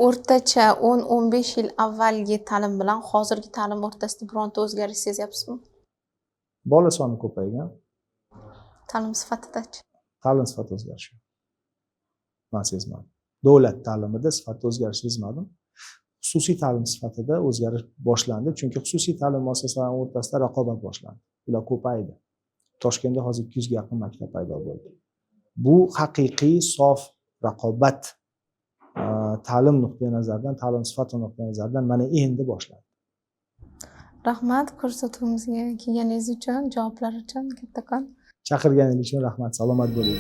O'rtacha 10-15 yil avvalgi ta'lim bilan hozirgi ta'lim o'rtasida bironta o'zgarish sezyapsizmi? Bola soni ko'paygan. Ta'lim sifatidachi? Ta'lim sifati o'zgarishi man sezmadim. Davlat ta'limida sifatda o'zgarish sezmadim. Xususiy ta'lim sifatida o'zgarish boshlandi, chunki xususiy ta'lim muassasalari o'rtasida raqobat boshlandi, ular ko'paydi. Toshkentda hozir 200 ga yaqin maktab paydo bo'ldi. Bu haqiqiy sof raqobat, ta'lim nuqtai nazaridan, ta'lim sifati nuqtai nazaridan mana endi boshlandi. Rahmat ko'rsatuvimizga kelganingiz uchun, javoblar uchun kattakon. Chaqirganingiz uchun rahmat, salomat bo'ling.